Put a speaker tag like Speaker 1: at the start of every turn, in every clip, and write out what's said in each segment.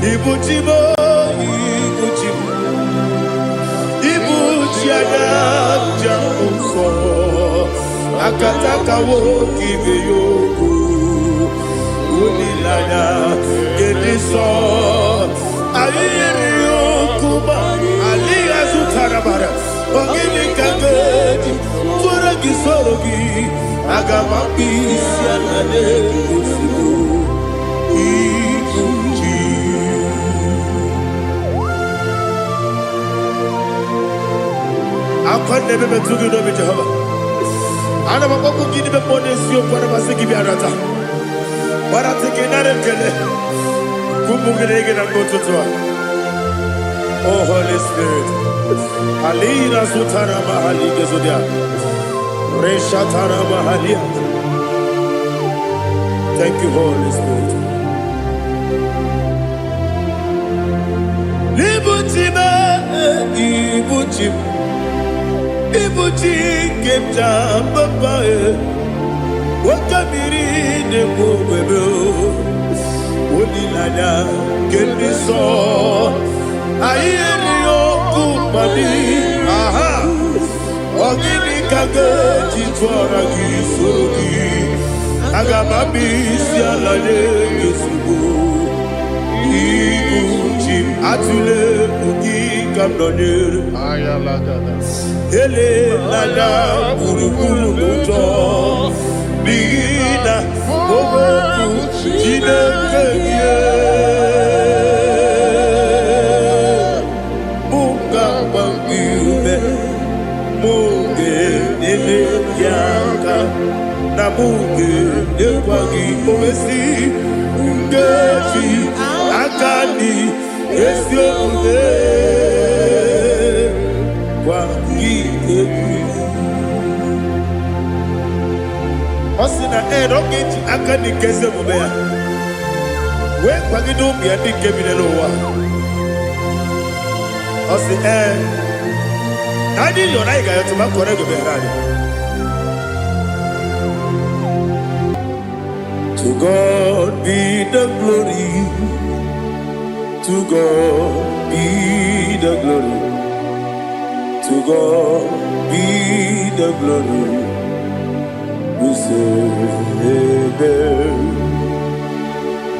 Speaker 1: Ibu chi m, ibu chi m, ibu chi anya njem nsọ, akataka nwoke ibe ya okwu, olileanya nke ndị nsọ. Anyị yiri okwu ma alịghị azụtara mara. Ọ gịnị ka m ga-eji tụọrọ gị, soro gị? Aga m akpụ isi ala na-ozugbo ibu chi. Akwa na-ebe metụ gị n'obi, Jehova. Ana m akpọkwu gị n'ime mmụọ n'eziokwu. Ana m asị gị bịa nata gbarata gị, nara ekele ụmụ gị na gị na mgbe ụtụtụ a. Oh Holy Spirit, alina sutara mahali gezodia reshatara mahalia. Thank you, Holy Spirit. Ibuchi m, ibuchi m, ibuchi nke m ji papa e, oke mmiri na-ekwu ogbebe, olileanya nke ndị nsọ. Anyị erighị okwu mmadụ aha. Ọ gịnị ka ga-eji tụọra gị, soro gị? Aga m abịa isi ala nye gị ozugbo. Ibu chi m, atụle egwu, gị ka m nọnyere.
Speaker 2: Ayalagada.
Speaker 1: Elela gburugburu n'ụjọ, n'ihi na okwu Chineke gị mụ ga-agba gị ume, mụ ga-enyere gị aka, na mụ ga-enyekwa gị owesi nkeji aka dị ezi omume gwa gị egwu. Ọ sị na ee, na ọ ga-eji aka dị nke ezi omume ya wee kwagide ụmụ ya ndị nke bi n'ụwa. Ọ sị ee, na anyị yọrọ, anyị ga-ayọtụ ma kọrọ ego meghere anyị. To God be the glory, to God be the glory, to God be the glory. We say amen.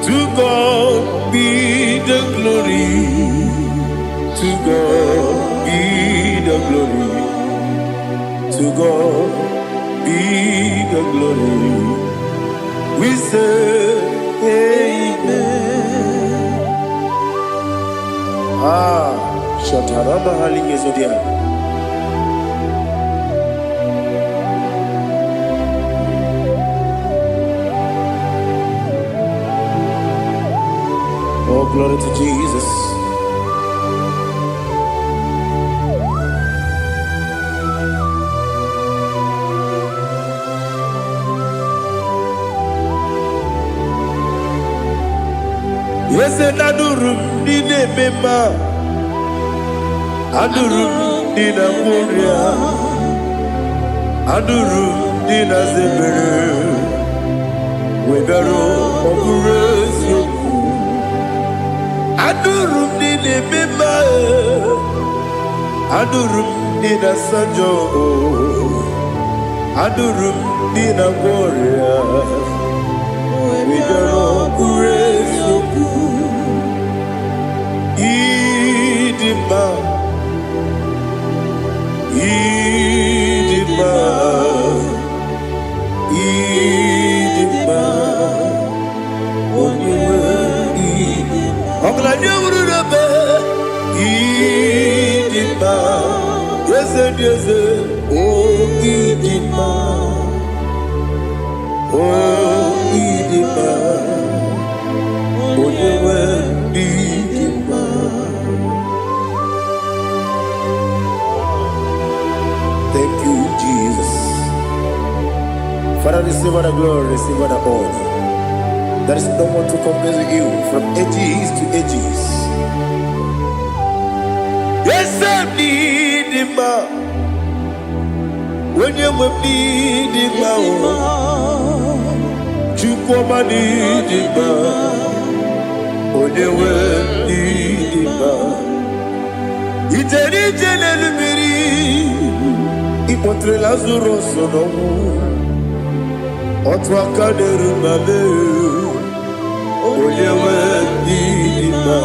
Speaker 1: To God be the glory, to God be the glory, to God be the glory. We say amen. Ah, Shataraba Halingezodia. Oh, glory to Jesus. Eze na-adụrụ m ndị na-eme mma, adụrụ m ndị na-agwọ ọrịa, adụrụ m ndị na-aza ebere, wee bịaruo ọ bụrụ eziokwu. Adụrụ m ndị na-eme mma, adụrụ m ndị na-asa njọ, adụrụ m ndị na-agwọ ọrịa, wee bịaruo ọ bụrụ eziokwu. Ịdị mma, ịdị mma, ịdị mma, onye nwe ịdị. Ọgaranya wuru n'ebe ịdị mma, eze dị eze, o ịdị mma, o ịdị mma, onye nwe ịdị mma. Thank you, Jesus. Father, receive all the glory, receive all the honor. There is no one to compare with you from ages to ages. Eze m n'ịdị mma, onye nwe m n'ịdị mma o, Chukwu ọma n'ịdị mma, onye nwe Ịkpọtere Lazarus n'ọnwụ. Otu aka na-eru mba mee, onye nwe n'ịdị mma.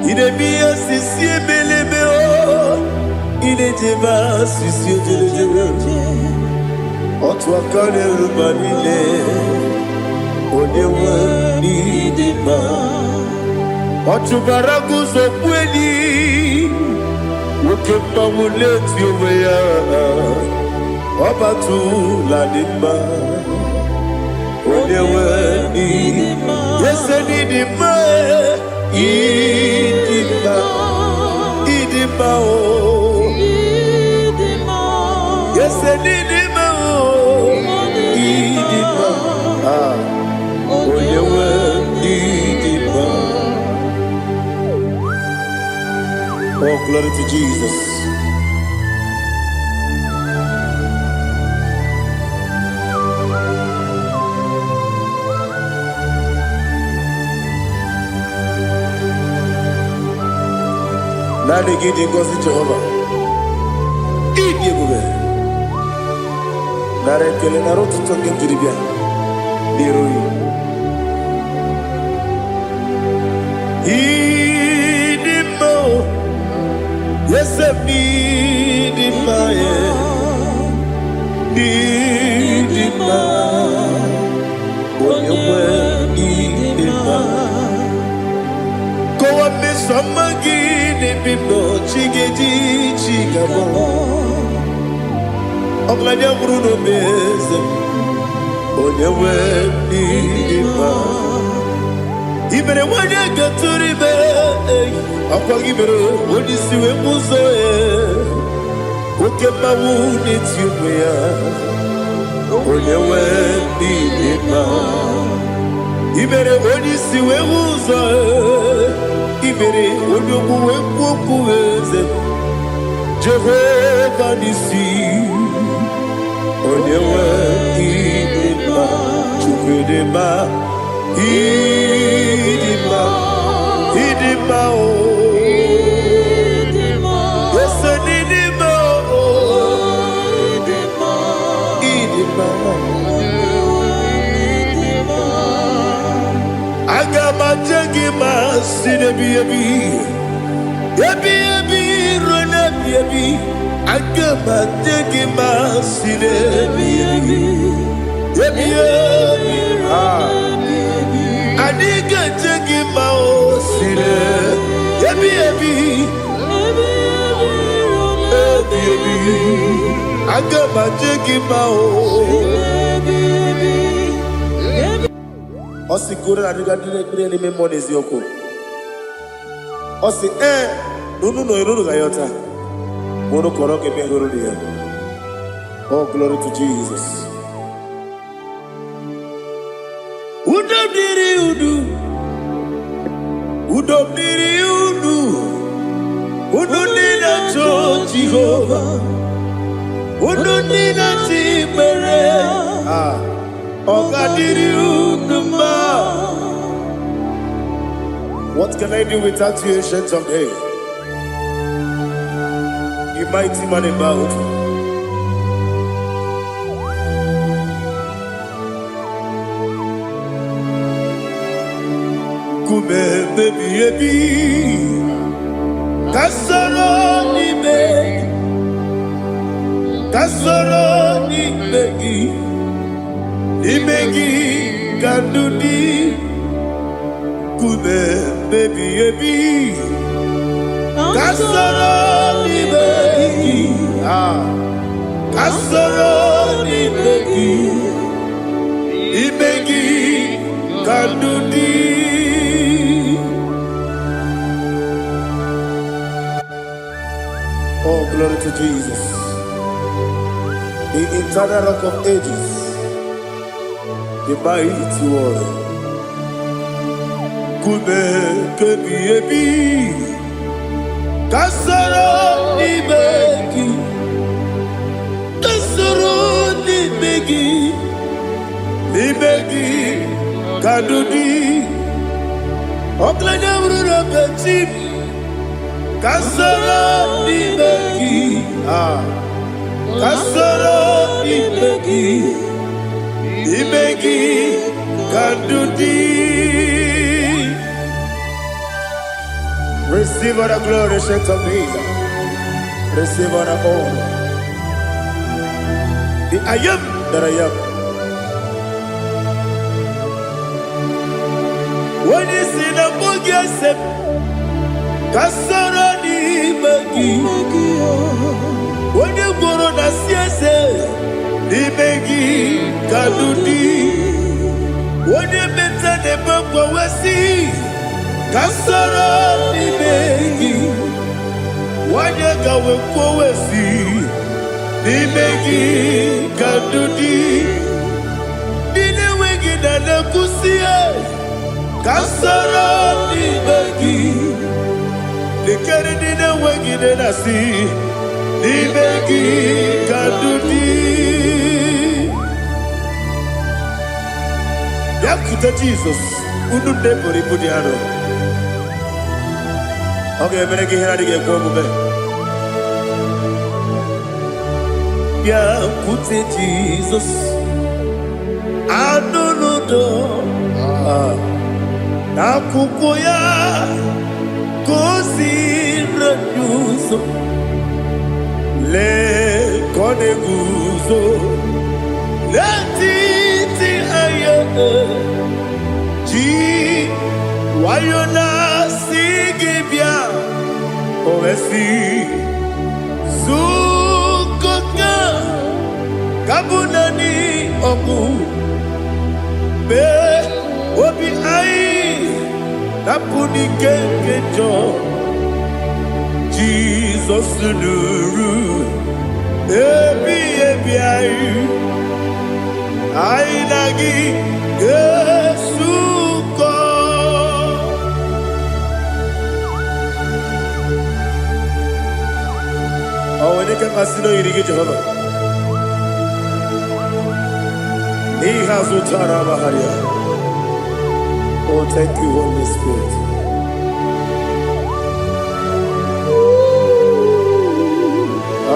Speaker 1: Ị na-eme ihe osisi ebelebe o, ị na-ejebe asịsị ejelejele. Otu aka na-eru mba niile, onye nwe n'ịdị mma. Ọ chụbara guzo kweli, nwoke mmanwụ na-eti onwe ya. Ọbatụla dị mma, onye nwe n'ịdị mma. Ese n'ịdị mma, ịdị mma, ịdị mma o. Ese n'ịdị mma o, ịdị mma. Ah, onye nwe n'ịdị mma. Oh, glory to Jesus. Naanị gị dị ngọzi, Jehova. Ịdị ebube. Nara ekele, nara ụtụtụ nke m jiri bịa n'iru gị. Ịdị mma o, eze m, ịdị mma, e. Ịdị mma, onye nwe, ịdị mma. Kọwa mmeso ọma gị n'ebe m nọ, chi ga-eji chi ga-abọ. Ọgaranya nwụrụ n'obe, eze m, onye nwe, ịdị mma. I mere nwanyị gatụrụ ime, ọkwa gị mere onye isi wee mụ ụzọ ya. Oke mmanwụ na-eti onwe ya, onye nwe, ịdị mma. I mere onye isi wee hụ ụzọ, i mere onye ogbu wee kwuo okwu, eze Jehova n'isi, onye nwe, ịdị mma. Chukwu, ịdị mma, ịdị mma, ịdị mma o. Ese n'ịdị mma o, ịdị mma. Aga m aje gị ma si n'ebi ebi ebi ebi ruo n'ebi ebi. Aga m aje gị ma si n'ebi ebi ebi ebi. Ah. Anyị ga-eje gị ma o si n'ebi ebi ebi ebi. Aga m aje gị ma o. Ọ sị goro na adịga ndị na-ekpere n'ime mmụọ n'eziokwu. Ọ sị ee na unu nọ unu ga-ayọta ma unu kọrọ ga-eme hụrụ ya. Oh, glory to Jesus. Udo dịrị unu, udo dịrị unu, unu ndị na-achọ Jehova, unu ndị na-achọ ikpere. Ah, ọ ga-adịrị unu mma. What can I do without you, Ancient of Days? You mighty man in battle. Nkume ebi ebi, ka soro n'ime gị, ka soro n'ime gị, n'ime gị ka ndụ dị. Nkume ebi ebi, ka soro n'ime gị, ah, ka soro n'ime gị, n'ime gị ka ndụ dị. Oh, glory to Jesus, the eternal Rock of Ages, the mighty warrior. Nkume kebi ebi, ka soro n'ime gị, ka soro n'ime gị, n'ime gị ka ndụ dị. Ọgaranya bụrụ na chi m, ka soro n'ime gị, ah. Ka soro n'ime gị, n'ime gị ka ndụ dị. Receive all the glory, Saint of Days. Receive all the honor. The I am that I am. Onye si na mbụ gị ese m, ka soro n'ime gị. Onye gworo na si eze, n'ime gị ka ndụ dị. Onye meta na-eme mgbanwe ka soro n'ime gị. Nwanyị ka wee kwuo si, n'ime gị ka ndụ dị. Ndị na-enweghị na na-ekwusi ka soro n'ime gị. Lekere ndị na-enweghị nne na-asị, n'ime gị ka ndụ dị. Bịakwute Jizọs, unu nne buru ibu dị arọ. Ọ ga-emere gị ihe na-adịghị ekwe omume. Bịakwute Jizọs, anụ n'udo n'akwụkwọ ya ka o si anyị ụzọ. Lee ka ọ na-eguzo n'etiti anyị, ji nwayọ na-asị gị bịa. O wee sị, zukọta ka bụ naanị ọgwụ mee obi anyị napụ n'ike nke njọ. Jizọs nụrụ ebi ebi anyị, anyị na gị ga-esukọ. Ọ nwere ike mmasị na oyiri gị, Jehova, n'ihe azụ tara amagharịa. Oh, thank you, Holy Spirit.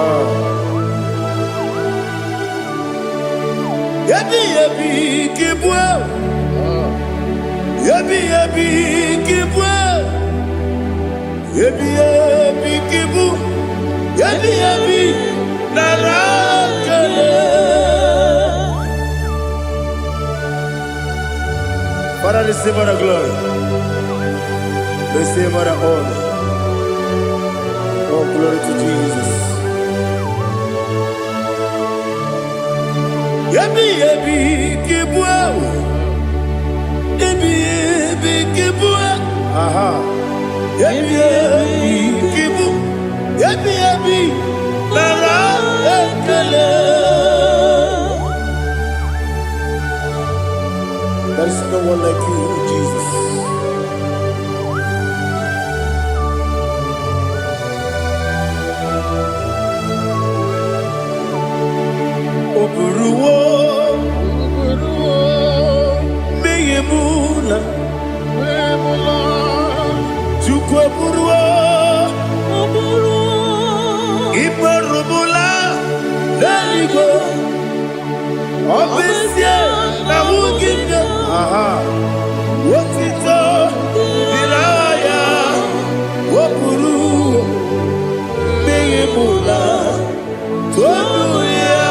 Speaker 1: Ah. Ebi ebi kibue, ebi ebi kibue, ebi ebi kibu, ebi ebi nara kele. Father, receive all the glory, receive all the honor. Oh, glory to Jesus. Ebi ebi kibue, ebi ebi kibue, aha. Ebi ebi kibu, ebi ebi nara ekele. There is no one like you, Jesus. O buruwo mmehie m na Chukwu eburuwo ikperubula n'eluigwe. Ọ bụ ezie na ahụghị m ya. Aha. Otito dịrị aha ya, o buru mmehie m na tonu ya.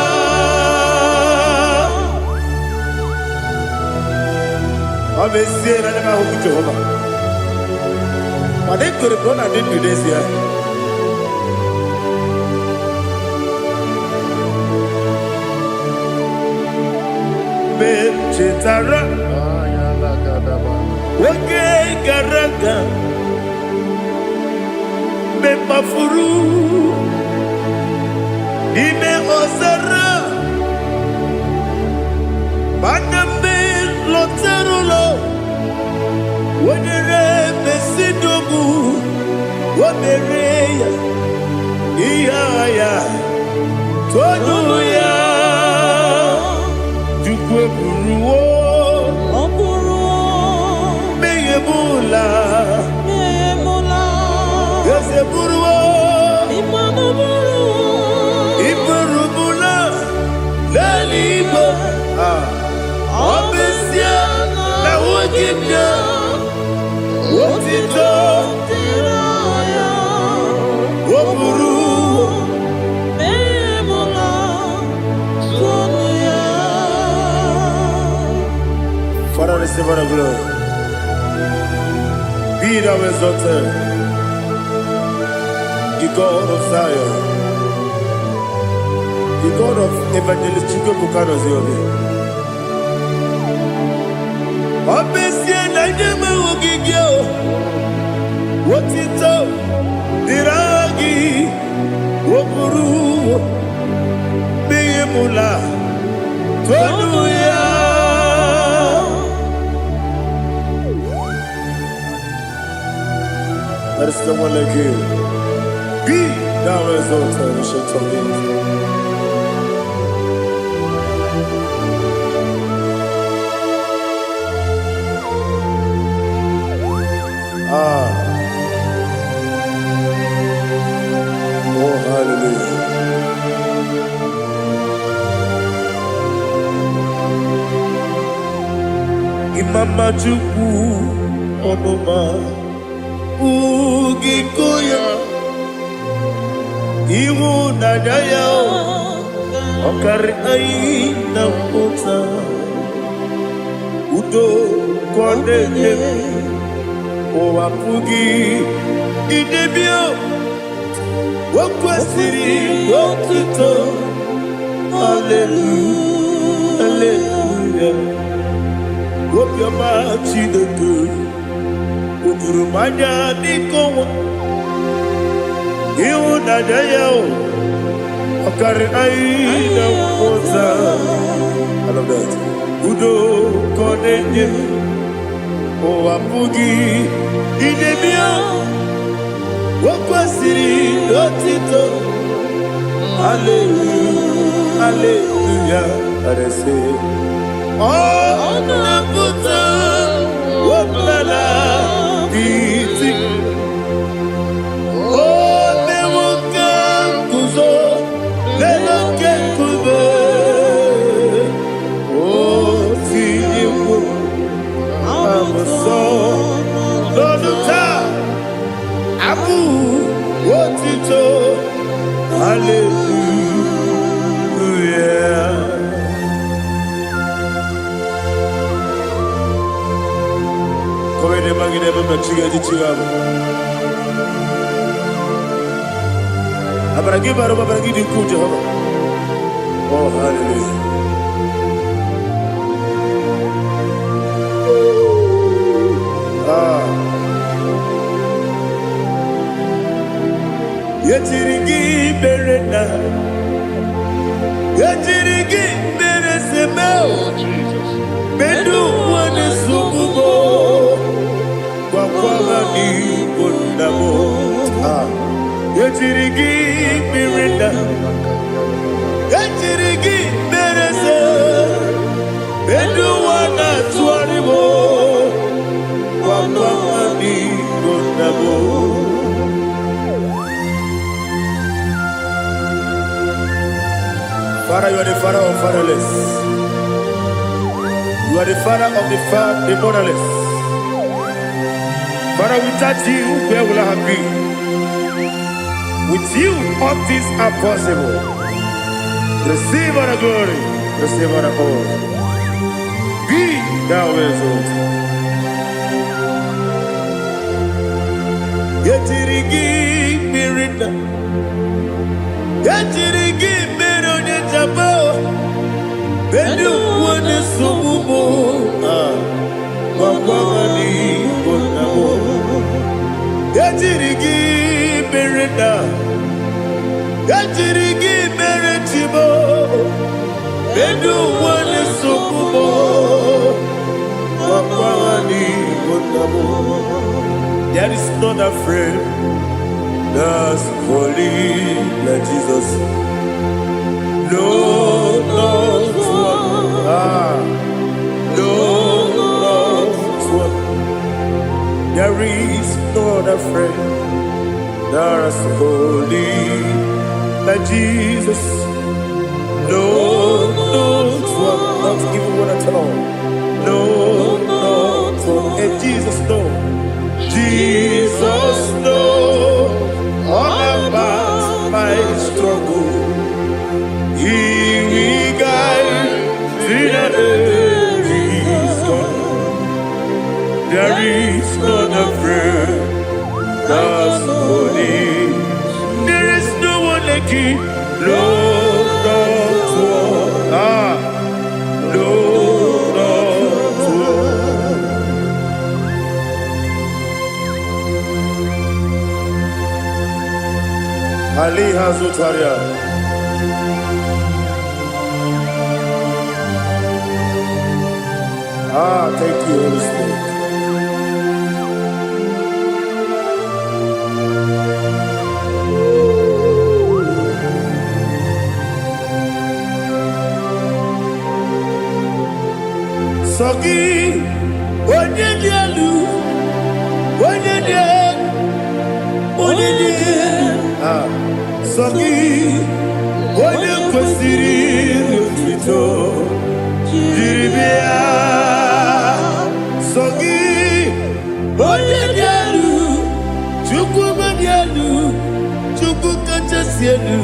Speaker 1: Ọ bụ ezie na anya m ahụghị Jehova, mana ekwere m na ọ na-adị ndụ n'ezie. Mgbe m chetara oge gara aga, mgbe m kpafuru n'ime ọzara, mana mgbe m lọtara ụlọ, wenyere mesidogbu o mere ya ihe agha ya tonu ya. Chukwu eburuwo
Speaker 2: Ọ bụrụ
Speaker 1: mmehie m ụla.
Speaker 2: emula
Speaker 1: Eze buruwo
Speaker 2: ịmanụ bụrụ
Speaker 1: iburubula. na-enye otito
Speaker 2: dịrị ya.
Speaker 1: O buru
Speaker 2: Memula tụnụ ya.
Speaker 1: Father, receive all the glory. Be thou exalted, the God of Zion, the God of Evangelist Chukwuebuka Noziobi. Ọ bụ ezie na ndị enweghị gị o, otito dịrị aha gị, o buru mmehie mụla tonu ya. There is no one like you. Be thou exalted, ancient of days. Ah, oh hallelujah. Imama Chukwu ọmụma ugiko ya, ịhụnanya ya ọkarị anyị na mmụta, udo ka ọ na-enye, ụwa pụghị idebe. O kwesịrị otuto, haleluya, haleluya. Obiọma Chineke o juru m anya dịka ọnwa, ịhụnanya ya o ọkarị anyị na mmụta. I love that. Udo ka ọ na-enye, ụwa pụghị idebe. O kwesịrị otito, haleluya, haleluya. Arese ọ na-apụta ọbụla iti o mewo ka nguzo n'elu oke nkume, o tinyewo abụsọ n'ọnụ taa abụ otito, haleluya. Kowede magide mama chiga chiga. Amara gị bara ụba, amara gị dị ukwuu, Jehova. Oh, hallelujah. Ah. Yetiri gị mere na yetiri gị mere seme.
Speaker 3: Oh, Jesus.
Speaker 1: Medu wane sugubo gwakwa ha n'igbo nna m. Ah. Yetiri gị mere na yetiri gị mere se medu wana tụgharị m gwakwa ha n'igbo nna m. Father, you are the father of fatherless. You are the father of the motherless. Father, without you, where will I have been? With you, all things are possible. Receive all the glory, receive all the honor. Be thou exalted. Yetiri gị mmiri na yetiri gị mmiri onye jaba bedu onye nsogbu mụ gwagwa n'igbo nna m. Yetiri gị mmiri na yetiri gị mere chibo bedu onye nsogbu mụ gwagwa n'igbo nna m. There is not a friend that's holy like Jesus. No, not one. Ah, no, not one. There is no other friend that's holy like Jesus. No, not one. Not even one at all. No, not one. Aliha Zutaria. Ah, thank you, Holy Spirit. Sọ gị, onye dị elu, onye dị elu, onye dị elu. Ah, sọ gị, onye kwesịrị otuto jiri bịa. Sọ gị, onye dị elu, Chukwu dị elu, Chukwu kachasị elu.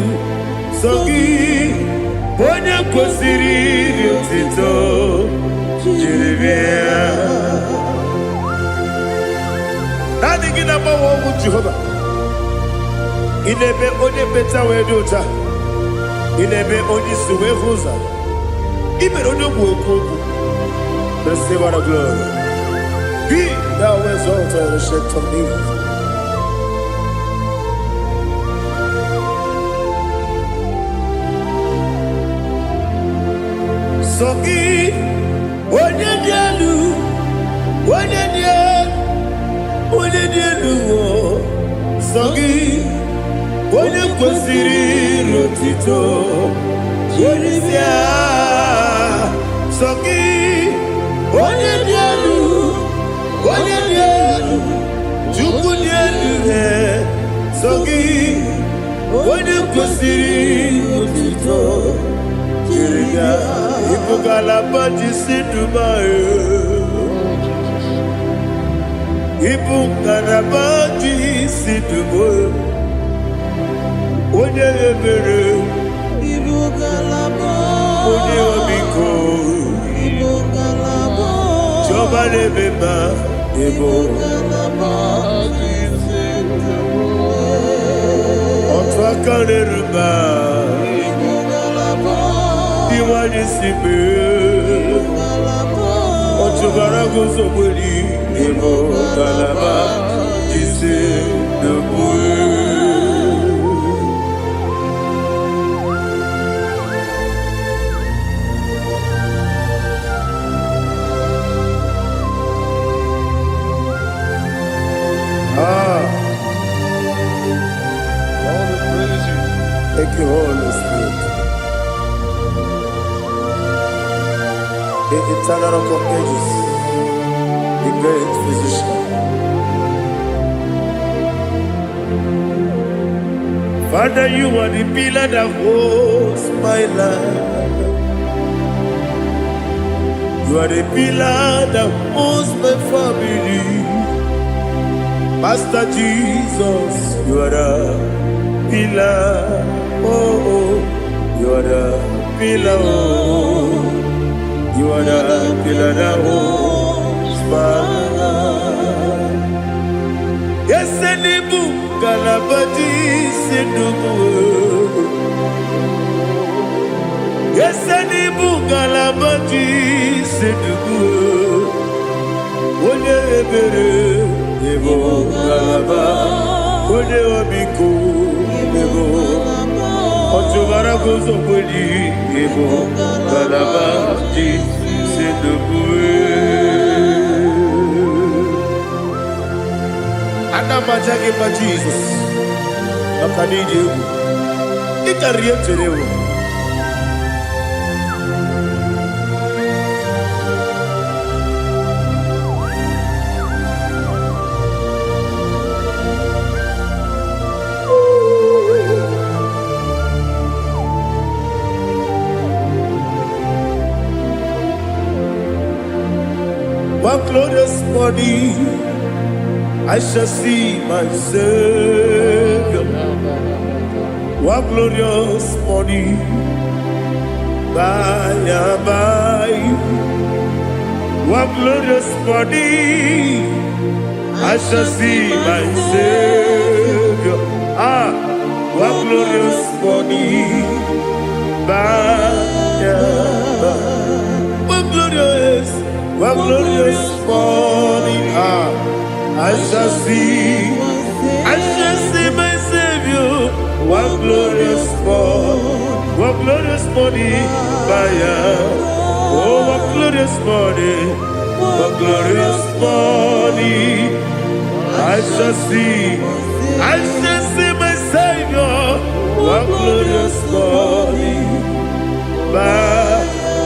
Speaker 1: Sọ gị, onye kwesịrị otuto jiri bịa. Naanị gị na-agbanwe ọnwụ, Jehova. Ị na-eme onye mmecha wee dị ụcha. Ị na-eme onye isi wee hụ ụzọ. Ị mere onye ogbu okwu okwu. Receive all the glory. Be thou exalted, Ancient of Days. Sọ gị, onye dị elu, onye dị elu, onye dị elu o. Sọ gị, onye kwesịrị otito jiri bịa. Sọ gị, onye dị elu, onye dị elu, Chukwu dị elu he. Sọ gị, onye kwesịrị otito jiri bịa. Ịbụ ngalaba ji si Dubai.
Speaker 3: Oh, Jesus.
Speaker 1: Ịbụ ngalaba ji si Dubai. Onye ebere,
Speaker 2: Ibu ngalaba.
Speaker 1: Onye ọmịiko,
Speaker 2: Ibu ngalaba.
Speaker 1: Chiọma na-eme mma, ịbụ
Speaker 2: Ibu ngalaba.
Speaker 1: Otu aka na-eru mba,
Speaker 2: Ibu ngalaba.
Speaker 1: Iwanye si mee.
Speaker 2: Ngalaba.
Speaker 1: Ọchụbara guzogberi, ịbụ ngalaba ji si Dubai. Ah,
Speaker 3: Lord, we praise you.
Speaker 1: Thank you, Holy Spirit. The eternal Rock of Ages, the great physician. Father, you are the pillar that holds my life. You are the pillar that holds my family. Master Jesus, you are the pillar. Oh, you are the pillar. Oh, you are the pillar that holds my life. Yes, Elibu, Galabadi, Sinubu. Yes, Elibu, Galabadi, Sinubu. Onye ebere, ịbụ ngalaba, onye ọmịiko, ịbụ ọchụbara guzokweli, ịbụ ngalaba ji sinubu. Ana m aja gị mma, Jizọs, maka na ịdị egwu. Ị karịrị ihe m chere ewu. One glorious morning, I shall see my Savior. One glorious morning, by and by. One glorious morning, I shall see my Savior. Ah, one glorious morning, by and by. One glorious, one glorious morning. Ah, I shall see my Savior. One glorious morning, what glorious morning by and. Oh, what glorious morning, what glorious morning. I shall see my Savior. What glorious morning by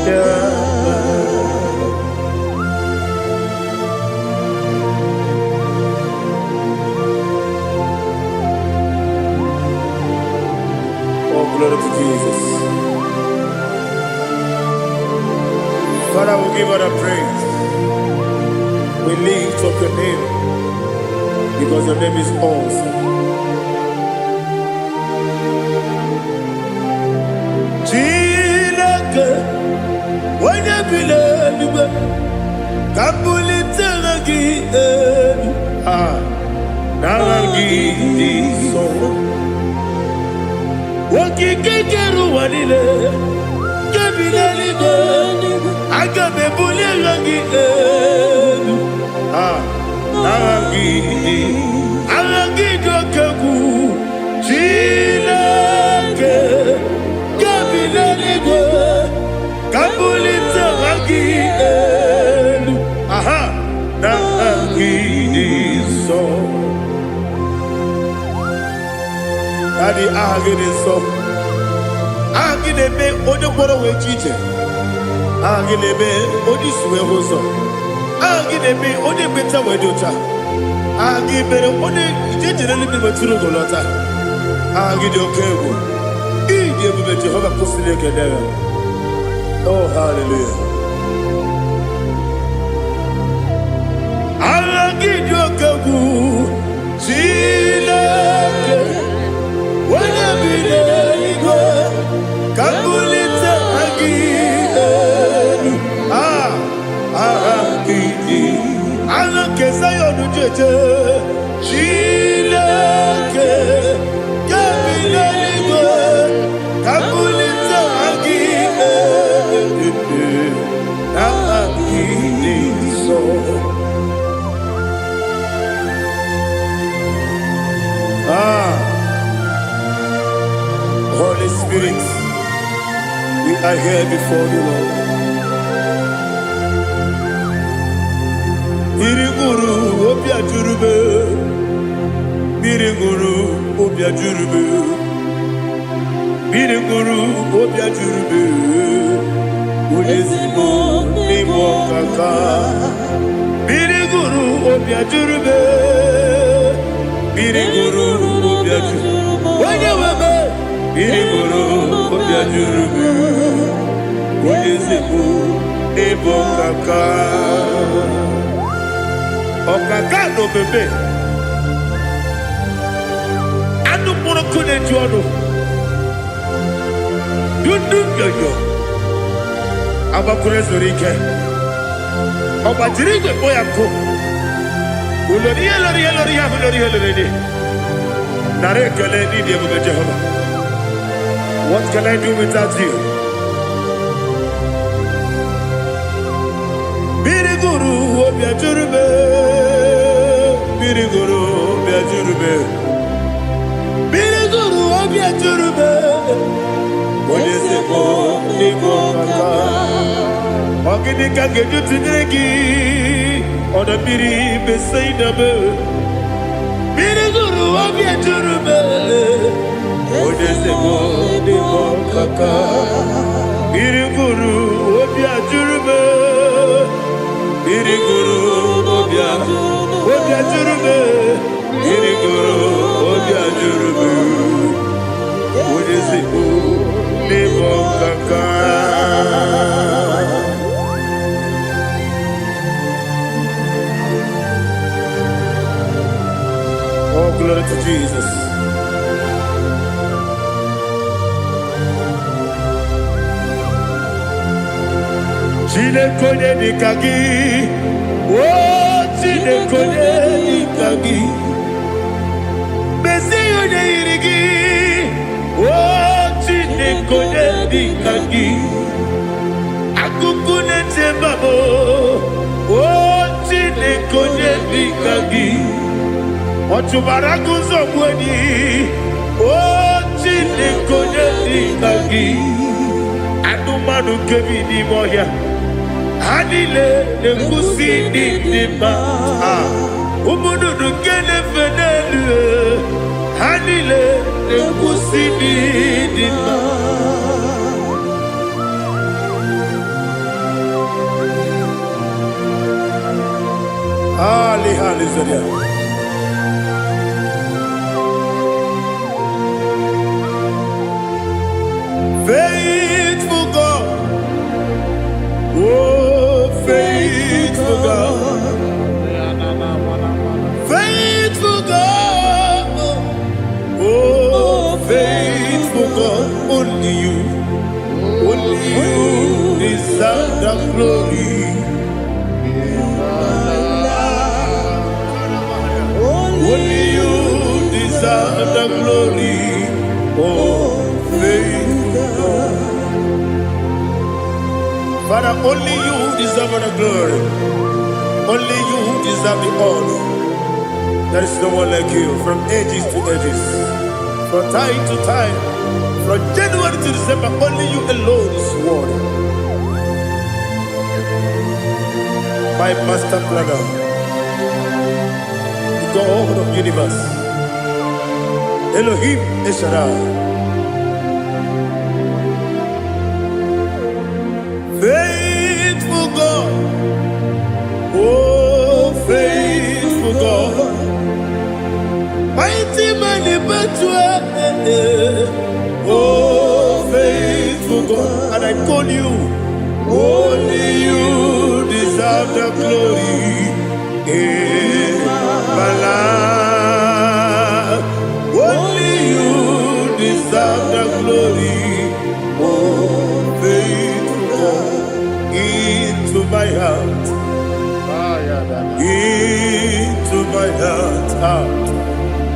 Speaker 1: and. Oh, glory to Jesus. Father, we give all the praise. We lift up your name because your name is awesome. Chineke, onye bi n'eluigwe, ka m bulite aha gị elu. Ah, n'aha gị dị nsọ. Okike kere ụwa niile, nke bi n'eluigwe, aga m ebuli aha gị elu. Ah, n'aha gị dị, aha gị dị oke egwu. Chineke, nke bi n'eluigwe, ka m bulite aha gị elu. Aha, n'aha gị dị nsọ. Daddy, aha gị dị nsọ. Aha gị na-eme onye ngwọrọ wee ji ije. Aha gị na-eme onye isi wee hụ ụzọ. Aha gị na-eme onye ekpenta wee dị ụcha. Aha gị mere onye ije jere eluigwe wetụrụ ugo lọta. Aha gị dị oke egwu. Ịdị ebube Jehova kwụsịrị ekele ya. Oh, hallelujah. Aha gị dị oke egwu. Chineke, onye bi n'eluigwe, ka m bulite aha gị elu. Ah, aha gị dị. Aha nke Zion jeje. Chineke, nke bi n'eluigwe, ka m bulite aha gị elu. Aha gị dị nsọ. Ah, Holy Spirit, we are here before you, Lord. Mmiri ṅụrụ obi ajụrụ m. Mmiri ṅụrụ obi ajụrụ m. Mmiri ṅụrụ obi ajụrụ m. Onye ezigbo n'ịbụ ọkaka. Mmiri ṅụrụ obi ajụrụ m. Mmiri ṅụrụ obi ajụrụ. Onye nwe m. Mmiri ṅụrụ obi ajụrụ m. Onye ezigbo n'ịbụ ọkaka. Ọkaka na omeme. Anụ mkpụrụ nkụ na-eju ọnụ. Dundu nyonyo. Agbakwuru ezuru ike. Ọ gbajiri igwe kpọ ya nkụ. Ulori ihe lori ihe lori ihe ahụ lori ihe lori dị. Nara ekele n'ịdị ebube Jehova. What can I do without you? Mmiri gụrụ obi ajụrụ m. Mmiri gụrụ obi ajụrụ m. Mmiri gụrụ obi ajụrụ m. Onye ezigbo n'ịbụ ọkaka. Ọ gịnị ka m ga-eji tụnyere gị? Ọdọ mmiri Besaida m. Mmiri gụrụ obi ejuru m. Onye ezigbo n'ịbụ ọkaka. Mmiri gụrụ obi ajụrụ m. Mmiri gụrụ obi ajụrụ m. Mmiri gụrụ obi ajụrụ m. Onye ezigbo n'ịbụ ọkaka. Oh, glory to Jesus. Chineke onye dịka gị, o Chineke onye dịka gị, mezie onye yiri gị, o Chineke onye dịka gị, akụkụ na-eche mba m, o Chineke onye dịka gị, ọ chụbara agụ nzọgbu enyi, o. Chineke, onye dị ka gị? Anụmanụ nke bi n'ime ọhịa, ha niile na-ekwusi ndị dị mma. Ah, ụmụ nnụnụ nke na-efe n'elu, ha niile na-ekwusi ndị dị mma. Ali, hallelujah. Faithful God, oh, faithful God, faithful God, oh, faithful God, only you deserve the glory. Only you deserve the glory, oh, faithful God. Father, only you deserve the glory. Only you deserve the honor. There is no one like you from ages to ages, from time to time, from January to December. Only you alone is worthy. My master planner, the God of universe, Elohim El Shaddai. Faithful God, oh, faithful God, mighty man in battle, oh, faithful God, and I call you, only you deserve the glory in my life. Only you deserve the glory, oh, faithful God, into my heart, into my heart, ah.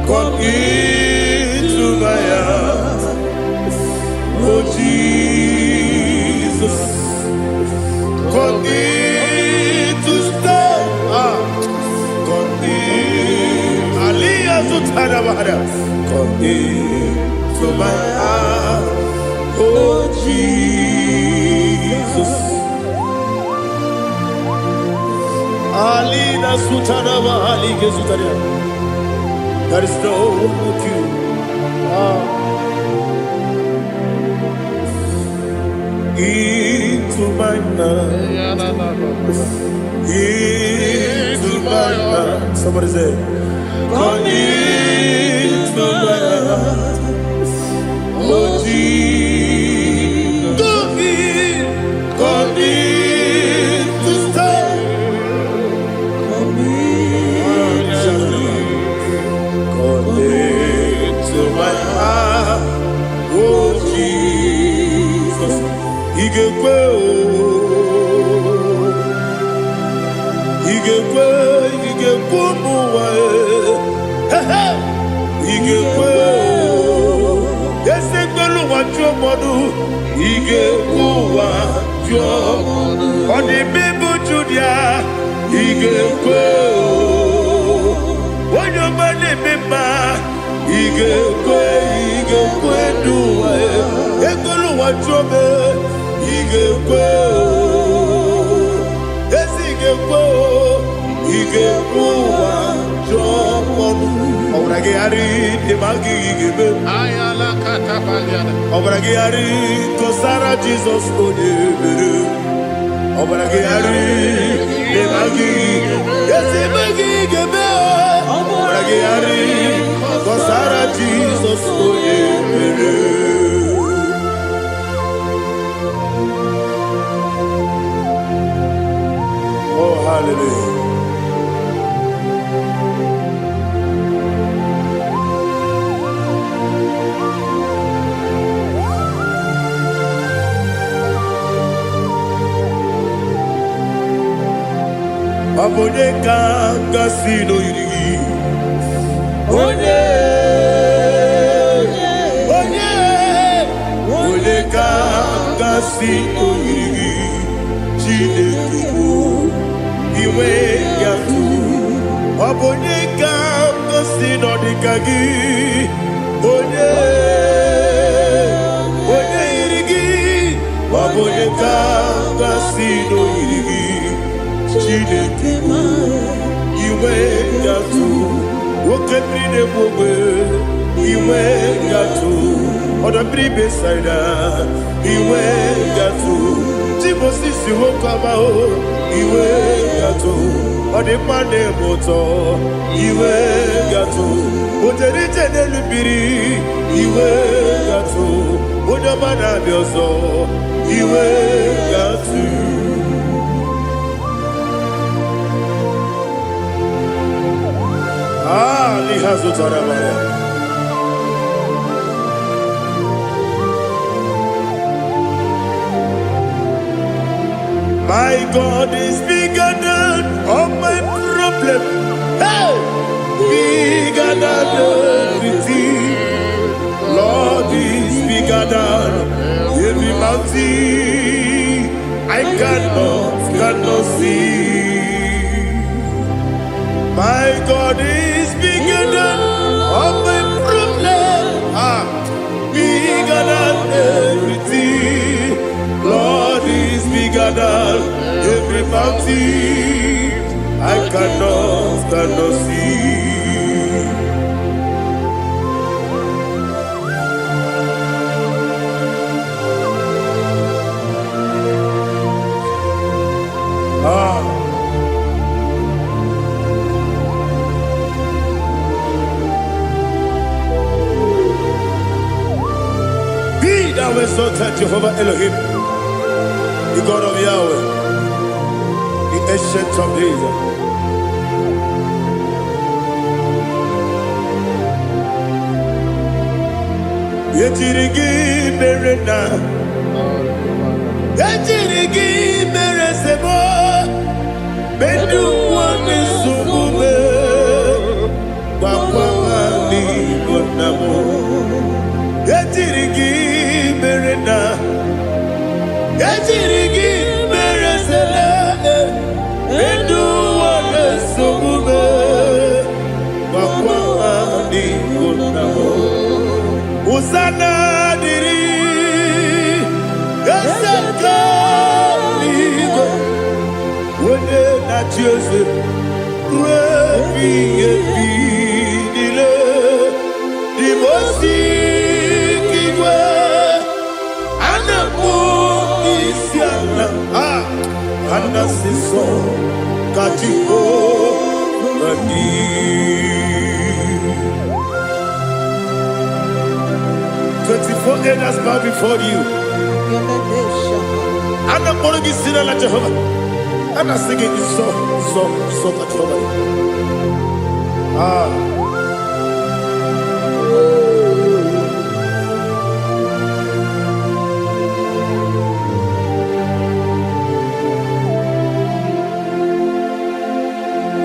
Speaker 1: Come into my heart, oh Jesus. Come in to stay. Ah, come in. Aliyah Zutara. Come in to my heart, oh Jesus. Alina Sutara Bahali Gezutaria. There is no one like you. Ah. Into my heart. Into my heart. Somebody say, come into my heart. Oh Jesus. Come in. Come in to stay. Come into my heart. Oh Jesus. Igekwe o. Igekwe, igekwe ụmụ ụwa e. He he. Igekwe o. Eze gbelu ụwa jụọ mmadụ. Igekwe ụwa jụọ. Ọ dị mma ịbụ Judia. Igekwe o. Onye ọma na-eme mma. Igekwe, igekwe n'ụwa e. Egbelu ụwa jụọ m e. Igekwe o. Ezi ga-ekwe o, ị ga-ekwe ụwa jụọ ọnụ. Ọbara gị ghara ịdị ma gị ga-eme. Ọbara gị ghara kọsara Jizọs onye mere. Ọbara gị ghara ịdị ma gị ezi ma gị ga-eme. Ọbara gị ghara kọsara Jizọs onye mere. Oh, hallelujah. Ọ bụ onye ka gasị n'oyiri gị? Onye, onye, onye ka gasị n'oyiri gị? Chineke bụ inwe ya tụ. Ọ bụ onye ka gasị n'ọdịka gị? Onye, Ọ bụ onye ka m ga-asị n'oyiri gị, Chineke? Inwe gatụ oke mmiri na-egbu ogbe, inwe gatụ ọdọ mmiri Besaida, inwe gatụ Timosisi nwoke ọma o, inwe gatụ ọdịmma na-eme ụtọ, inwe gatụ ojere ije n'elu mmiri, inwe gatụ onye ọma na-abịa ọzọ, inwe gatụ. Ah, n'ihe azụtara mara. My God is bigger than all my problem. Hey! Bigger than everything. Lord is bigger than every mountain I cannot see. My God is bigger than all my problem. Ah, bigger than everything. Lord is bigger than every mountain I cannot see. Ah. Be thou exalted, Jehovah Elohim, the God of Yahweh, the Ancient of Days. Ejiri gị mere na ejiri gị mere sebo medu ụwa na-esogbu m, gwakwa ha n'Igbo nna m. Ejiri gị mere na ejiri gị mere sele medu ụwa na-esogbu m, gwakwa ha n'Igbo nna m. Hosanna dịrị eze nke eluigwe, onye na-achị eze ruo ebighị ebi niile. Dị osi igwe a na-akpọ isi ala, a ana-asị nsọ ka Jehova dị. 24 elders bow before you. A na-akpọrọ gị si n'ala Jehova. A na-asị gị nsọ, nsọ, nsọ ka Jehova dị. Ah.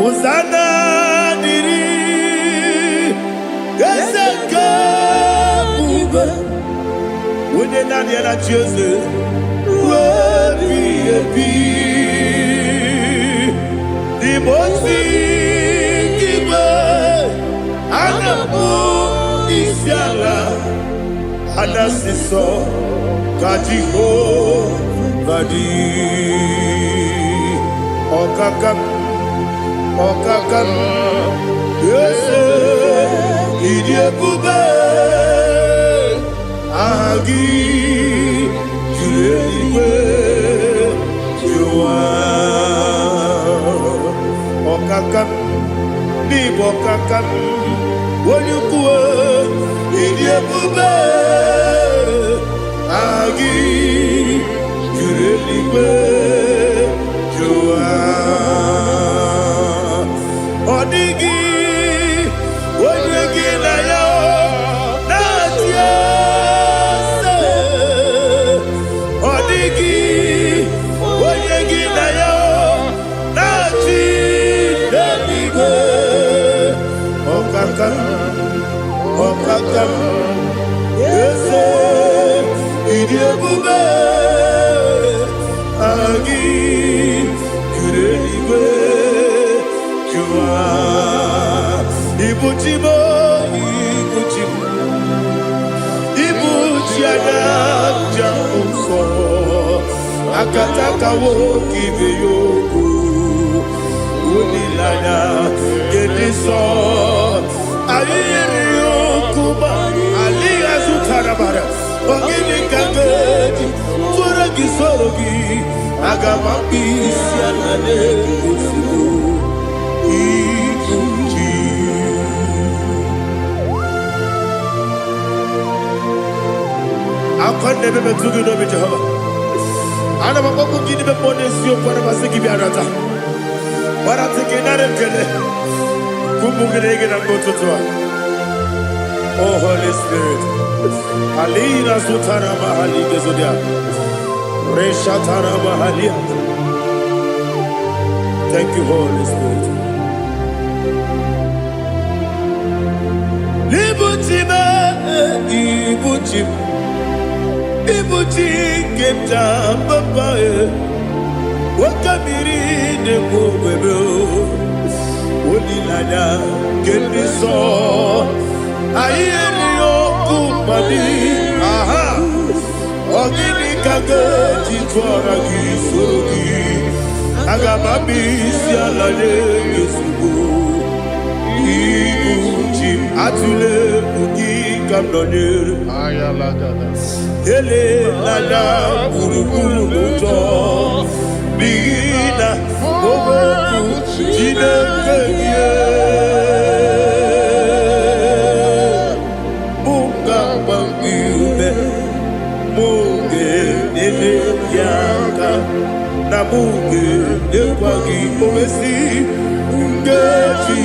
Speaker 1: Hosanna dịrị eze nke ebube, onye naanị ya na-achị eze ruo ebighị ebi. N'ime osi igwe a na-akpọ isi ala, a na-asị nsọ ka Jehova dị. Ọkaka m, ọkaka m, eze, ịdị ebube, aha gị juru eluigwe juru ụwa. Ọkaka m, n'ịbụ ọkaka m, onye ukwu, ịdị ebube, aha gị juru eluigwe juru ụwa. Ọ dịghị onye gị na ya na-achị eze. Ọ dịghị onye gị na ya na-achị n'eluigwe. Ọkaka m, ọkaka m, eze, ịdị ebube, aha gị juru eluigwe juru ụwa. Ibu chi m, ibu chi m, ibu chi anya njem nsọ. Akataka nwoke ibe ya okwu. Olileanya nke dị nsọ. Anyị yiri okwu ma alịghị azụtara mara. Ọ gịnị ka m ga-eji tụọrọ gị soro gị? Aga m akpụ isi ala n'ozugbo. Ibu ji. Akwa na-ebe metụ gị n'obi Jehova. Ana m akpọkwu gị n'ime mmụọ n'eziokwu, ana m asị gị bịa nata. Gbarata gị nara ekele. Kwupụ gị na gị na mgbe ụtụtụ a. Oh Holy Spirit. Alina zutara mahali gezodia. Reshatara mahalia. Thank you, Holy Spirit. Ibuchi m, ibuchi m, ibuchi nke m ji papa e. Nwoke mmiri na-ekwu ogbebe o. Olileanya nke ndị nsọ. Anyị erighị ọkụ mmadụ. Aha! Ọ gịnị ka m ga-eji tụọra gị soro gị? Aga m abịa isi ala nye gị ozugbo. Ibu ji m atụle egwu gị ka m nọnyere.
Speaker 3: Ayalagada.
Speaker 1: Elela gburugburu n'ụjọ n'ihi na okwu Chineke gị mụ ga-agba gị ume, mụ ga-enyere gị aka, na mụ ga-enyekwa gị owesi nkeji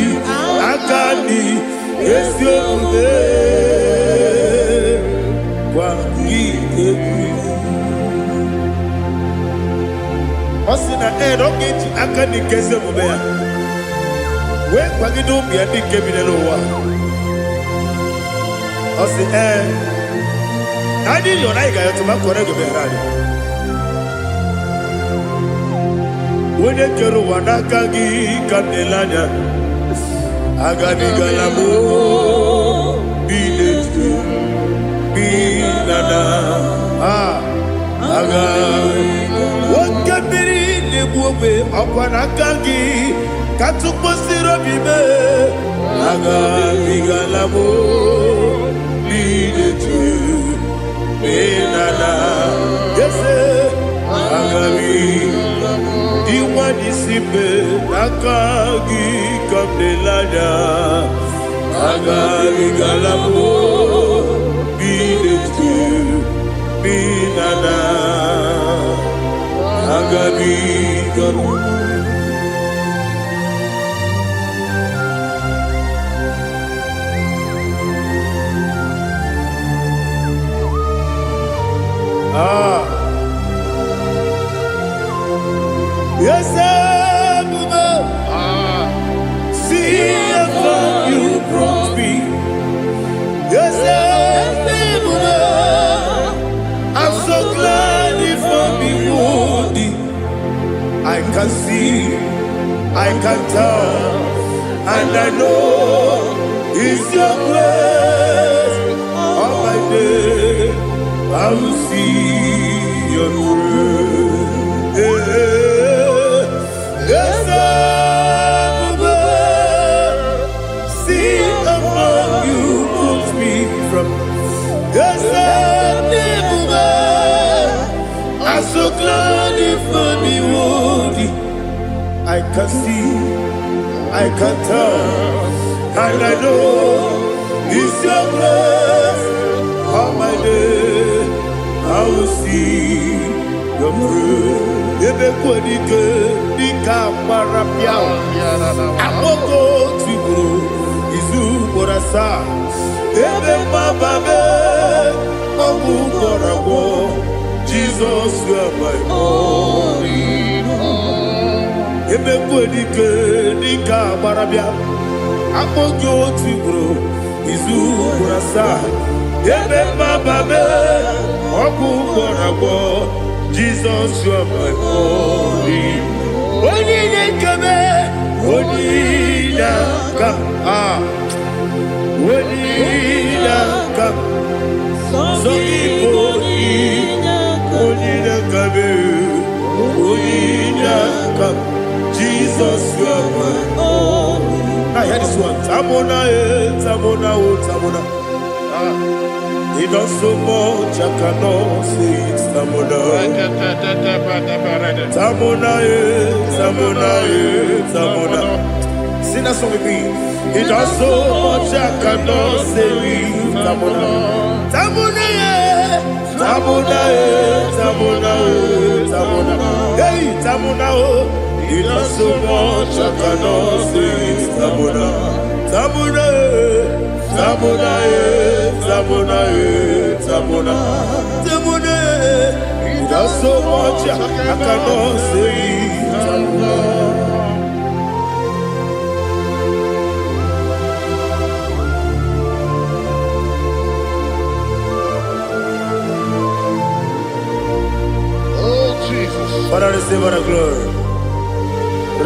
Speaker 1: aka dị ezi omume gwa gị egwu. Ọ sị na ee na ọ ga-eji aka dị nke ezi omume ya wee kwagide ụmụ ya ndị nke bi n'ụwa. Ọ sị ee na anyị yọrọ anyị ga-ayọtụ ma kwere gị bịara anyị. Onye kere ụwa n'aka gị ka m na-ele anya, agabigala m bi n'etu bi na na a aga. Nwoke mmiri na-egbu ogbe ọkwa n'aka gị ka tụkpọsiri obi mee. Agabigala m bi n'etu bi na na ese agabi. Dị nwanyị si mbe n'aka gị ka m na-ele anya, agabigala m bi n'etu bi na na agabigala. Ah. Yes, Ebube,
Speaker 3: Ah,
Speaker 1: see how far you brought me. Yes, Ebube, I'm so glad you found me worthy. I can see, I can tell, and I know it's your grace. All my day, I will see your grace. Yes, Ebube, see how far you put me from. Yes, Ebube, I'm so glad you found me worthy. I can see, I can tell, and I know it's your grace. All my day, I will see your grace. Ebe kwenike dịka agbara bịa, akpọkọ tigburu izu ugboro asaa. Ebe mgbaba mee, ọgwụ gwọrọ agwọ. Jizọs, you are my all. Ebe kwenike dịka agbara bịa, akpọ gị otu ugboro izu ugboro asaa. Ebe mgbaba mee, ọgwụ gwọrọ agwọ. Jizọs, you are my all. Onye na-ekebe, onye na-aka, ah, onye na-aka, sọ gị bụ onye na-akabe. aka. Jesus, you are my
Speaker 2: All.
Speaker 1: Now hear this one. Tamona, eh, Tamona, oh, Tamona.
Speaker 3: Ah.
Speaker 1: He does so much, I cannot say it. Tamona. Tamona, eh, Tamona, eh, Tamona. Sing that song with me. He does so much, I cannot say it. Tamona. Tamona, eh, Tamona, eh, Tamona, eh, Tamona. Hey, Tamona, oh. He does so much, I cannot say it. Tamona. Tamona, eh, Tamona, eh, Tamona, eh, Tamona. Tamona, eh. He does so much, I cannot say it. Tamona.
Speaker 3: Oh, Jesus.
Speaker 1: Father, receive all the glory.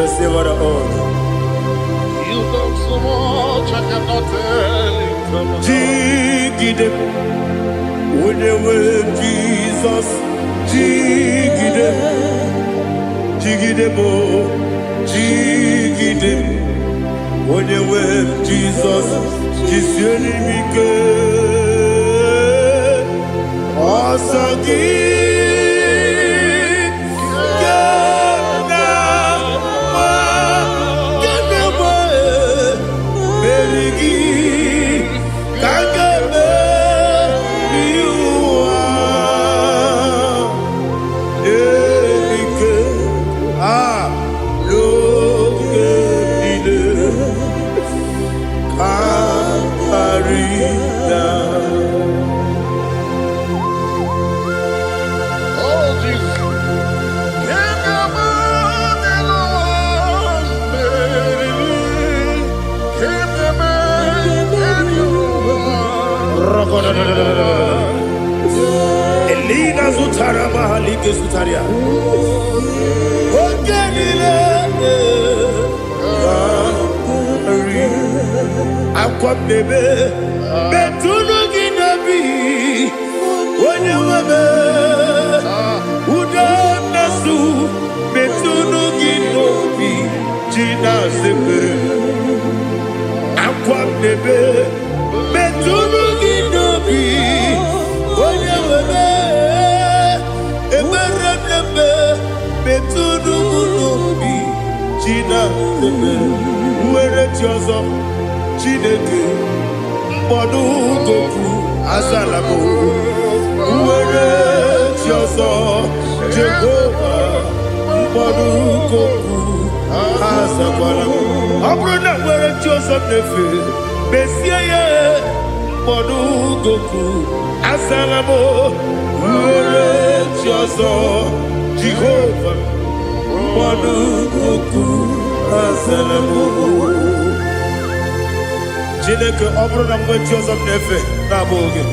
Speaker 1: Receive all the honor.
Speaker 3: You've done so much, I cannot tell it.
Speaker 1: Jigide, onye nwe Jizọs, jigide, jigide m, jigide, onye nwe Jizọs, jisie m ike. Ọsọ gị ka m na-agba, ka m na-agba, meri gị ka m ga-emeri ụwa. Ike a n'oge niile ka karịa.
Speaker 3: Oh, Jesus. Can you imagine? Can you imagine?
Speaker 1: Elina zutara mahalike zutaria. Oge niile karị. Akwa m na-ebe metụnụ gị n'obi onye nwe m. Ude na-asụ metụnụ gị n'obi ji na-asepere. Akwa m na-ebe metụnụ gị n'obi onye nwe m. Ekpere m na-eme metụnụ m n'obi ji na-asepere. Nwere chi ọzọ Chineke mkpọdụ goku azala m. Nwere chi ọzọ Jehova mkpọdụ goku azakwala m. Ọ bụrụ na nwere chi ọzọ m na-efe mesie ya mkpọdụ goku azala m. Nwere chi ọzọ Jehova mkpọdụ goku azala m. Chineke, ọ bụrụ na mgbe chi ọzọ m na-efe na-abụghị gị,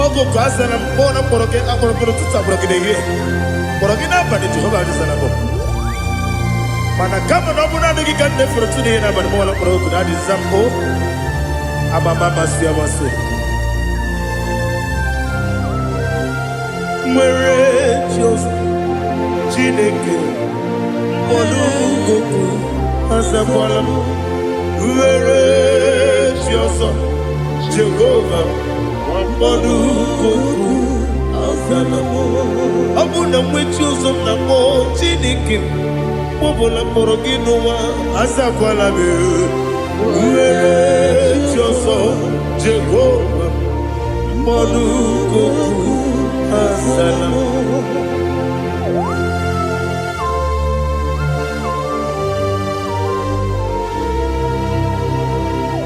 Speaker 1: oge ka azara m. Kpọọ na mkpọrọ gị akpọrọ mkpọrọ ụtụtụ, akpọrọ gị n'ehihie, kpọrọ gị n'abalị, Jehova adịzara m. Mana kama na ọ bụrụ naanị gị ka m na-efere ụtụtụ n'ihe n'abalị, mụwala mkpọrọ oku na adịza m o amama amasị amasị. Nwere chi ọzọ Chineke mkpọrọ goku azakwala m. Nwere chi ọzọ Jehova mkpọrọ goku azala m. Ọ bụ na mgbe chi ọzọ m na-akpọ Chineke m ọbụla mkpọrọ gị n'ụwa azakwala m. Nwere chi ọzọ Jehova mkpọrọ goku azala m.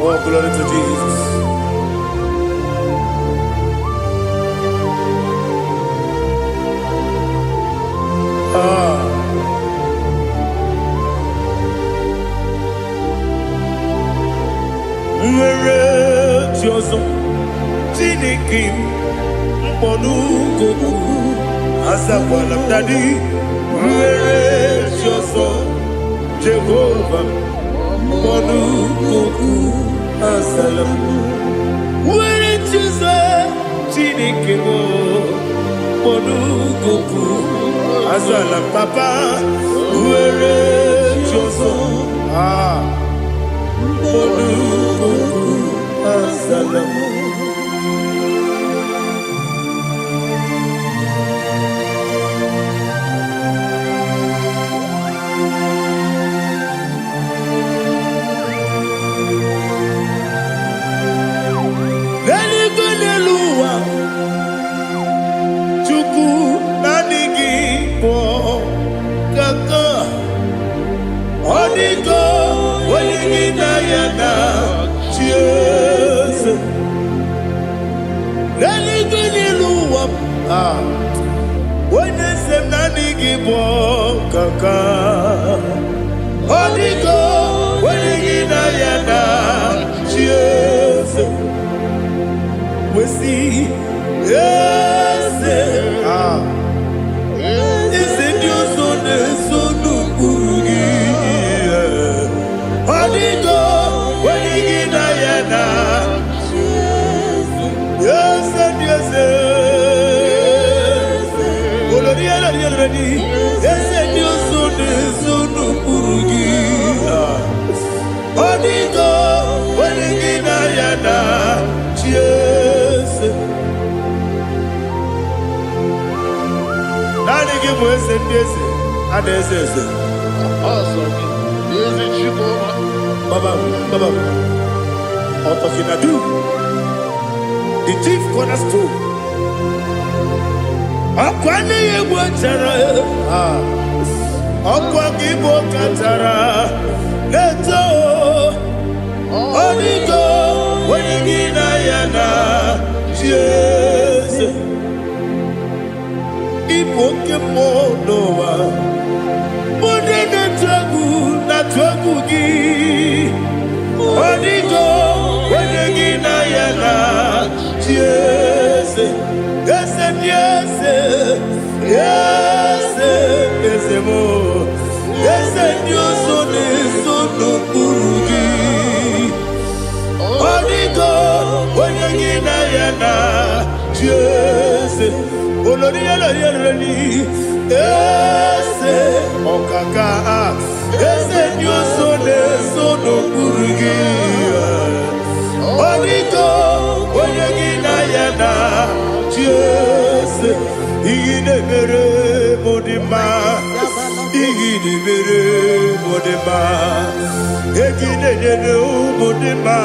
Speaker 1: Oh, glory to Jesus. Ah. Nwere chi ọzọ Chineke m mkpọrọ goku azakwala m. Daddy, nwere chi ọzọ Jehova mkpọrọ goku azala m. Nwere chi ọzọ Chineke m mkpọrọ goku azala m. Papa, Nwere chi ọzọ. Ah, olukuku azala m. N'eluigwe, n'elu ụwa, Chukwu, naanị gị bụ kaka. Ọ dịgo onye gị na ya na chi eze. N'eluigwe, n'elu ụwa, ah, onye eze m, naanị gị bụ kaka. Ọ dịgo onye gị na ya na chi eze. Wesi eze, ah, eze ndị ọzọ na-eso n'ụkpụrụ gị. Ọ dịgo onye gị na ya na eze ndị eze. Olori elori elori, eze ndị ọzọ na-eso n'ụkpụrụ gị. Ọ dịgo onye gị na ya na chi eze. Naanị gị bụ eze ndị eze a na-eze eze.
Speaker 3: Ọsọ gị, ezi Chukwu.
Speaker 1: Baba, Baba, Otokinadu, the chief cornerstone. Ọkwa n'ihe egwu chara, ọkwa gị bụ kachara na-eto. Ọdịgo onye gị na ya na chi eze. Ịbụ oke mmụọ n'ụwa. Ndị na-atụ egwu na-atụ egwu gị. Ọdịgo onye gị na ya na chi eze. Eze ndị eze, eze, eze m, eze ndị ọzọ na-eso n'okpuru gị. Ọdịgo onye gị na ya na chi eze. Olori olori olori, eze ọkaka, eze ndị ọzọ na-eso n'okpuru gị. Ọdịgo onye gị na ya na chi eze. Ihe na-emere m dị mma, ihe na-emere m dị mma, ego ị na-enyere ụmụ dị mma,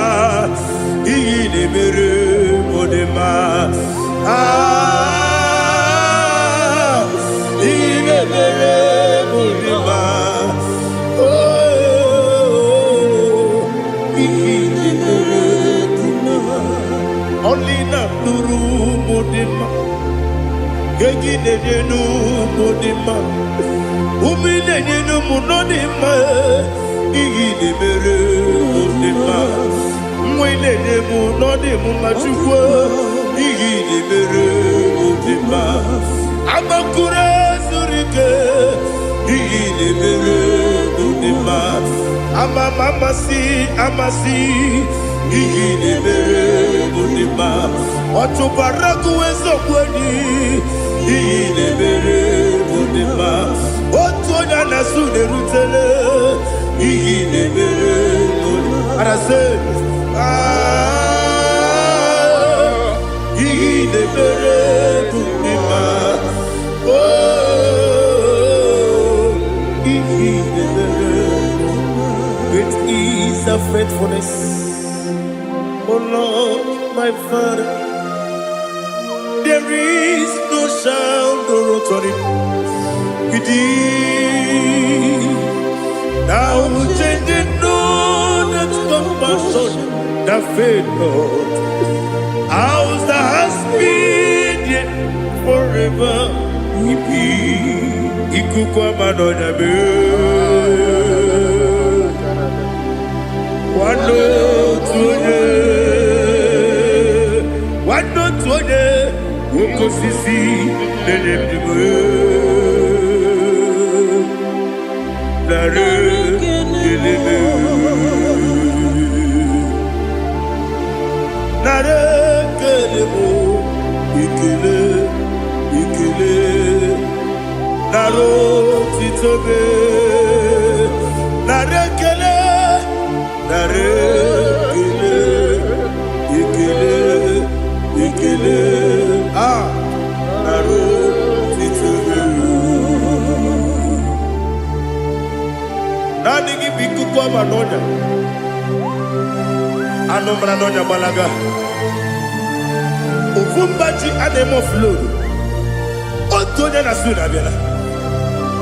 Speaker 1: ihe na-emere m dị mma. Ah, ihe na-emere m dị mma. Oh, ihe na-emere dị mma. Ọlị na-atụrụ ụmụ dị mma, ego ị na-enye n'ụmụ dị mma, ume ị na-enye n'ụmụ nọ dị mma, ihe ị na-emere mụ dị mma, nwa ị na-enye m nọ dị m mma. Chukwu, ihe ị na-emere mụ dị mma. Agbakụrụ zuru ike, ihe ị na-emere mụ dị mma. Ama m amasị amasị, ihe ị na-emere mụ dị mma. Ọchụkwara gụwa eziokwu enyi, ihe ị na-emere mụ dị mma. Otu onye a na-asụ na-erutele, ihe ị na-emere mụ dị mma. Arasị, ah, ihe ị na-emere mụ dị mma. Oh, ihe ị na-emere. Great is thy faithfulness, O Lord, my Father. There is no shadow of turning with thee. Thou changest not thy compassions, they fail not. As thou hast been, yea, forever will be. Ikuku ama n'ọnya mee. Nwanne otu onye, nwanne otu onye, oke osisi na-enye ndụ m. Narị ekele m. Narị ekele m, ekele, ekele, narị otito m. Anụ mara n'ọnya gbalaga. Ofu mba ji a na-eme offload. Otu onye na su na-abịala.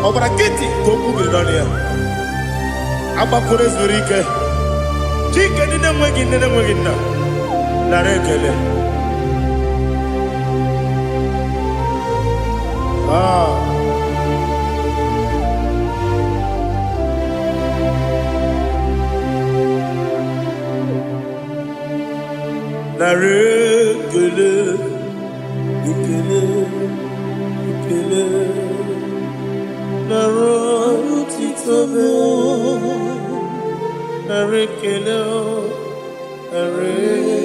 Speaker 1: Ọ gbara nkịtị ka okwu biri n'ọnụ ya. Agbakọrọ zuru ike. Chike ndị na-enweghị nne na-enweghị nna. Nara ekele. Ah. Nara ekele, ekele, ekele. Nara otito m. Nara ekele, nara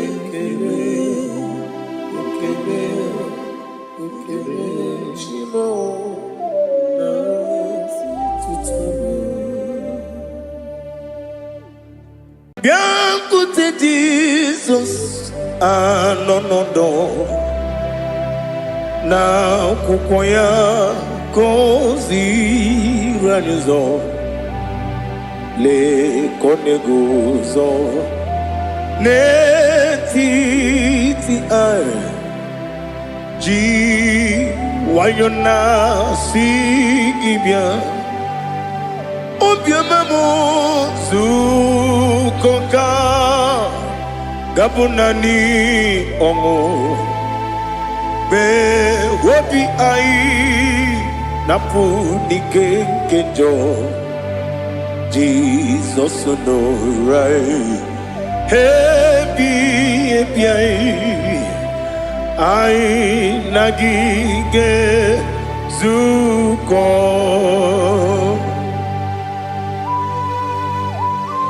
Speaker 1: ekele, ekele, ekele. Chi m o, nara otito m. Bịakwute Jizọs anọ n'ọdọ na akwụkwọ ya ka o ziri anyị ụzọ. Lee ka ọ na-eguzo n'etiti anyị ji nwayọ na-asị gị bịa. Obiọma m, zukọ ka gabụ naanị ọṅụ mgbe obi anyị na-apụ n'ike nke njọ. Jizọs nọrọ anyị ebi ebi anyị, anyị na gị ga-ezukọ.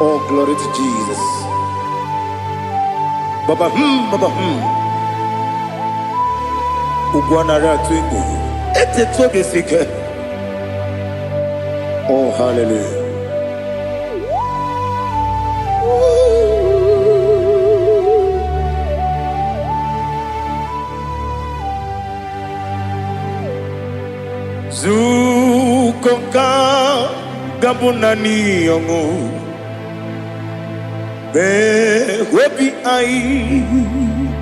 Speaker 1: Oh, glory to Jesus. Baba baba. Ugwu anaghị atụ egwu. Etetu obi esi ike. Oh, hallelujah. Zukọ ka gabụ naanị ọṅụ mgbe obi anyị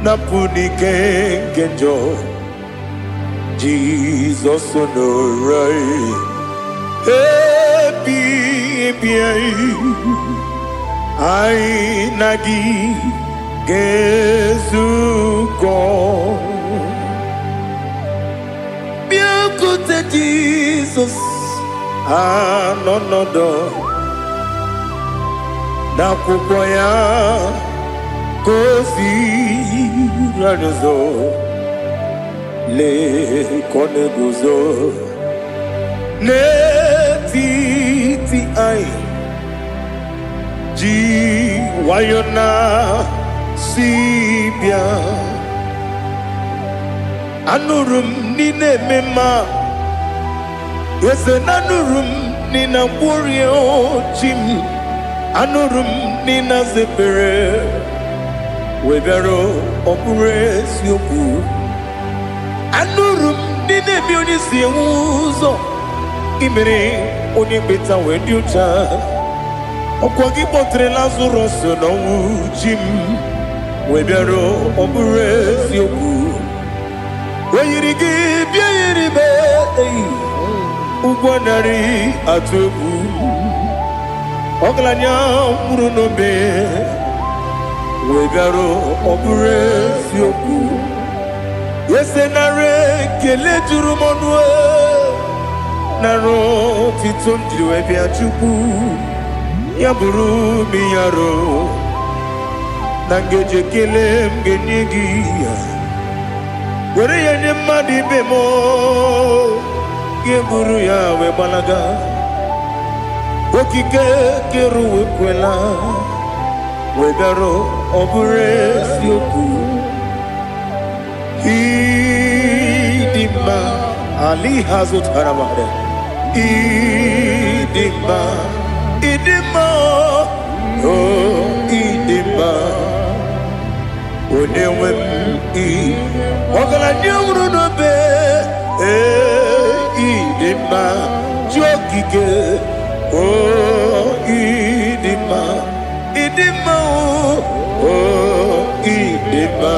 Speaker 1: na-apụ n'ike nke njọ. Jizọs nọrọ anyị ebi ebi anyị, anyị na gị ga-ezukọ. Bịakwute Jizọs anọ n'ọdọ n'akwụkwọ ya ka o ziri anyị ụzọ. Lee ka ọ na-eguzo n'etiti anyị ji nwayọ na si bịa. Anụrụ m n'ị na-eme mma, eze na anụrụ m n'ị na-agwọrịa chi m. Anụrụ m n'ị na-aza ekpere wee bịara. Ọ bụrụ eziokwu, anụrụ m n'ị na-eme onye si enwe ụzọ imere onye mkpeta wee dị ụcha. Ọkwa gị kpọtere Lazarọs n'ọnwụ, chi m, wee bịara. Ọ bụrụ eziokwu, o yiri gị bịa yiri m eyi ụgwọ narị atụ egwu. Ọgaranya nwụrụ n'obe wee bịara. Ọ bụrụ eziokwu, eze, nara ekele juru m ọnụ, nara otito m jiri wee bịa. Chukwu, ya bụrụ m yaro na ngeji ekele m ga-enye gị ya, were ya nye mmadụ ibe m, gị buru ya wee gbalaga. Okike kere uwe kwela wee bịarụ. Ọ bụrụ eziokwu, ịdị mma ali ha zụtara mmadụ. Ịdị mma, ịdị mma, o ịdị mma, onye nwe m. Ị ọgaranya nwụrụ n'obe, ee, ịdị mma, chi okike, o ịdị mma, ịdị. Ịdị mma o, ịdị mma.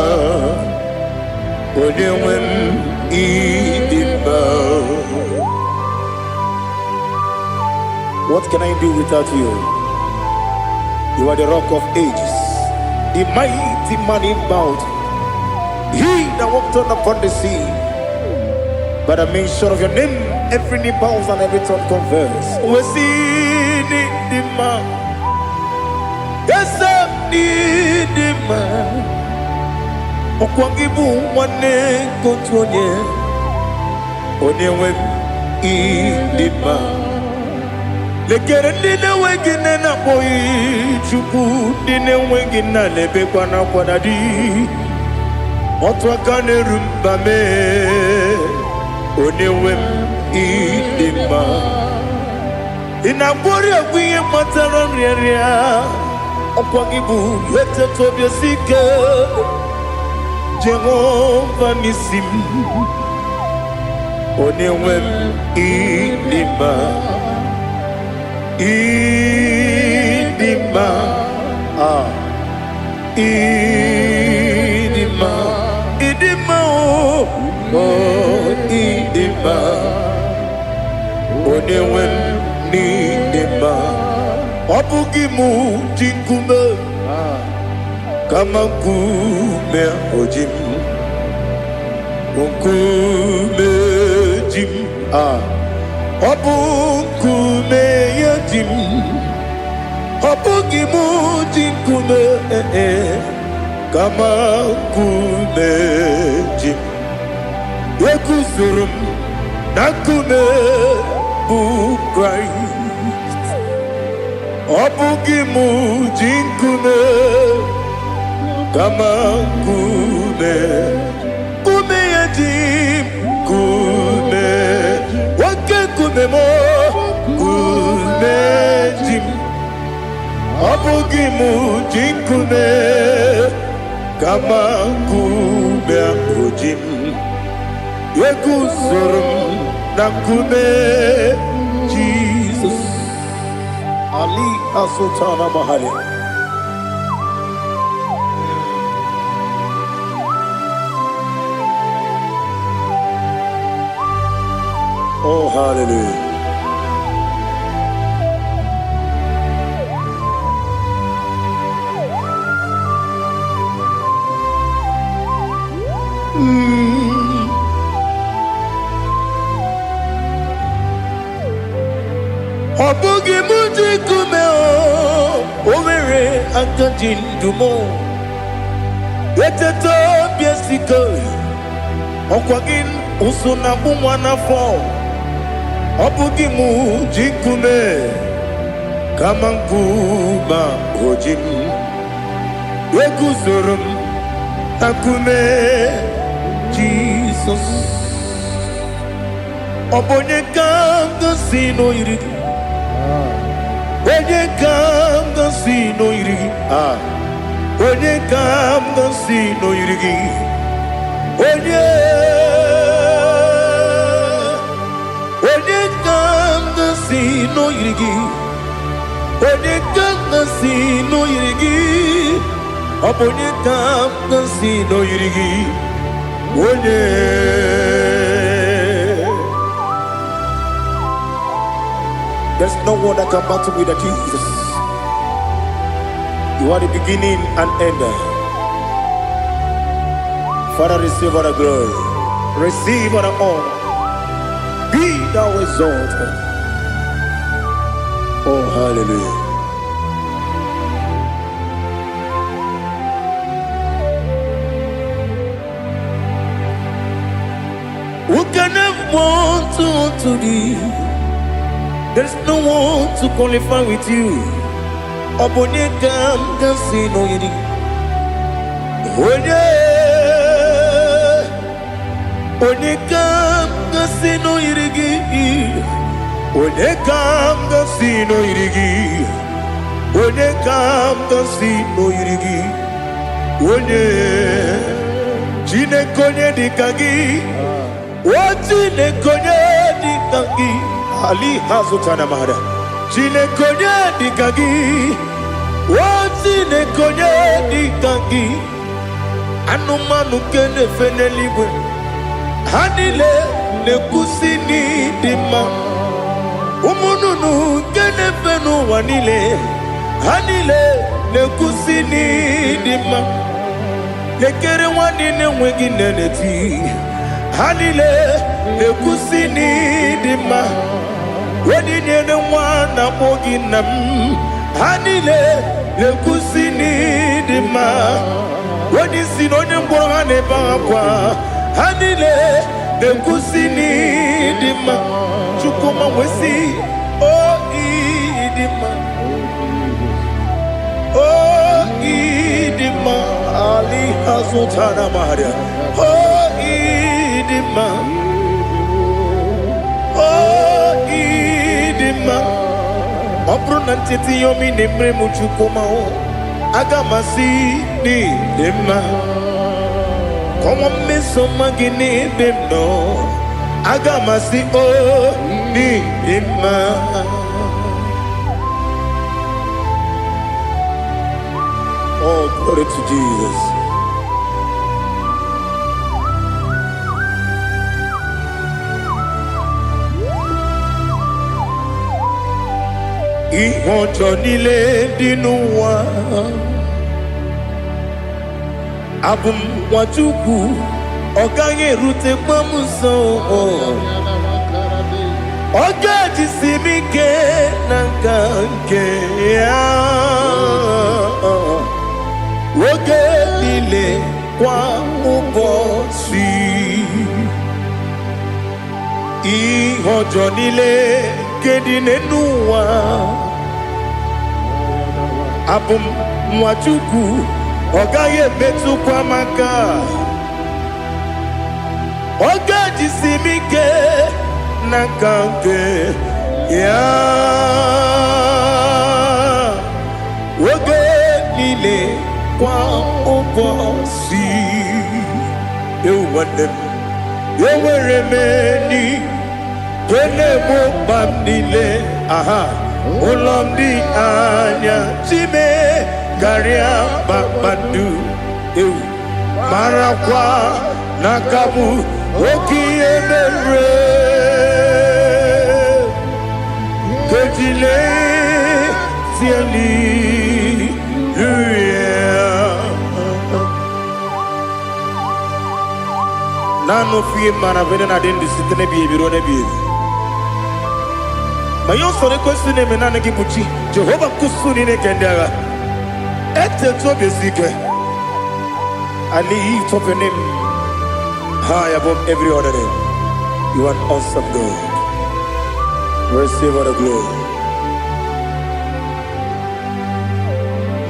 Speaker 1: Onye nwe m, ịdị mma. What can I do without you? You are the Rock of Ages, the mighty man in battle, he that walked on upon the sea. By the mention of your name, every knee bows and every tongue confess. We see the man. Yes, ịdị mma. Ọkwa gị bụ nwanne nke otu onye. Onye nwe m, ịdị mma. Lekere ndị na-enweghị nne na-akpọghị Chukwu, ndị na-enweghị nna na-ebekwa n'akwa na di. Otu aka na-eru mba mee, onye nwe m, ịdị mma. Ị na-agwọrị ọgwụ ihe kpatara nrịanrịa. Ọkwa gị bụ eteta obi esi ike, Jehova n'isi m. Onye nwe m, ịdị mma, ịdị mma. Ah, ịdị mma, ịdị mma o, oh, ịdị mma. Onye nwe m, n'ịdị mma. Ọ bụghị mụ ji nkume, kama nkume o ji m, nkume ji m. Ah, ọ bụ nkume ya ji m. Ọ bụghị mụ ji nkume, eh, eh, kama nkume ji m. Eguzoro m na nkume bụ Kraịst. Ọ bụghị mụ ji nkume, kama nkume, nkume ya ji m. Nkume, oke nkume m, nkume ji m. Ọ bụghị mụ ji nkume, kama nkume ahụ ji m. Eguzoro m na nkume Jizọs. Ali Asultana Mahali. Oh, hallelujah. Ọ bụghị mụ ji nkume o, o nwere aka ji ndụ m. Eteta obi esike, ọkwa gị ụsụ na agbụ nwa n'afọ. Ọ bụghị mụ ji nkume, kama nkume o ji m. Eguzoro m na nkume Jizọs. Ọ bụ onye ka m gosi n'oyiri gị? Onye ka m gosi n'oyiri gị? Ah, onye ka m gosi n'oyiri gị? Onye, onye ka m gosi n'oyiri gị? Onye ka m gosi n'oyiri gị? Ọ bụ onye ka m gosi n'oyiri gị? Onye. There's no one that can battle with the Jesus. You are the beginning and end. Father, receive all the glory. Receive all the honor. Be thou exalted. Oh, hallelujah. Who can have one to thee? There's no one to qualify with you. Ọ bụ onye ka m ga-asị n'oyiri? Onye, onye ka m ga-asị n'oyiri gị? Onye ka m ga-asị n'oyiri gị? Onye ka m ga-asị n'oyiri gị? Onye, Chineke, onye dị ka gị? O Chineke, onye dị ka gị? Ali Hazutana Mahada. Chineke, onye dị ka gị? O Chineke, onye dị ka gị? Anụmanụ nke na-efe n'eluigwe, ha niile na-ekwusi n'ịdị mma. Ụmụ nnụnụ nke na-efe n'ụwa niile, ha niile na-ekwusi n'ịdị mma. Lekere nwa niile enweghị nne na-eti, ha niile na-ekwusi n'ịdị mma. Onye nyere nwa na-akpọ gị nna m, ha niile na-ekwusi n'ịdị mma. Onye isi na onye ngwọrọ, ha na-ebe akwa, ha niile na-ekwusi n'ịdị mma. Chukwuma wesi o, ịdị mma, o ịdị mma. Ali azụtara maria, o ịdị mma, o ịdị mma. Ọ bụrụ na ncheta ihe omi na-emere m, Chukwuma o, aga m asị n'ịdị mma. Kọnwa mmeso mma gị n'ebe m nọ, aga m asị o n'ịdị mma. Oh, glory to Jesus. Ihe ọjọọ niile dị n'ụwa, abụ m nwa Chukwu, ọ gaghị erutekwa m nso. Ọ ga-ejisi m ike na nka nke ya oge niile, kwa ụbọchị. Ihe ọjọọ niile nke dị n'ụwa, abụ m nwa Chukwu, ọ gaghị emetụkwa m aka. Ọ ga-ejisi m ike na nka nke ya oge niile, kwa ụbọchị. Ewu nwanne m, enwere m enyi nke na-egbo mkpa m niile. Aha ụlọ m dị anya chime karịa kpakpando. Ewu, marakwa na aka bụ oke ihe mere kejile hallelujah. Naanị ofu ihe mara bụ na adị ndụ site n'ebighị ebi ruo n'ebighị ebi. Ma ihe usoro ekwesị na-eme, naanị gị bụ chi Jehova nkusu niile nke ndị agha. Etetu obi esi ike. I lift up your name high above every other name. You are an awesome God. Receive all the glory.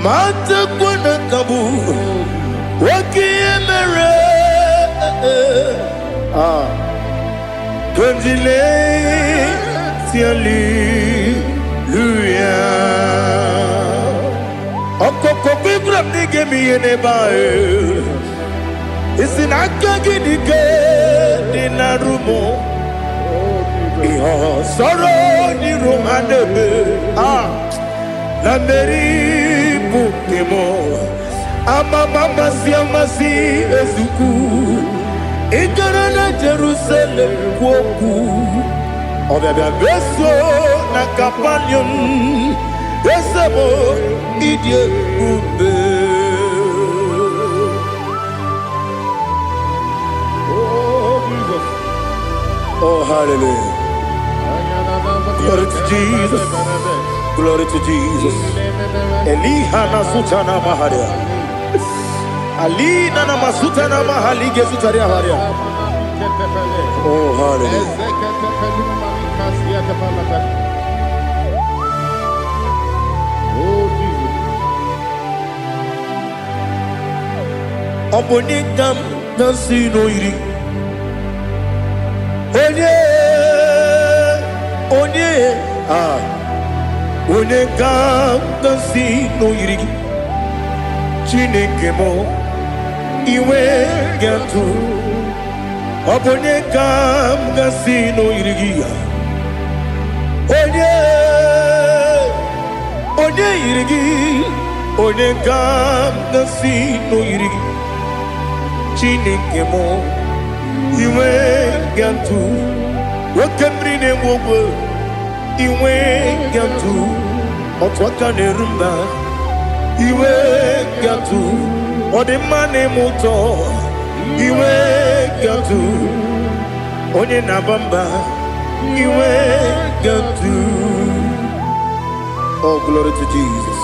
Speaker 1: Matakwa na kabu oke ihe mere. Ah, Kondile hallelujah. Ọkọkọ gbígbà m n'ige m ihe n'ebe ahụ. Isi na aka gị dị ike dị na rumo. Ihe ọsọrọ n'iru ha na-eme. Ah, na mmeri bụ nke m. Amama amasị amasị ezukwu. Ị gara na Jerusalem kwuo okwu. Ọbịabịa meso na Kapanium. Eze m, ịdị ebube.
Speaker 3: Oh, Jesus.
Speaker 1: Oh, hallelujah. Glory to Jesus. Glory to Jesus. Eliha na sutana maharia. Alina na masutana mahali gesutaria haria. Oh, hallelujah.
Speaker 3: Oh, Jesus.
Speaker 1: Ọ bụ onye ka m na-asị n'oyiri? Onye, onye, ah, onye ka m na-asị n'oyiri gị? Chineke m, iwe ga-atụ. Ọ bụ onye ka m ga-asị n'oyiri gị? Onye, onye yiri gị? Onye ka m ga-asị n'oyiri gị? Chineke m, inwe gatụ oke mmiri na-enwe ogwe, inwe gatụ otu aka na-eru mba, iwe gatụ ọdịmma na-eme ụtọ, iwe gatụ onye na-aba mba, iwe gatụ. Oh, glory to Jesus.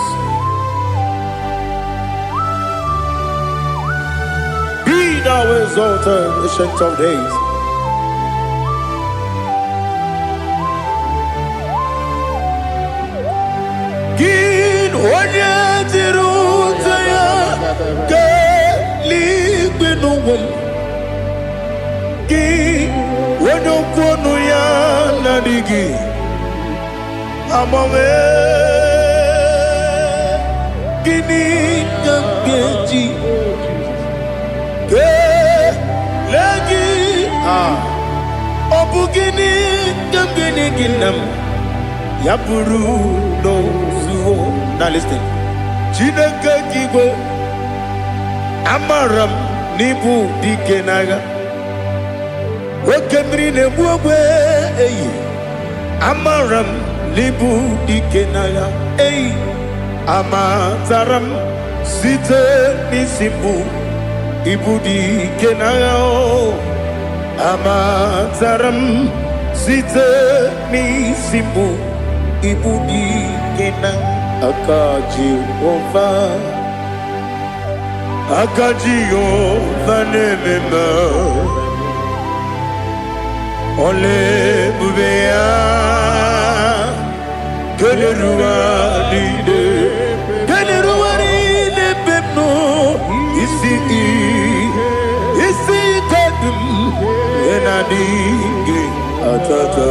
Speaker 1: Be thou exalted, Ancient of Days. Gị onye jiri ụzọ ya kelee n'ụwa m, gị onye okwu ọnụ ya na-adịghị agbanwe, gịnị ka m ga-eji kelee gị? Ah, ọ bụ gịnị ka m ga-enye gị, nna m, ya bụrụ n'ozuo? Now listen. Chineke gị igwe, amara m n'ịbụ dike n'agha, oke mmiri na-egbu ogbe eyi, amara m n'ịbụ dike n'agha eyi, amatara m site n'isi mbụ ịbụ dike n'agha o, amatara m site n'isi mbụ ịbụ dike na aka Jehova, aka Jehova na-eme mma, ọla ebube ya kelere ụwa niile, kelere ụwa niile ebe m nọ, isi isi ike dị m ihe na-adịghị atata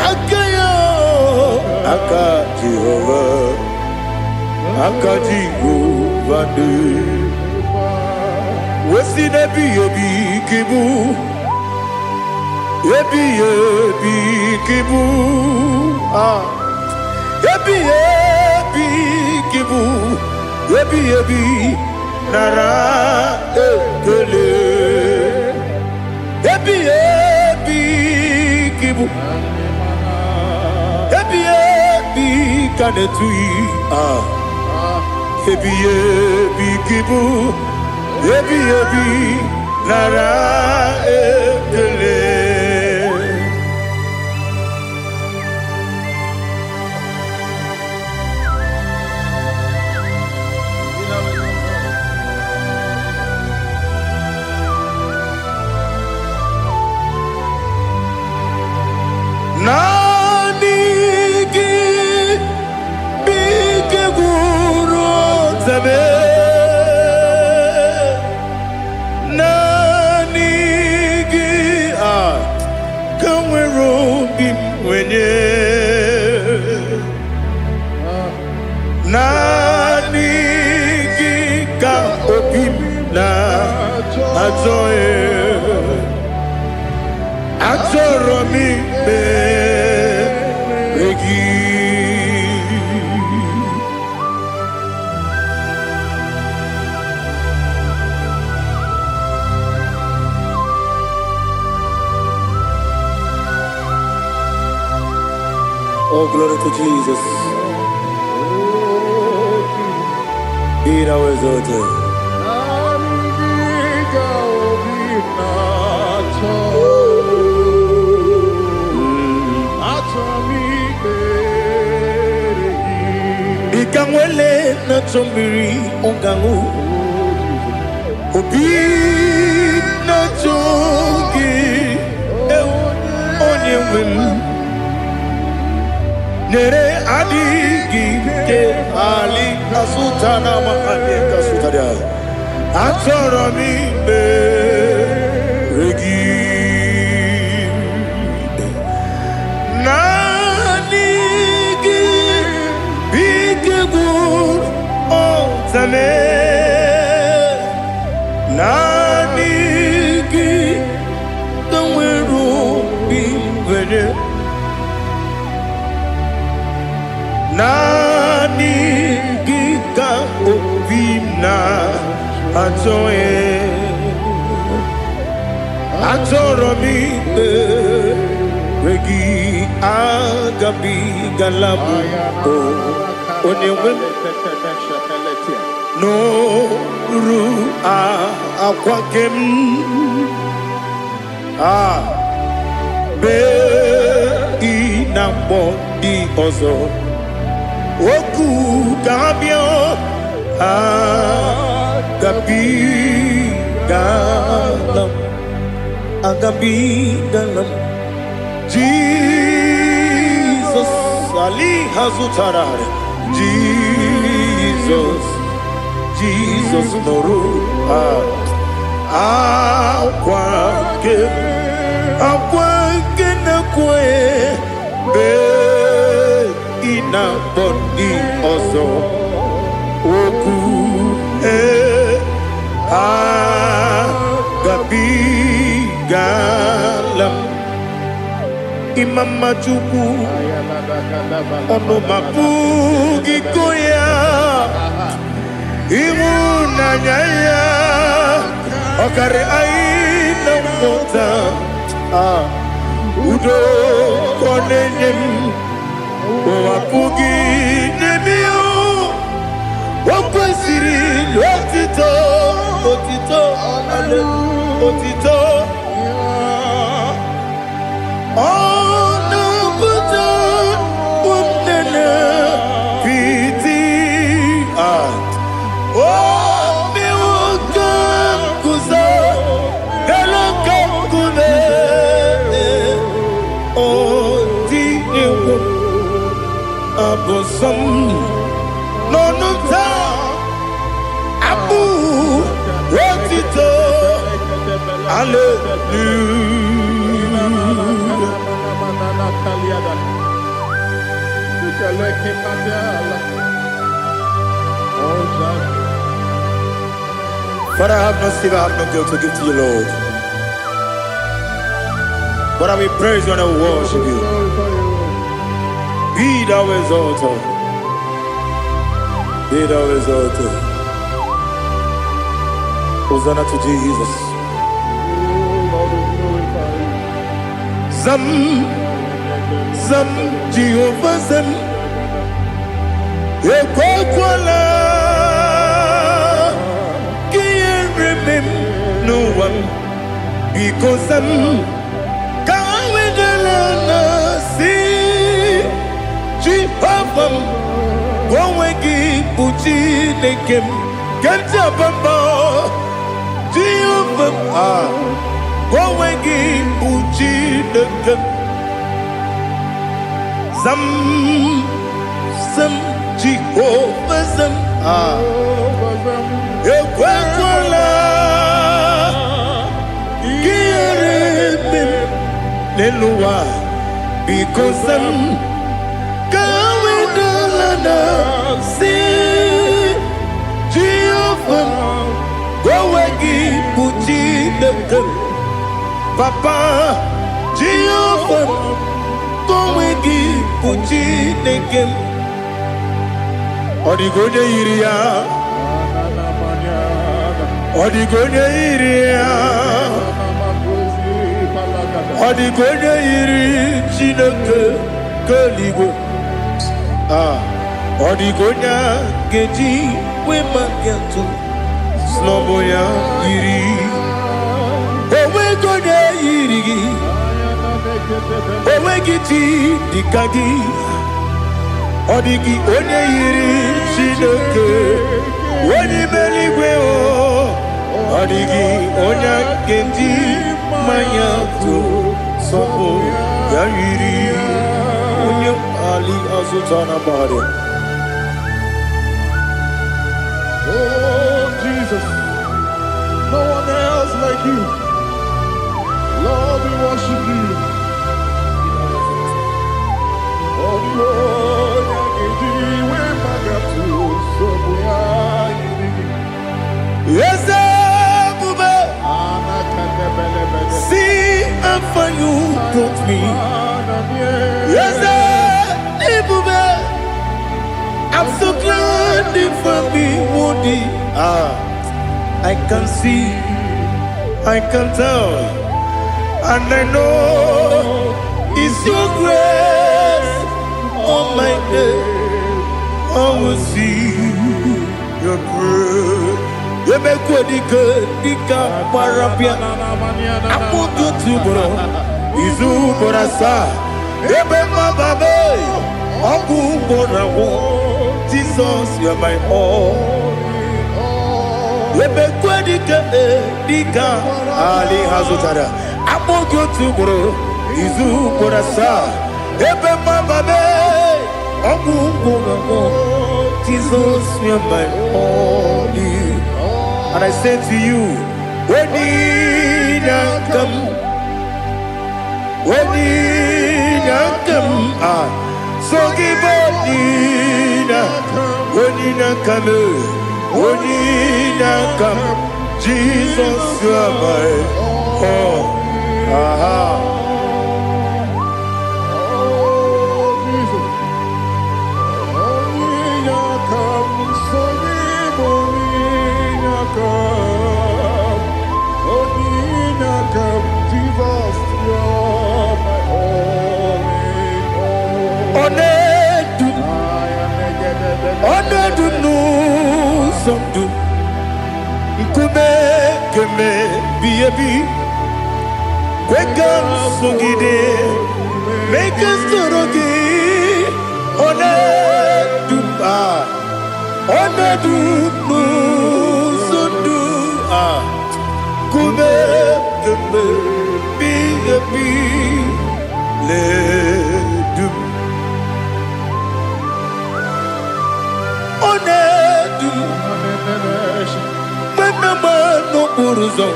Speaker 1: aka ya, aka Jehova, aka Jehova dị wesi n'ebighị ebi ka ịbụ, ebighị ebi ka ịbụ, ah, ebighị ebi ka ịbụ, ebighị ebi, nara ekele. Ebighị ebi ka ịbụ, ebighị ebi ka na-etughị, ah, ebighị ebi ka ịbụ, ebighị ebi, nara ekele. Naanị gị bụ ike gwụrụ ọtabe, naanị gị a ka nwere obi m nwenye, naanị gị ka obi m na-achọ, achọrọ m ikpere gị. Oh, glory to Jesus. Be thou exalted.
Speaker 3: Naanị gị ka obi na-achọ. Achọ m ikpere gị.
Speaker 1: Dịka nwele na-achọ mmiri ọ ga-aṅụ, obi na-achọ gị, ewu, onye nwe m, nyere adịghị ike ali kasuta na mahadị kasuta. Achọrọ m ikpere gị. Naanị gị bụ ike gwụrụ ọtame, naanị gị ka nwere obi nwere, naanị gị ka Achọghị, achọrọ m ikpere gị, agabigala m o onye nwe m n'oru akwa nke m a bee ị na-akpọ ndị ọzọ okwu ka ha bịa. Agabigala m, agabigala m. Jizọs ali ha zụtara. Jizọs, Jizọs, nụrụ akwa nke m, akwa nke na-ekwe mgbe ị na-akpọ ndị ọzọ okwu ee agabigala m. Ịma mma Chukwu, ọnụ ma pụghị ịkọ ya. Ịhụnanya ya ọkarị anyị na nghọta. Ah, udo ka ọ na-enye m, ụwa pụghị n'ebe ya. O kwesịrị otito, otito, otito. Ọ na-apụta ụmụnne piti. Ah, o mewo ka m guzo elu ka nkume. O tinyewo abụ nsọ m n'ọnụ m taa, abụ otito, hallelujah. Father, I have no silver, I have no gold to give to you, Lord. But I will praise you and I will worship you. Be thou exalted. Be thou exalted. Hosanna to Jesus. Zam, Zam, Jehovah Zam. Ekwekwala ka ihere mee m n'ụwa m. Biko zam, ka wedala na si Jehova m, ka onwe gị bụ Chineke m nke m ji aba mba. Jehova m, ah, ka onwe gị bụ Chineke m. Zam, zam, Jehova zam, ah, ekwekwala ka ihere mee m n'elu ụwa. Biko zam, ka wedala na si Jehova m, ka onwe gị bụ Chineke m. Papa, Jehova m, ka onwe gị bụ Chineke m. Ọ dịghị onye yiri ya, ọ dịghị onye yiri ya, ọ dịghị onye yiri Chineke nke eluigwe. Ah, ọ dịghị onye a ga-eji wee maka atụ snọbụ ya yiri. Onweghị onye yiri gị, onweghị chi dịka gị. Ọ dịghị onye yiri Chineke onye ime eluigwe o. Ọ dịghị onye a ga-eji mmanya tụ sọpụ ya yiri onye ali azụta na gbara.
Speaker 3: Oh, Jesus, no one else like you. Lord, we worship you. Oh, the Lord, we so
Speaker 1: Eze ebube, see how far you brought me. Eze ebube, I'm so glad you found me worthy. Ah. I can see, I can tell, and I know it's your grace on my day. I will see your grace. Emekwe dike dike gbara bịa akpụkpọ otu ugboro izu ugboro asaa ebe mmababe ọgwụ ugboro agwụ. Jesus, you are my all. Emekwe dike dike ali ha zụtara akpụghị otu ugboro izu ugboro asaa ebe mmababe ọgwụ ugboro agwụ. Jesus, you are my all. And I say to you, Onyinaka m, Onyinaka m, ah, so give Onyina, Onyinaka m, Onyinaka m, Jesus, you are my all. Aha.
Speaker 3: Oh, Jesus. Onyinaka m, so gị bụ Onyinaka m. Onyinaka m, Jesus, you're my all in all.
Speaker 1: Ọ na-edu m, ọ na-edu m n'ụzọ ndụ, nkume keme bi ebi, kwe ka m sogide, mee ka m soro gị. Ọ na-edu m, ah, ọ na-edu m n'ụzọ ndụ, ah, nkume keme bi ebi na-edu m. Ọ na-edu m mgbe nna m n'okporo ụzọ,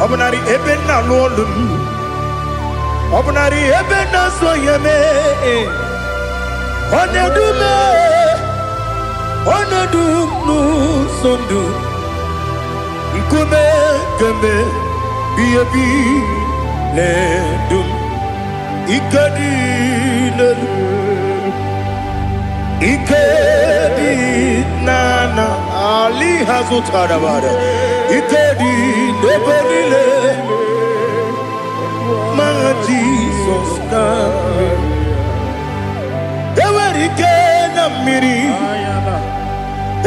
Speaker 1: ọ bụnarị ebe nna alụ ọlụ m, ọ bụnarị ebe na-azụ ya mee, ọ na-edu m, ọ na-edu m n'ụzọ ndụ, nkume kemgbe bi ebi na-edu m. Ike dị n'elu, ike dị n'ana ali ha zụtara bara, ike dị n'ebe niile ma Jizọs na enwere ike na mmiri,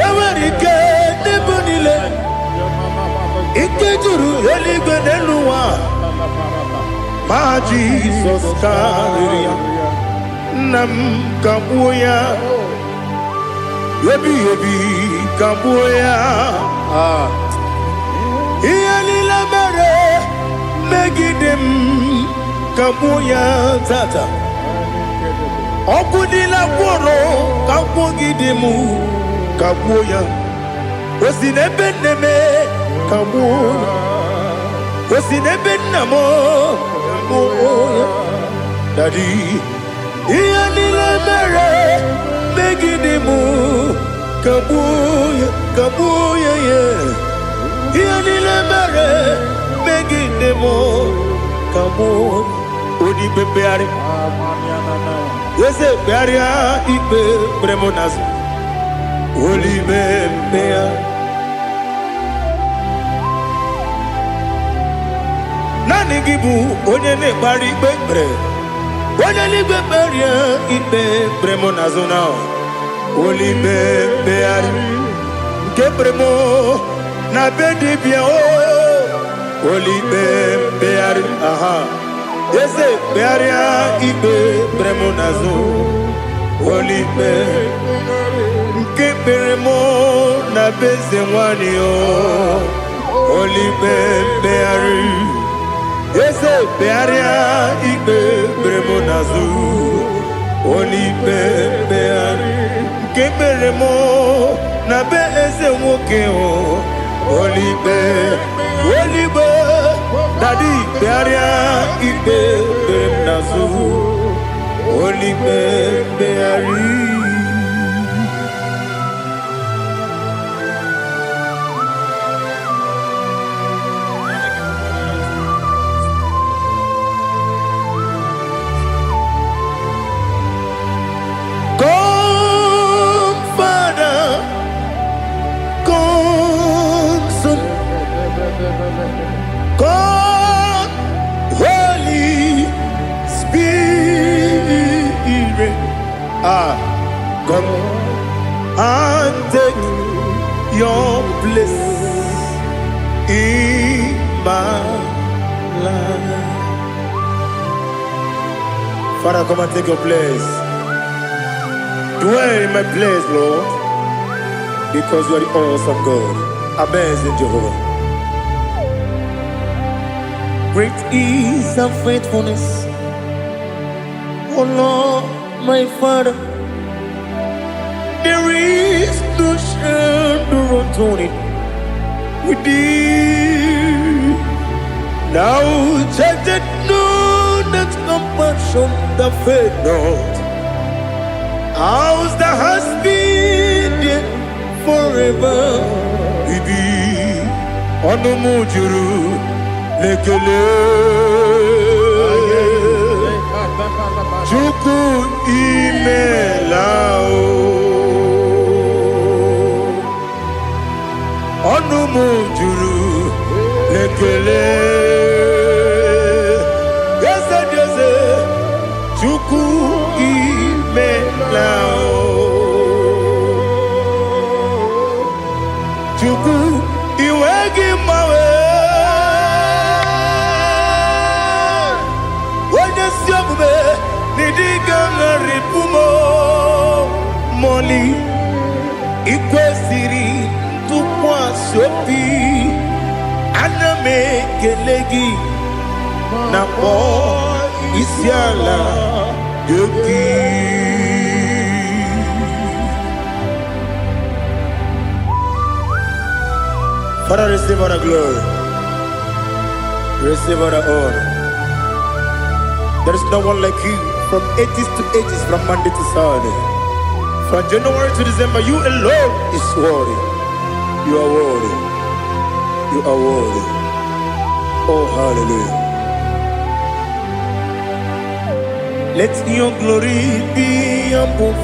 Speaker 1: enwere ike n'ebe niile, ike juru eluigwe n'elu ụwa ma Jizọs karịrị ya. Nna m, kagbuo ya ebighị ebi, kagbuo ya. Ah. Ihe niile mere megide m, kagbuo ya tata. Ọgwụ niile gwọrọ kagbuogide m, kagbuo ya. O si n'ebe nne m, kagbuo ya. O si n'ebe nna m, kagbuo ya. Daddy, ihe niile mere megide m, kagbuo ya, kagbuo ya ya. Ihe niile mere megide m, kagbuo. Onye ikpe mkpegharị, eze kpegharịa ikpe kpere m n'azụ, olibe mkpegharị. Naanị gị bụ onye na-ekpegharị ikpe kpere, onye n'igwe kperie ikpe kpere m n'azụ na olibe mkpegharị nke kpere m na be dibịa o, olibe mkpegharị. Aha, eze kpegharịa ikpe kpere m n'azụ, olibe nke kpere m na be eze nwanyị o, olibe mkpegharị. Eze kpegharịa ikpe kpere m n'azụ, olibe mkpegharị nke kpere m na be eze nwoke o, olibe olibe. Daddy, kpegharịa ikpe kpere m n'azụ, olibe mkpegharị. Come, Father, your place in my life. Father, come and take your place. Dwell in my place, Lord, because you are the awesome God, amazing Jehovah. Great is thy faithfulness, O Lord, my Father. There is no shadow of turning with thee. Thou changest not thy compassions, they fail not. As thou hast been there forever, be. Ọnụ m juru n'ekele. Chukwu, imela o. Ọnụ m juru n'ekele. Eze dị eze, Chukwu, imela o. Chukwu, iwe gị mgbanwe. Onye ezi omume n'ịdị ga-agharịpụ m mọli. Ikwesịrị ntụkwasị obi, ana m ekele gị na kpọọ isi ala gị. Father, receive all the glory, receive all the honor. There is no one like you from ages to ages, from Monday to Saturday, from January to December. You alone is worthy. You are worthy. You are worthy. Oh, hallelujah. Let your glory be above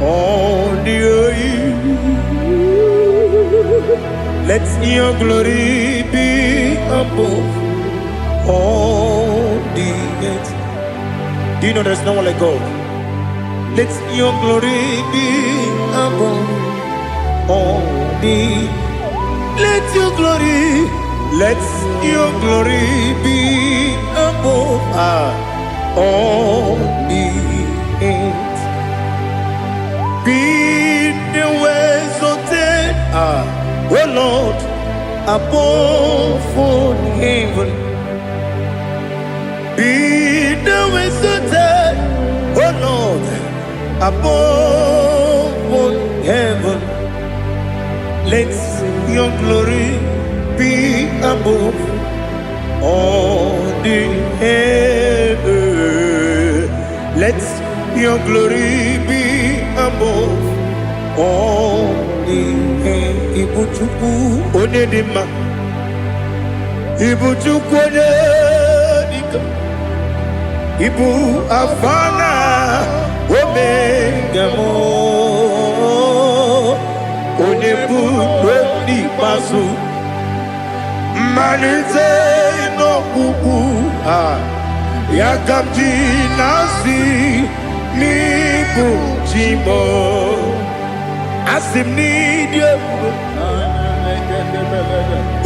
Speaker 1: all the earth. Let your glory be above all the earth. Do you know there's no one like God? Let your glory be above all the. Let your glory, let your glory be above all the earth. Be thou exalted, O Lord, above all heaven. Be thou exalted, O Lord, above all heaven. Let your glory be above all the heaven. Let your glory be above all the heaven. Ibu Chukwu onye dị mma, Ibu Chukwu onye dịka, Ibu Alfa na Omega m, onye bụ n'ikpeazụ, mmalite n'ọgwụgwụ a, ya ka m ji na-asị n'ịbụ chi m. Asị m n'ịdị ebube,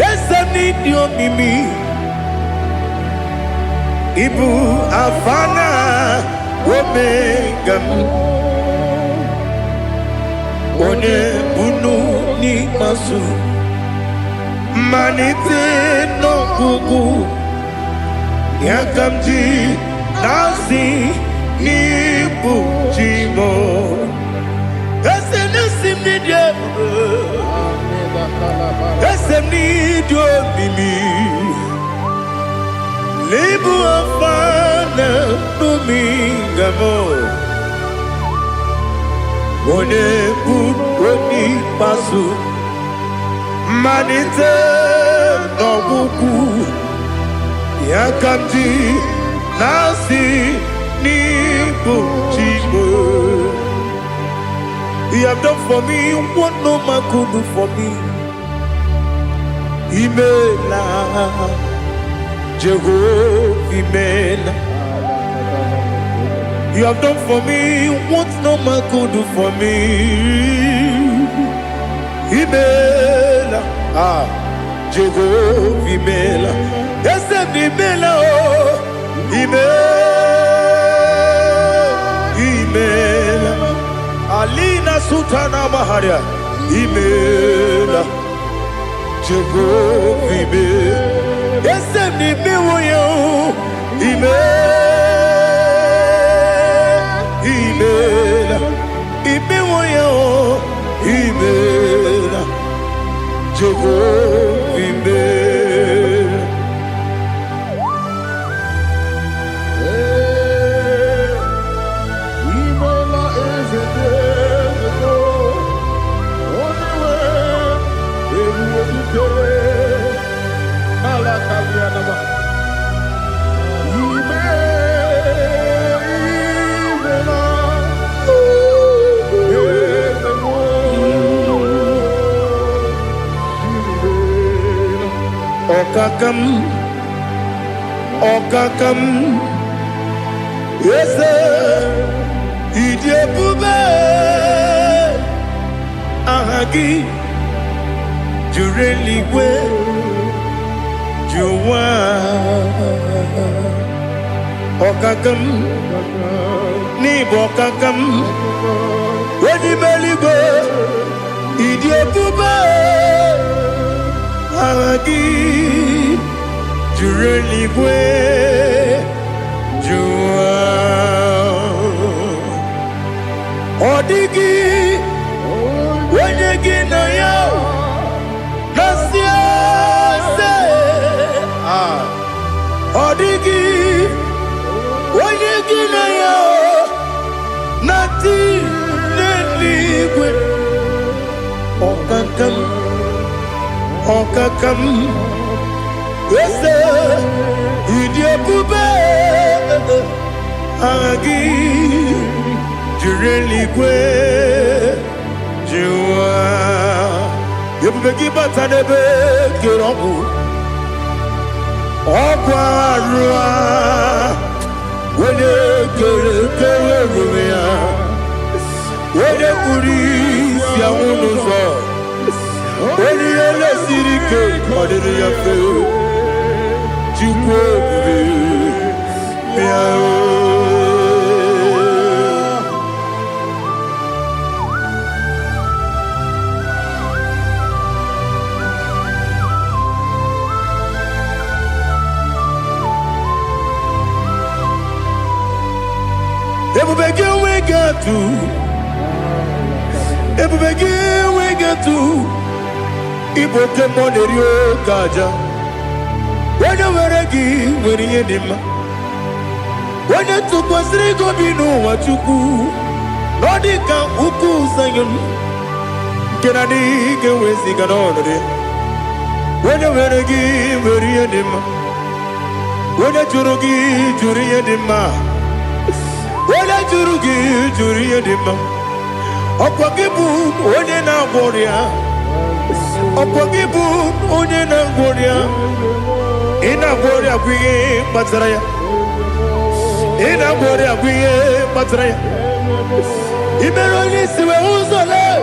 Speaker 1: eze m, n'ịdị omimi. Ịbụ Alfa na Omega m, onye bunu n'ikpeazụ, mmalite n'ọgwụgwụ, ya ka m ji na-asị n'ịbụ chi m. Eze na-esi m n'ịdị ebube, eze m, n'ịdị omimi. N'ịbụ Alfa na Omega m, onye bụ onye ikpeazụ, mmalite n'ọgwụgwụ, ya ka m ji na-asị n'ịbụ chi m. You have done for me what no man could do for me. Imela, Jehovah, Imela. You have done for me what no man could do for me. Imela, ah, Jehova, imela. Eze m, imela o, imela, imela. Alina Sutana Maharia, imela. Jehova, imela. Eze m, imewo ya o, imela, imela, imewo ya o, imela. Jehova, imela.
Speaker 3: Imela, eze dị eze, onye nwe ebube dike n'ala kalịanama. Ime, imela, eze m, imela.
Speaker 1: Ọkaka m, ọkaka m, eze, ịdị ebube. Aha gị juru eluigwe ju ụwa. Ọkaka m, n'ịbụ ọkaka m, onye ime eluigwe, ịdị ebube. Aha gị juru eluigwe ju ụwa. Ọ dịghị onye gị na ya na-asị eze. Ah, ọ dịghị onye gị na ya na-atị n'eluigwe. Ọkaka m, ọkaka m, eze, ịdị ebube. Aha gị juru eluigwe ju ụwa. Ebube gị bata n'ebe kere ọgwụ, ọgwụ arụ a, onye kere kere ebube ya, onye kpuru isi anwụ n'ụzọ, onye ihe na-esiri ike ọ dịrị ya mfe. Chukwu ebube, bịa o. Ebube gị enweghị atụ, ebube gị enweghị atụ. Ịbụ oke mmụọ na-eri oke aja. Onye nwere gị nwere ihe dị mma. Onye tụkwasịrị gị obi n'ụwa, Chukwu, na ọ dị ka ukwu Zayọn nke na adịghị ga-eweziga n'ọnọdụ ya. Onye nwere gị nwere ihe dị mma. Onye jụrụ gị jụrụ ihe dị mma. Onye jụrụ gị jụrụ ihe dị mma. Ọkwa gị bụ onye na-agwọ ọrịa, ọkwa gị bụ onye na-agwọ ọrịa. Ị na-agwọ ọrịa bụ ihe kpatara ya. Ị na-agwọ ọrịa bụ ihe kpatara ya. Ị mere onye isi wee ụzọ lee,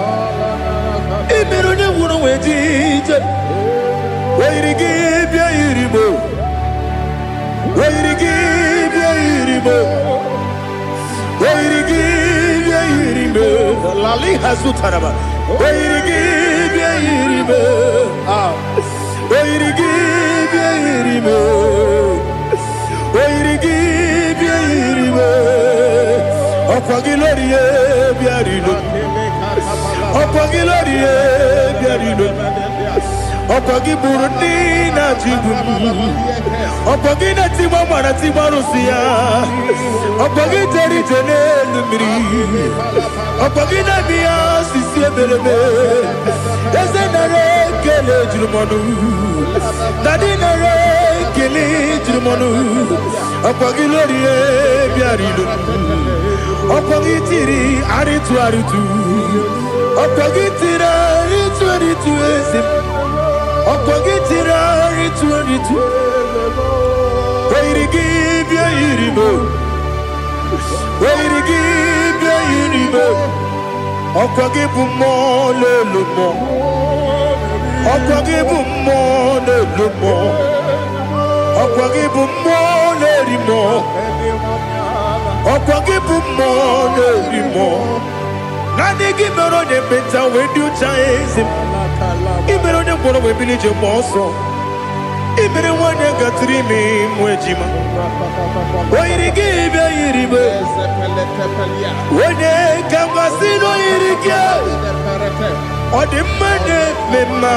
Speaker 1: ị mere onye nwụrụ wee ji ije. Oyiri gị bịa yiri mo, oyiri gị bịa yiri mo, oyiri gị bịa yiri mo. Lali hazutaraba. Oyiri gị bịa yiri mo. Ah, oyiri gị bịa yiri mo, oyiri gị bịa yiri mo. Ọkwa gị lórí ye bịa rilo, ọkwa gị lórí ye bịa rilo, ọkwa gị gburu ndị na-achị igbu m, ọkwa gị na-etigba mara tigba arụsị ya, ọkwa gị jere ije n'elu mmiri, ọkwa gị na-eme ya osisi emereme. Eze, nara ekele juru m ọnụ. Daddy, nara ekele juru m ọnụ. Ọkwa gị lórí bịara ilo, ọkwa gị tiri arịtụ arịtụ, ọkwa gị tiri arịtụ arịtụ. Eze m, ọkwa gị tiri arịtụ arịtụ. Oyiri gị bịa yiri m, oyiri gị bịa yiri m. Ọkwa gị bụ mmụọ lelu mmụọ. Ọkwa gị bụ mmụọ na-elu mmụọ. Ọkwa gị bụ mmụọ na-eri mmụọ. Ọkwa gị bụ mmụọ na-eri mmụọ. Naanị gị mere onye ekpenta wee dị ụcha, eze m. Ị mere onye ngwọrọ wee bili ije gba ọsọ. Ị mere nwanyị gatụrụ ime ịmụ ejima. O yiri gị bịa yiri be. Onye ka mmasị na o yiri gị. Ọ dị mma na-eme mma.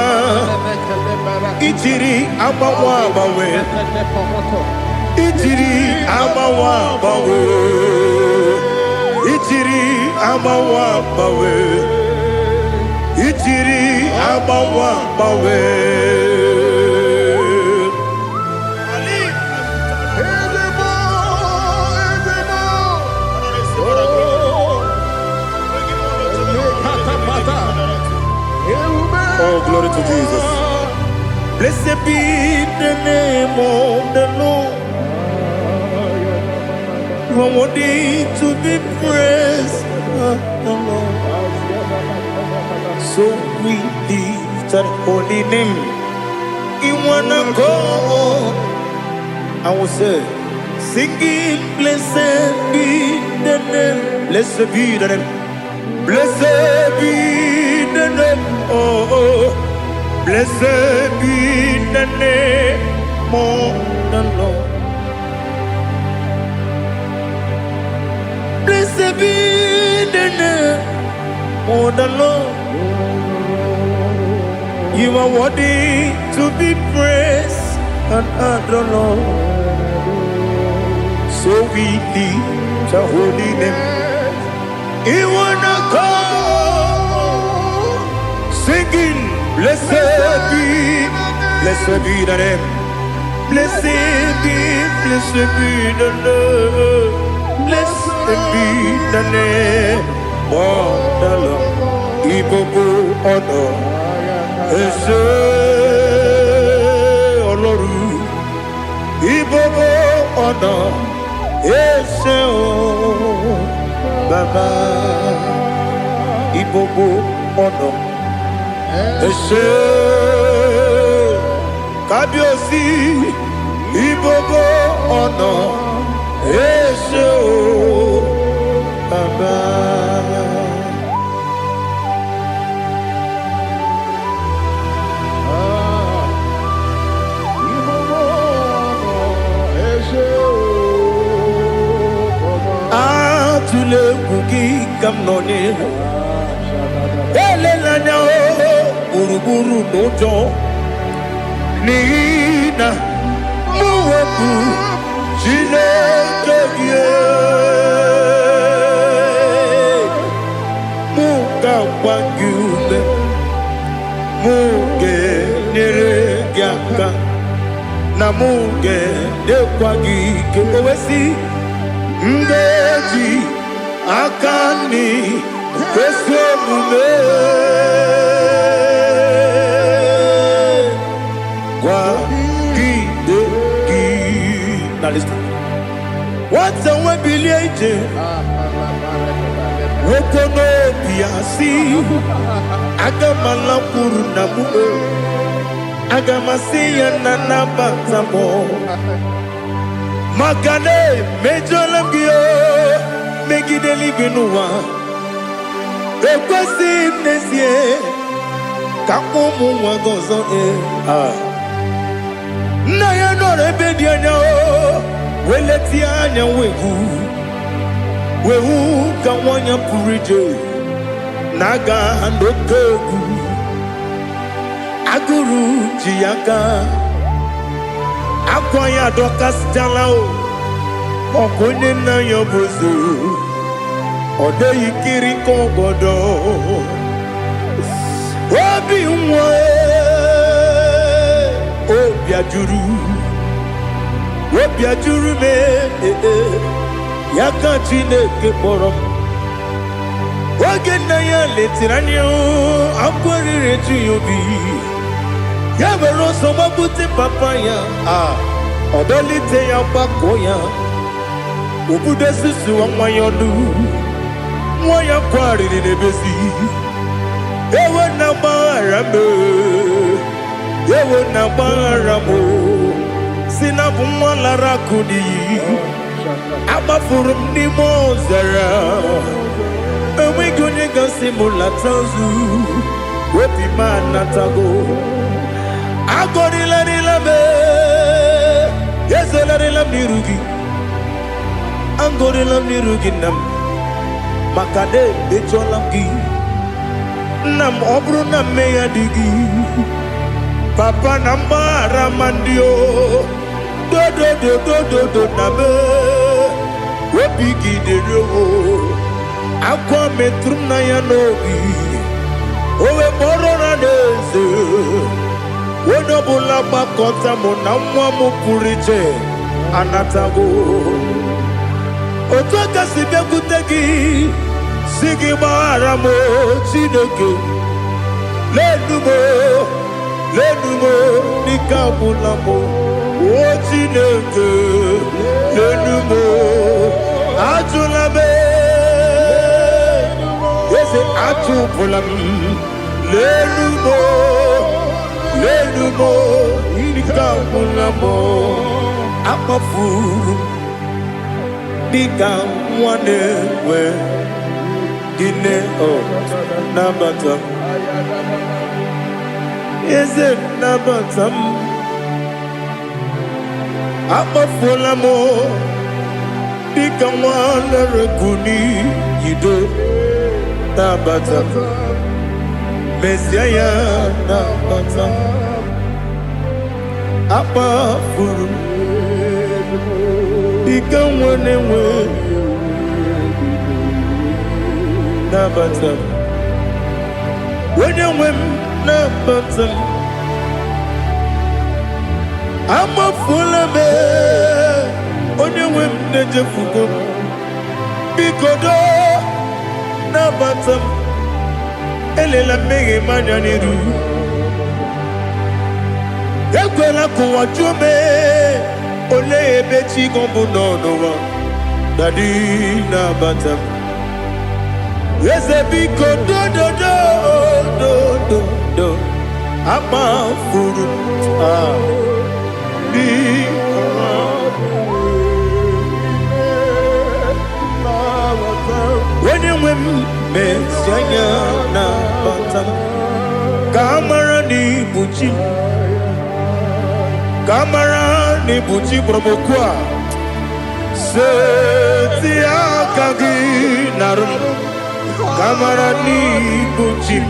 Speaker 1: Ijiri agbanwe agbanwe. Ijiri agbanwe agbanwe. Ijiri agbanwe agbanwe. Ijiri agbanwe agbanwe. Ali.
Speaker 3: Ezigbo, ezigbo. Oh, lekatapata. Ewume.
Speaker 1: Oh, glory to Jesus. Blessed be the name of the Lord. You are worthy to be praised, the Lord. So we lift that holy name. In one accord, I will say, singing, blessed be the name, blessed be the name, blessed be the name, oh, blessed be the name of the Lord. Blessed be the name of the Lord. You are worthy to be praised and adored, Lord. So we lift the holy name. In one accord, singing, blessed be the name. Blessed be the Lord. Blessed be the name of the Lord. Ìgbogbo ọ̀nà ẹ ṣé Ọlọ́run. Ìgbogbo ọ̀nà ẹ ṣé o bàbá. Ìgbogbo ọ̀nà ẹ ṣé kábíyèsí. Ìgbogbo ọ̀nà ẹ ṣé o bàbá.
Speaker 3: Ah, ìgbogbo ọ̀nà ẹ ṣé o bàbá.
Speaker 1: Atụla egwu gị ka m nọ n'ihu. Elela anya o gburugburu n'ụjọ, n'ihi na mụ wepụ Chineke gị, mụ ga-agba gị ume, mụ ga-enyere gị aka, na mụ ga-enyekwa gị ike. O wee sị, m ga-eji aka nri ezi omume kwagide gị. Now listen. Nwata nwe bilie ije, nwoke n'obi ya si, aga m alakwuru nna m o, aga m asị ya na nabata m, maka na emejọla m gị o megide eluigwe n'ụwa. Ekwesịghị m n'ezie ka ụmụ nwa gị ọzọ. Ee. Ah. Nna ya nọrọ ebe dị anya o wee letie anya wee hụ wee hụ ka nwa ya pụrụ ije na-aga n'oke egwu. Agụrụ ji ya aka, akwa ya adọkasịchala o. Ọkụ onye nna ya bụ eze, ọ dịghị kiri ka ọgọdọ obi nwa. Obi ajụrụ, obi ajụrụ m. Ee, ya ka Chineke kpọrọ m. Oge nna ya letiri anya, akwa riri eju ya obi. Ya were ọsọ gbapute papa ya. A ọ dọlite ya, gbakọ ya, obudo susuwa nwa ya ọnụ. Nwa ya kwarịrị n'ebezi ewe na gbaghara m. Ewo na gbaghara m o. Si na bụ nwa lara akụ n'iyi. Agbafuru m n'ime ọzara. Enweghị onye gasị m lata ozu. Obi m anatago. Agọrịlarịla m, ezelarịla m n'iru gị. Agọrịla m n'iru gị, nna m, maka na emejọla m gị. Nna m, ọ bụrụ na mmehie dị gị, papa, na mgbaghara ma ndị o dodododododo na me obi gị dịrị o. Akwa metụrụ m na ya n'obi, o wee kpọrọ na n'eze. Onye ọbụla gbakọta mụ na nwa m pụrụ iche anatago. Otu aka si bịakwute gị, si gị gbaghara m o, Chineke. Lenu m o, lenu m o, n'ike agwụla m o. O Chineke, lenu m o, ajụla m, eze, achụpụla m. Lenu m o, lenu m o, ike agwụla m o. Akpafuru m dịka nwa na-enwe gịnị o. Nabata m, eze, nabata m. Akpafuola m dịka nwa lere n'iyido. Nabata m, mezie ya, nabata m. Akpafuru m dịka nwa na-enwe, nabata m. Onye nwe m, nabata m. Amafuola m, onye nwe m, na-ejefugo m. Biko doo, nabata m. Elela mmehie m anya n'iru. Ekwela ka ụwa jụọ m, olee ebe chi gị bụ nọ n'ụwa. Daddy, nabata m. Eze, biko, dododo dododo. Akpafuru m, ah, biko. Onye nwe m, mezi anya, nabata m, ka a mara na ibu chi m, ka a mara na ibu chi kpọrọ m okwu a. Seti aka gị narụ m, ka a mara na ibu chi m.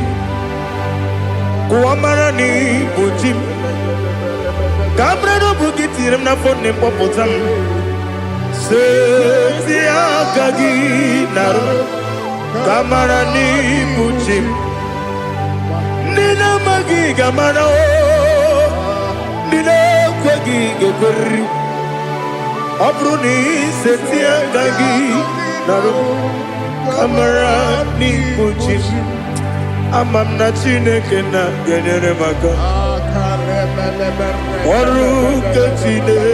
Speaker 1: Kụwa mara na ibu chi m, ka a mara na ọ bụ gị tinyere m n'afọ nne m, kpọpụta m. Seti aka gị narụ m, ka a mara na ibu chi m. Ndị na-amaghị ga-amara o, ndị na-ekweghị ga-ekweriri. Ọ bụrụ na iseti aka gị narụ m, ka mara n'ibu chi m. Ama m na Chineke na ga-enyere m aka. Ọrụ nke Chineke.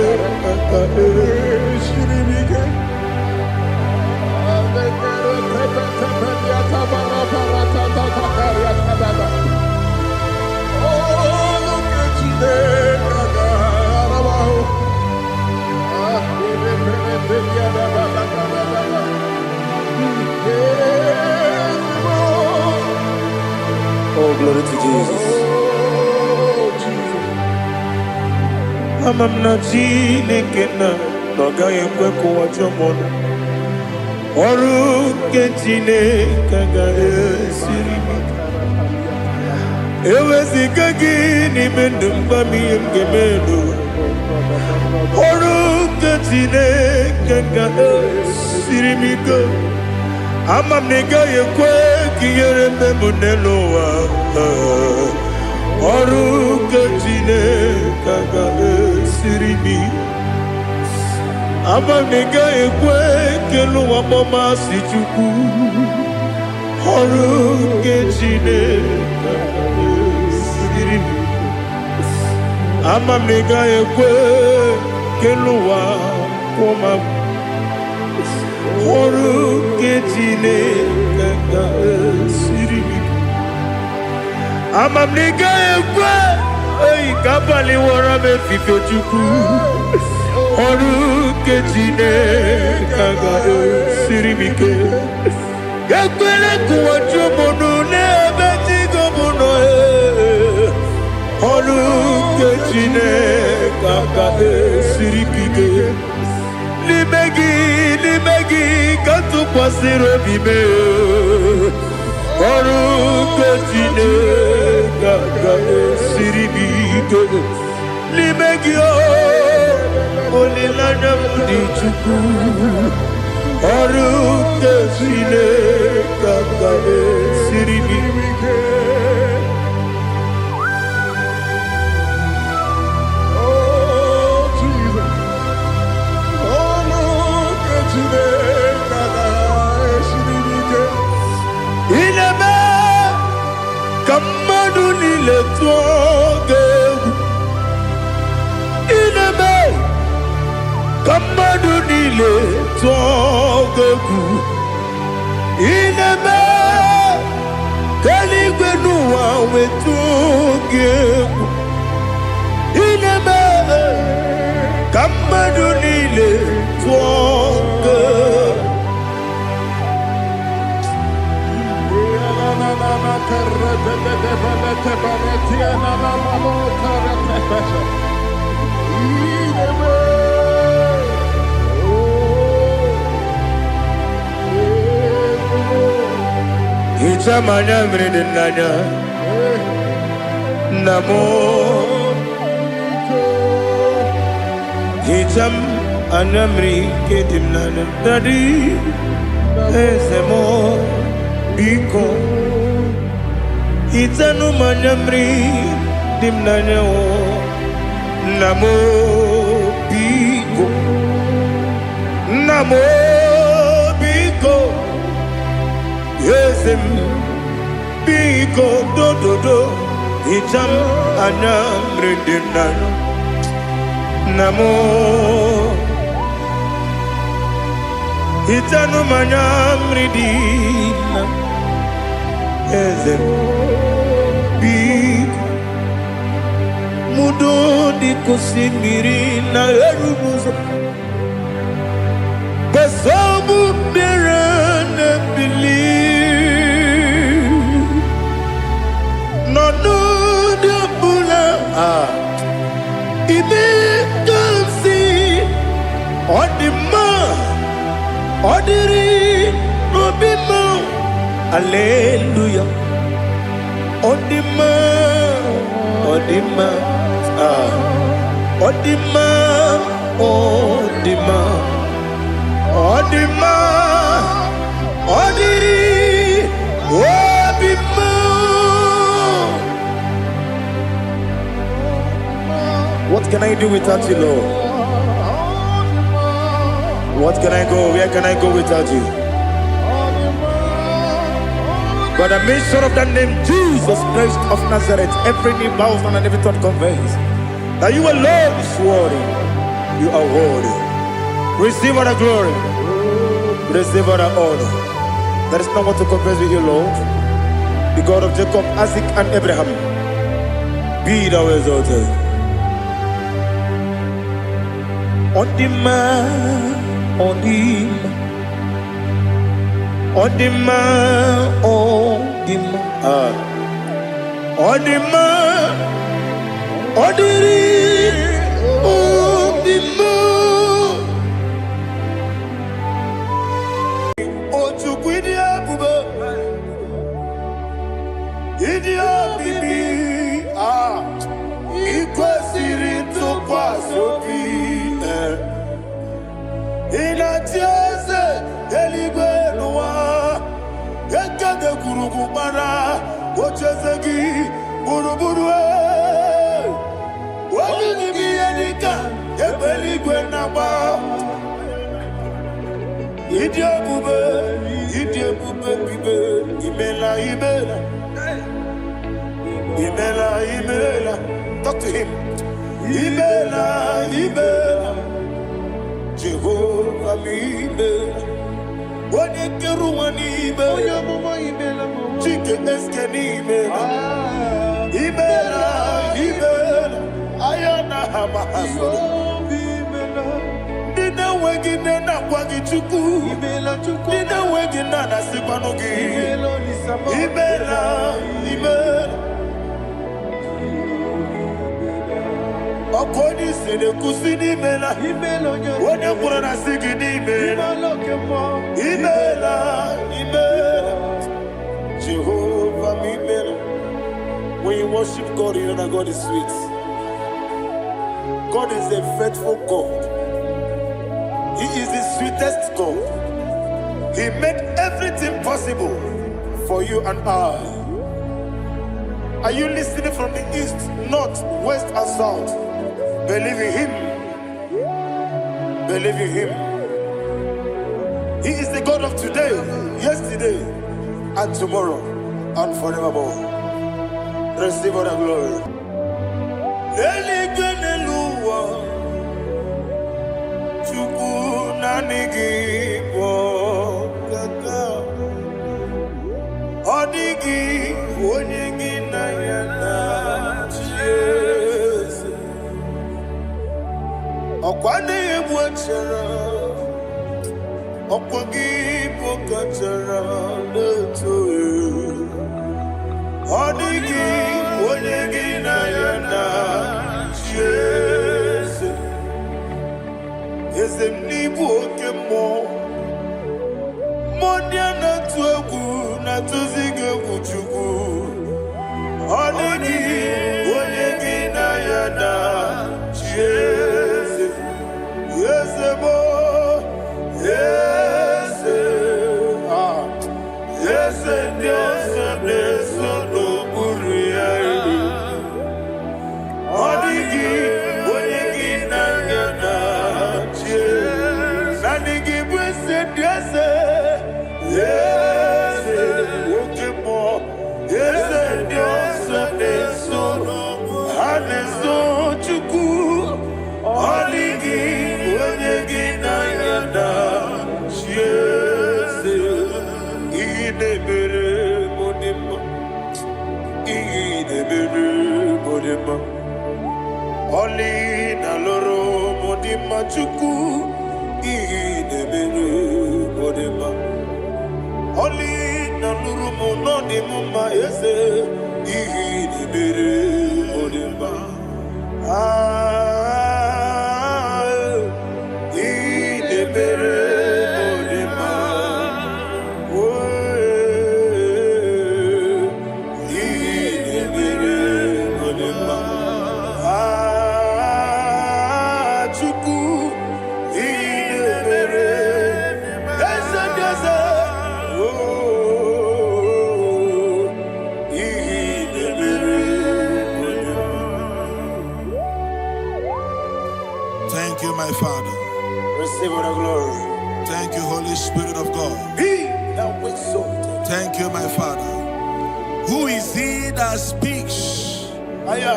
Speaker 1: Oh, glory to Jesus. Ama m na Chineke na ọ gaghị ekwe ka ụwa jụọ m ọnụ. Ọrụ nke Chineke agaghị esiri m ike. Eweziga gị n'ime ndụ m, gwa m ihe m ga-eme n'ụwa. Ọrụ nke Chineke ga-esiri m ike. Ama m na ị gaghị ekwe ka ihere mme m n'elu ụwa. Ọrụ nke Chineke ga-esiri m ike. Ama m na ị gaghị ekwe ka elu ụwa kpọmasị Chukwu. Ọrụ nke Chineke ga-esiri m ike. Ama m na ị gaghị ekwe ka elu ụwa kwụọ m. Ọrụ nke Chineke ga-esiri m ike. Ama m na ị gaghị ekwe. Ei, ka abalị wọrọ m efife, Chukwu. Ọrụ nke Chineke agaghị m ike. Ekwele kụwa chụmụnụ n'ebe chigo m nọ ee. Ọrụ nke Chineke agaghị esiri m ike. N'ime gị, n'ime gị ka m tụkwasịrị obi m ee. Ọrụ nke Chineke agaghị esiri m ike. N'ime gị o, olileanya m dị, Chukwu. Ọrụ nke Chineke agaghị esiri m ike.
Speaker 3: Oh, Jesus. Ọlụ nke Chineke agaghị m ike.
Speaker 1: Ị na-eme ka mmadụ niile tụọ gị egwu. Ị na-eme ka mmadụ niile tụọ gị egwu. Ị na-eme ka eluigwe n'ụwa wetụọ gị egwu. Ị na-eme ka mmadụ niile tụọ gị egwu. Hichaa m anya mmiri dị n'anya, nna m. Hichaa m anya mmiri nke dị m n'anya, Daddy, eze m, biko hichanụ m anya mmiri dị m n'anya o. Nna m, biko. Nna m, biko. Eze m, biko, dododo, hichaa m anya mmiri dị m n'anya. Nna m, hichanụ m anya mmiri dị na eze m, biko. Mudo dị ka osimiri na-eru n'ụzọ gbasọbụ mmiri na-ebili n'ọnọdụ ọbụla ah, ime ka m si ọ dị mma, ọ dịrị n'obi m. Aleluya, ọ dị mma, ọ dị mma ah, ọ dị mma, ọ dị mma, ọ dị mma, ọ dịrị obi m. What can I do without you, Lord? What can I go? Where can I go without you? By the mention of that name, Jesus Christ of Nazareth, every knee bows down and every tongue confess that you alone is worthy. You are worthy. Receive all the glory. Receive all the honor. There is no one to compare with you, Lord. The God of Jacob, Isaac, and Abraham. Be thou exalted. Ọ dị mma, ọ dị mma, ọ dị mma, ọ dị mma. Ah. Ọ dị mma, ọ dịrị obi m. O Chukwu, ịdị ebube, ịdị omimi, ah, ị kwesịrị ntụkwasị obi. Eh. Ị na-achị eze eluigwe n'ụwa, ekede gwurugwu gbara ocheeze gị gburugburu. Eh. Olu gị bụ ihe dịka egbe eluigwe na-agba. Ịdị ebube, ịdị ebube bibe, imela, imela, imela, imela. Talk to him. Imela, imela, Jehova m, imela. Onye kere ụwa n'ime,
Speaker 2: Onye amụma, imela m.
Speaker 1: Chike eske n'imela, imela, imela. na ha ma ha soro.
Speaker 2: Jehova imela.
Speaker 1: Ndị na-enweghị nne na-akwa gị Chukwu.
Speaker 2: Imela Chukwu.
Speaker 1: Ndị na-enweghị nna na-asịkwanụ gị.
Speaker 2: Imela Olisa m.
Speaker 1: Imela, imela. Ọkụ onye isi na-ekwusi n'imela.
Speaker 2: Imela onye
Speaker 1: Onye kwuru na sị gị n'imela.
Speaker 2: Imela oke mmụọ.
Speaker 1: Imela, imela. Jehovah m imela. When you worship God, you know that God is sweet. God is a faithful God. He is the sweetest God. He made everything possible for you and I. Are you listening from the east, north, west, and south? Believe in Him. Believe in Him. He is the God of today, yesterday, and tomorrow, and forevermore. Receive all the glory. Eluigwe n'elu ụwa, Chukwu naanị gị bụ ọkaka. Ọ dịghị onye gị na ya na-achị eze. Ọkwa na-egbu achara, ọkwa gị bụ kachara na-eto. Ọ dịghị onye gị na ya na-achị eze. Eze m n'ịbụ oke mmụọ. Mmụọ ndị a na-atụ egwu na-atụzi gị egwu Chukwu. Ọ dịghị onye gị na ya na-achị eze. Eze m o, eze, ah, eze ndị ọzọ na-eso n'okpuru ya. Ọ dịghị onye gị na ya na-achị eze. Naanị gị bụ eze ndị eze, eze oke mmụọ, eze ndị ọzọ na-eso, ha na-eso Chukwu. Ọ dịghị onye gị na ya na-achị eze. Ihe na-emere m dị mma, ihe na-emere m dị mma. Ọlị na lụrụ m dị mma Chukwu, ihe na-emere m dị mma. Ọlị na lụrụ m nọ dị m mma eze, ihe na-emere m dị mma. Ah, ihe na-emere m dị mma. Oh, ihe na-emere m dị mma. Ah, Chukwu, ihe na-emere eze ndị eze. Oh, ihe na-emere m dị mma.
Speaker 3: Thank you, my Father.
Speaker 1: Receive all the glory.
Speaker 3: Thank you, Holy Spirit of God.
Speaker 1: Be thou exalted.
Speaker 3: Thank you, my Father. Who is he that speaks
Speaker 1: Aya.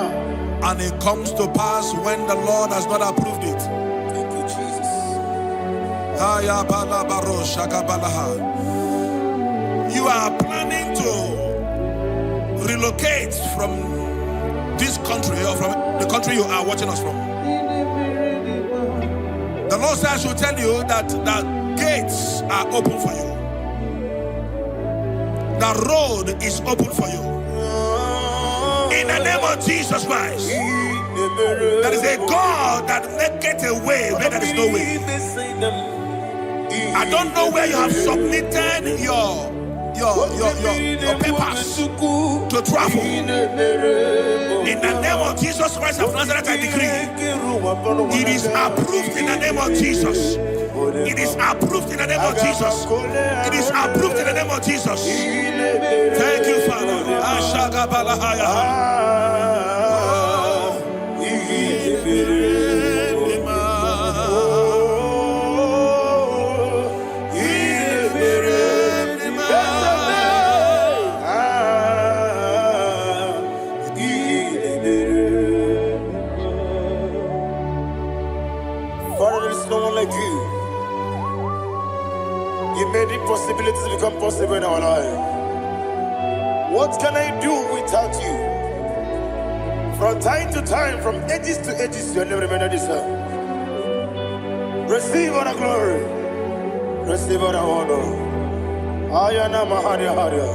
Speaker 3: and it comes to pass when the Lord has not approved it?
Speaker 1: Thank you, Jesus.
Speaker 3: Aya bala baro shaka balaha. You are planning to relocate from this country or from the country you are watching us from. The Lord says I should tell you that the gates are open for you. The road is open for you. In the name of Jesus Christ. There is a God that maketh a way where there is no way. I don't know where you have submitted your papers to travel. In the name of Jesus Christ of Nazareth, I decree it is approved in the name of Jesus. It is approved in the name of Jesus. It is approved in the name of Jesus. Thank you, Father. Ashagabalahaya. Oh.
Speaker 1: Father, there is no one like you. You made impossibilities become possible in our life. What can I do without you? From time to time, from ages to ages, your name remains the same. Receive all the glory. Receive all the honor. Ayana Maharia Haria.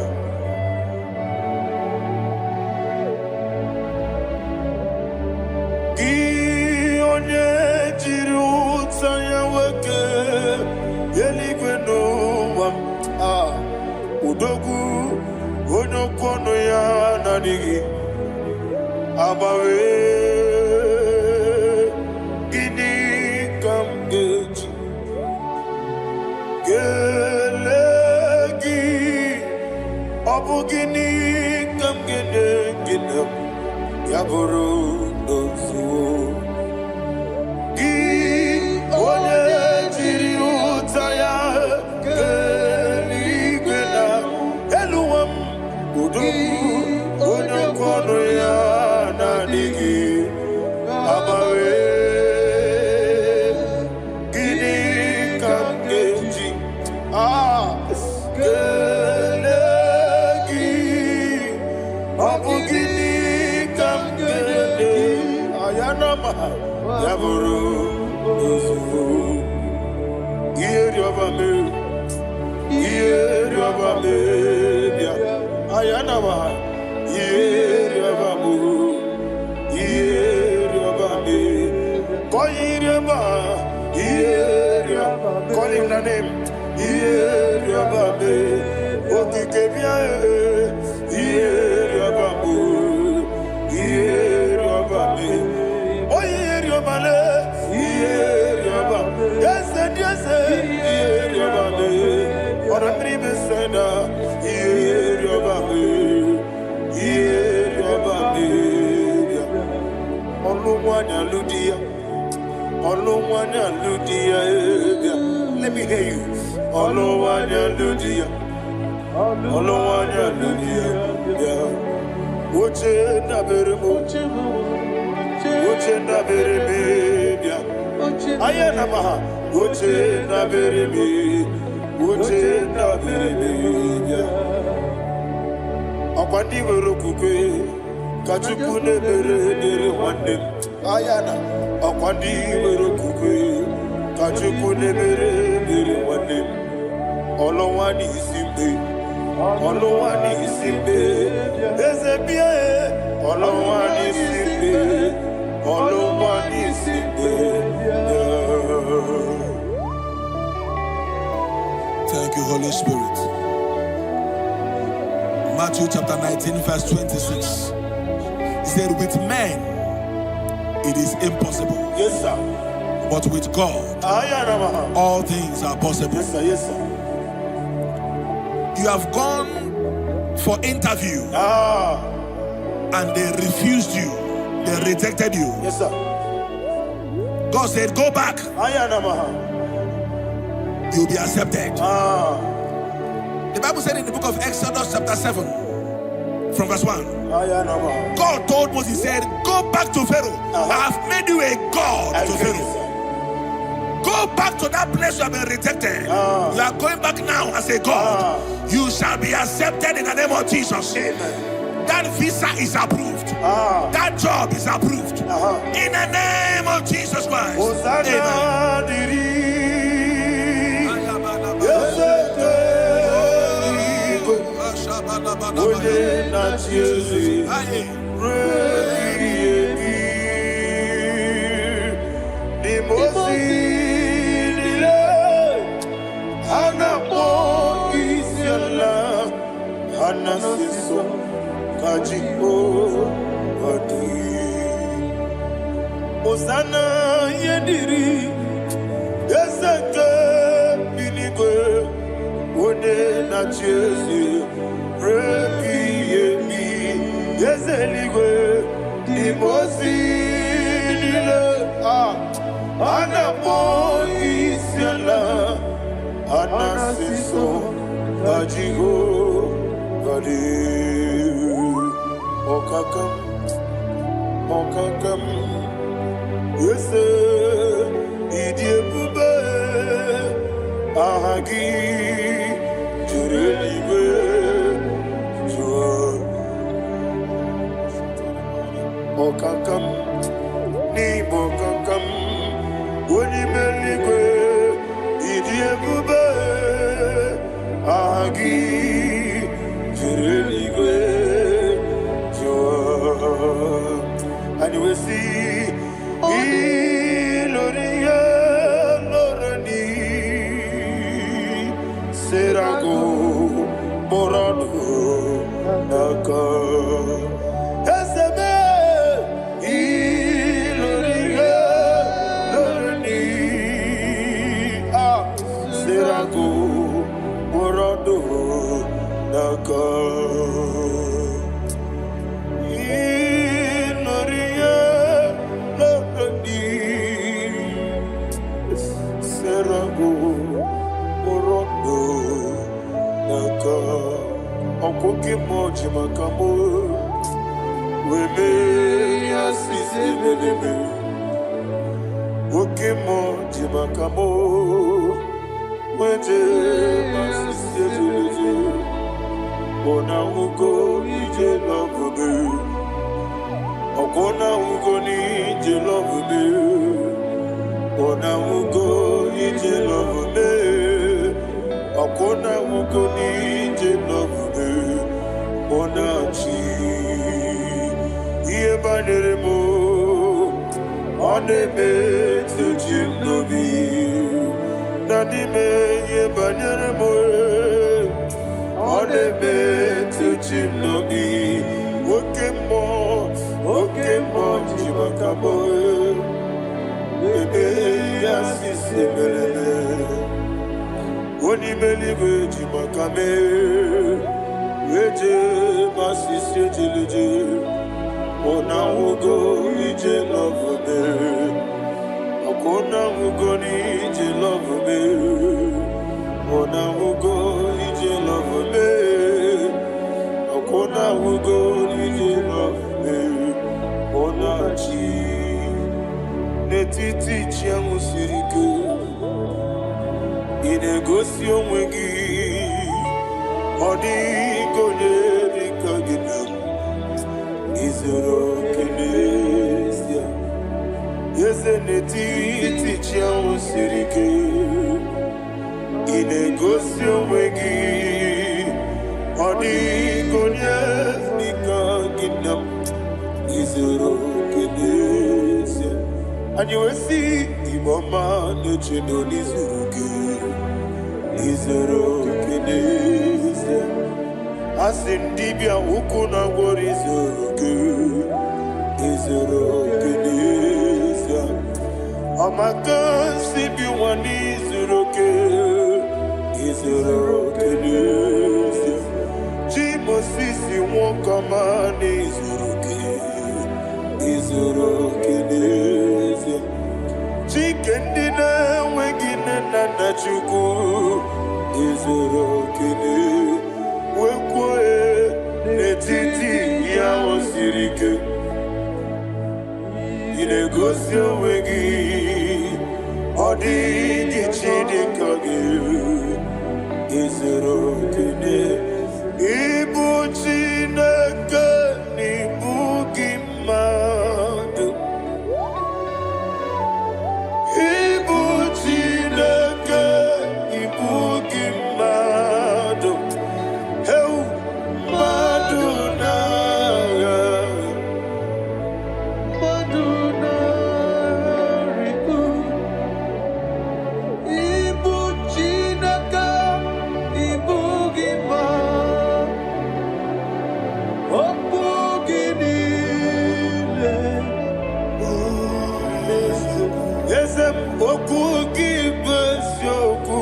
Speaker 1: Gị onye jiri ụta ya nwoke eluigwe n'ụwa m, ah, odogwu onye okwu ọnụ ya na-adịghị agbanwe. Gịnị ka m ga-eji kelee gị? Ọ bụ gịnị ka m ga-enye gị na ya bụrụ n'ozuo? Gị onye jiri ụta ya kee eluigwe na elu ụwa m, odogwu onye okwu ọnụ ya na-adịghị agbanwe. Gịnị ka m ga-eji kelee gị? Ọ bụ gịnị ka m ga-enye ayanama ya bụrụ n'ozugbo? Ihe rịọba mee, ihe rịọba mee bịa ayanama, ihe rịọba mụ, ihe rịọba mee, kọ ihe rịọba, ihe rịọba, call him the name, ihe rịọba mee, okike bịa, ihe rịọba mụ, ihe rịọba mee, onye rịọba le, ihe rịọba, eze dị eze, ihe rịọba mee, ọ̀rọ̀ mmiri mesena, ihe rịọba mee, ihe rịọba mee, ọlụ nwanyị alụ di ya, ọlụ nwanyị alụ di ya, bịa. Let me hear you. Ọlụ nwanyị alụ di ya, ọlụ nwanyị alụ di ya, bịa. Oche ndabere m, oche ndabere m, bịa. Aya na maha, oche ndabere m, oche ndabere m, bịa. Ọkwa ndị nwere okwukwe ka Chukwu na-emere ebere nwanne m. Aya na ọkwa ndị nwere okwukwe ka Chukwu na-emere ebere nwanne m. Ọlụnwa n'isi mgbe, ọlụnwa n'isi mgbe, eze bịa e, ọlụnwa n'isi mgbe, ọlụnwa n'isi mgbe.
Speaker 3: Thank you, Holy Spirit. Matthew chapter 19, verse 26. He said, with men it is impossible,
Speaker 1: Yes, sir.
Speaker 3: but with God
Speaker 1: Aya na maha.
Speaker 3: all things are possible.
Speaker 1: Yes, sir. Yes, sir.
Speaker 3: You have gone for interview and they refused you, they rejected you.
Speaker 1: Yes, sir.
Speaker 3: God said, go back,
Speaker 1: Aya na maha.
Speaker 3: you'll be accepted. The Bible said in the book of Exodus chapter 7, from verse 1,
Speaker 1: Aya na maha.
Speaker 3: God told Moses, he said, go back to Pharaoh. I have made you a God
Speaker 1: I
Speaker 3: to
Speaker 1: get
Speaker 3: Pharaoh.
Speaker 1: it, sir.
Speaker 3: Go back to that place you have been rejected. You are going back now as a God. You shall be accepted in the name of Jesus.
Speaker 1: Amen.
Speaker 3: That visa is approved. That job is approved. In the name of Jesus Christ.
Speaker 1: Hosanna
Speaker 3: Amen.
Speaker 1: dịrị eze eluigwe, onye na-achị eze ruo ebighị ebi. N'ime ozi niile, ha na-akpọ isi ala, ha na-asị nsọ ka Jehova dị. Hosanna ihe dịrị eze nke eluigwe, onye na-achị eze ruo ebighị ebi. Eze eluigwe, n'ime ozi niile, a na-akpọ isi ala, a na-asị nsọ ka Jehova dị. Ọkaka m, ọkaka m, eze ịdị ebube, aha gị juru eluigwe jụọ. si ilorie loreni serago morodo n'aka ezebe ilorie loreni ah serago morodo n'aka ilorie loreni serago morodo n'aka ọkwụke mmụọ ji maka mụ wee mee ya sisi ebelebe oke mmụọ ji maka mụ wee jee ma sisi ebelebe ọna nwugo ije lọbụbe ọkwụna nwugo n'ije lọbụbe ọna nwugo ije lọbụbe ọkwụna nwugo n'ije lọbụbe ọna chi ihe banyere m ọ na-emetụ chi m n'obi na n'ime ihe banyere m ọ na-emetụ chi m n'obi oke mmụọ oke mmụọ ji maka m ebe ya sisi mereme onye ime eluigwe ji maka mee eje masisi ejeleje ọna nwugo ije lọvụme ọkwa nwugo n'ije lọvụme ọna nwugo ije lọvụme ọkwa nwugo n'ije lọvụme ọna chi n'etiti chi ahụ siri ike ị na-egosi onwe gị ọ dịghị onye dị ka gị na izuru oke n'ezie eze n'etiti chi ahụ siri ike ị na-egosi onwe gị ọ dịghị onye dị ka gị na izuru oke n'ezie anyị wee sị Igbo ọma na-echedo n'izuru gị izuru oke n'ezie a sị m dibịa ukwu na gwọrọ izuru gị izuru oke n'ezie ọmaka si bi nwa n'izuru oke izuru oke n'ezie chi Mosisi nwoke ọma n'izuru oke izuru oke n'ezie Chike ndị na-enweghị nne na nna Chukwu izuru oke wee kwuo n'etiti ihe ahụ siri ike ị na-egosi onwe gị ọ dịghị chi dị ka gị izuru oke ịbụ Chineke na ịbụ gị mmadụ ịbụ Chineke ịbụ gị mmadụ heu mmadụ na-agha
Speaker 2: Mmadụ na-arịgo ịbụ Chineke ịbụ gị ma okwu gị niile
Speaker 1: eze m okwu gị bụ eziokwu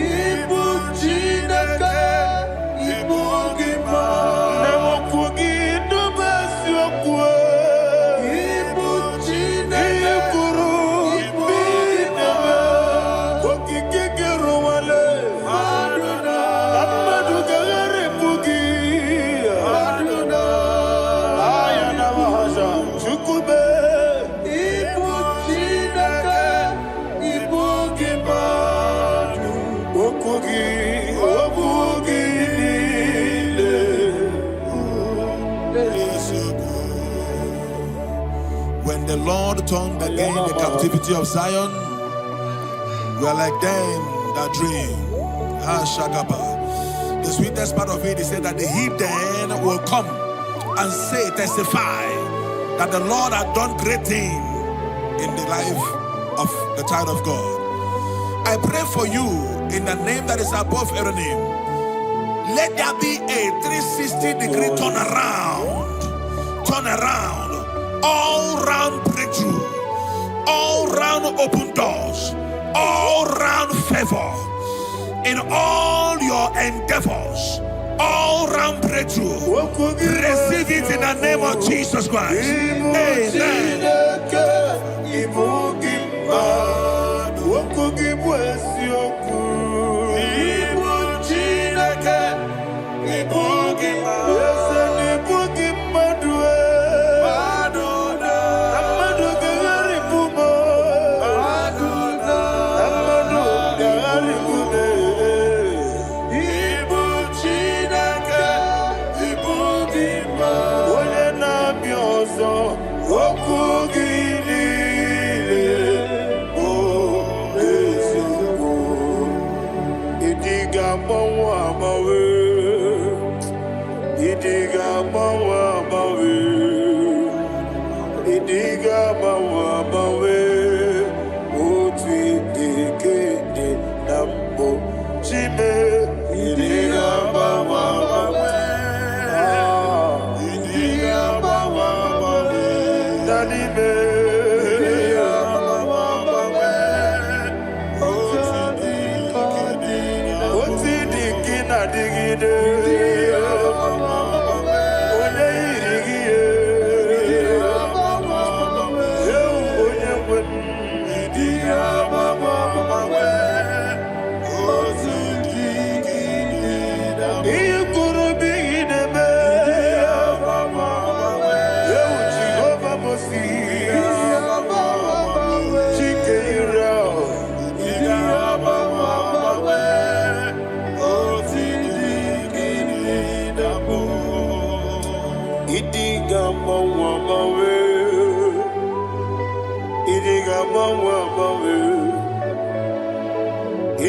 Speaker 2: ịbụ Chineke ịbụ gị ma
Speaker 1: na okwu gị bụ eziokwu
Speaker 2: ịbụ
Speaker 1: ihe
Speaker 2: Chineke
Speaker 1: kwuru
Speaker 2: ịbụ gị ma
Speaker 1: okike gị rụwale
Speaker 2: mmadụ
Speaker 1: na
Speaker 2: na
Speaker 1: mmadụ ga-agharịpụ gị
Speaker 2: mmadụ na
Speaker 1: aya na mahaja chukwube
Speaker 2: ịbụ Chineke ịbụ gị mmadụ
Speaker 1: okwu gị okwu gị niile
Speaker 3: When the Lord turned again the captivity of Zion, we are like them that dream. Ah, Shagaba. The sweetest part of it is said that the heathen will come and say, testify That the Lord had done great thing in the life of the child of God. I pray for you in the name that is above every name. Let there be a 360-degree turnaround. Turn around. All round breakthrough. All round open doors. All round favor. In all your endeavors. All round breakthrough.
Speaker 1: Okwu gị bụ
Speaker 3: Receive it in the name of
Speaker 1: eziokwu.
Speaker 3: Jesus Christ.
Speaker 1: Ịbụ
Speaker 3: Amen.
Speaker 1: Chineke, ịbụ gị mmadụ. Okwu gị bụ eziokwu. Ịbụ Chineke, ịbụ gị mmadụ. Eze na ịbụ gị mmadụ e. Na mmadụ ga-agharịpụ m. Na mmadụ ga-agharịpụ m. Ịbụ Chineke, ịbụ gị mmadụ. Onye na-abịa ọzọ, okwu gị niile bụ eziokwu. Ịdị ga-agbanwe agbanwe. Ịdị ga-agbanwe agbanwe. Ịdị ga-agbanwe agbanwe. Otu ịdị ka ịdị na mbụ. Chime, ịdị ga-agbanwe agbanwe. Ah, ịdị ga-agbanwe agbanwe. Na n'ime. Ịdị ga-agbanwe agbanwe. Otu dị ka ịdị na mbụ. Otu ịdị ka ị na-adịgide. Onye yiri gị ye. Ewu onye nwe m. Ịdị agbanwe agbanwe. Otu dị ka ịdị na mbụ. Ihe kwuru bụ ihe na-eme. Ewu Jehova Mosi. Chike Israel. Ịdị agbanwe agbanwe. Otu dị ka ịdị na mbụ. Ịdị ga-agbanwe agbanwe. Ịdị ga-agbanwe agbanwe.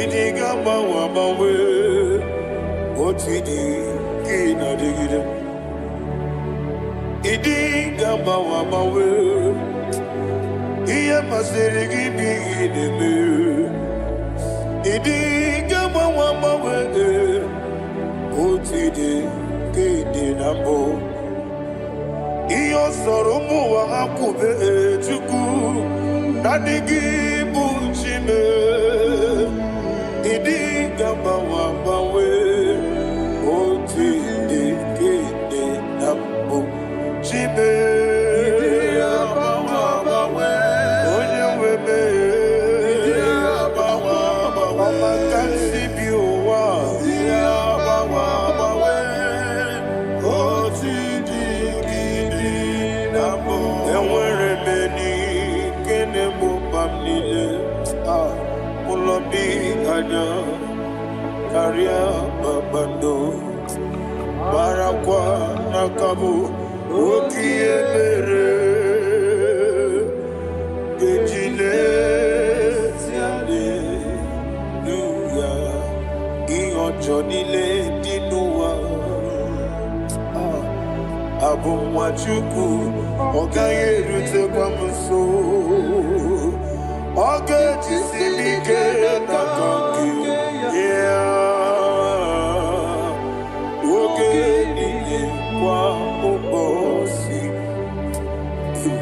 Speaker 1: Ịdị ga-agbanwe agbanwe. Otu ịdị ka ị na-adịgide. Ịdị ga-agbanwe agbanwe. Ihe masịrị gị bụ ihe ị na-eme. Ịdị ga-agbanwe agbanwe. Otu ịdị ka ịdị na mbụ. Ihe ọ sọrọ ụmụ ụwa ha kwube, Chukwu, naanị gị bụ Chime. Ịdị ga-agbanwe agbanwe. Otu ịdị ka ịdị na mbụ. Chime. Onye nwe m. Ọma ka m si bi ụwa. Otu dị ka ịdị na mbụ. Enwere m enyi nke na-egbo mkpa m niile. Ah, ụlọ bi anya karịa kpakpando. Marakwa n'aka bụ oke ihe mere ga-eji lesi haleluya ihe ọjọọ niile dị n'ụwa. Ah, abụ nwa Chukwu, ọ gaghị erutekwa m nso. Ọ ga-ejisi m ike n'aka nke ya oge niile kwa ụbọchị.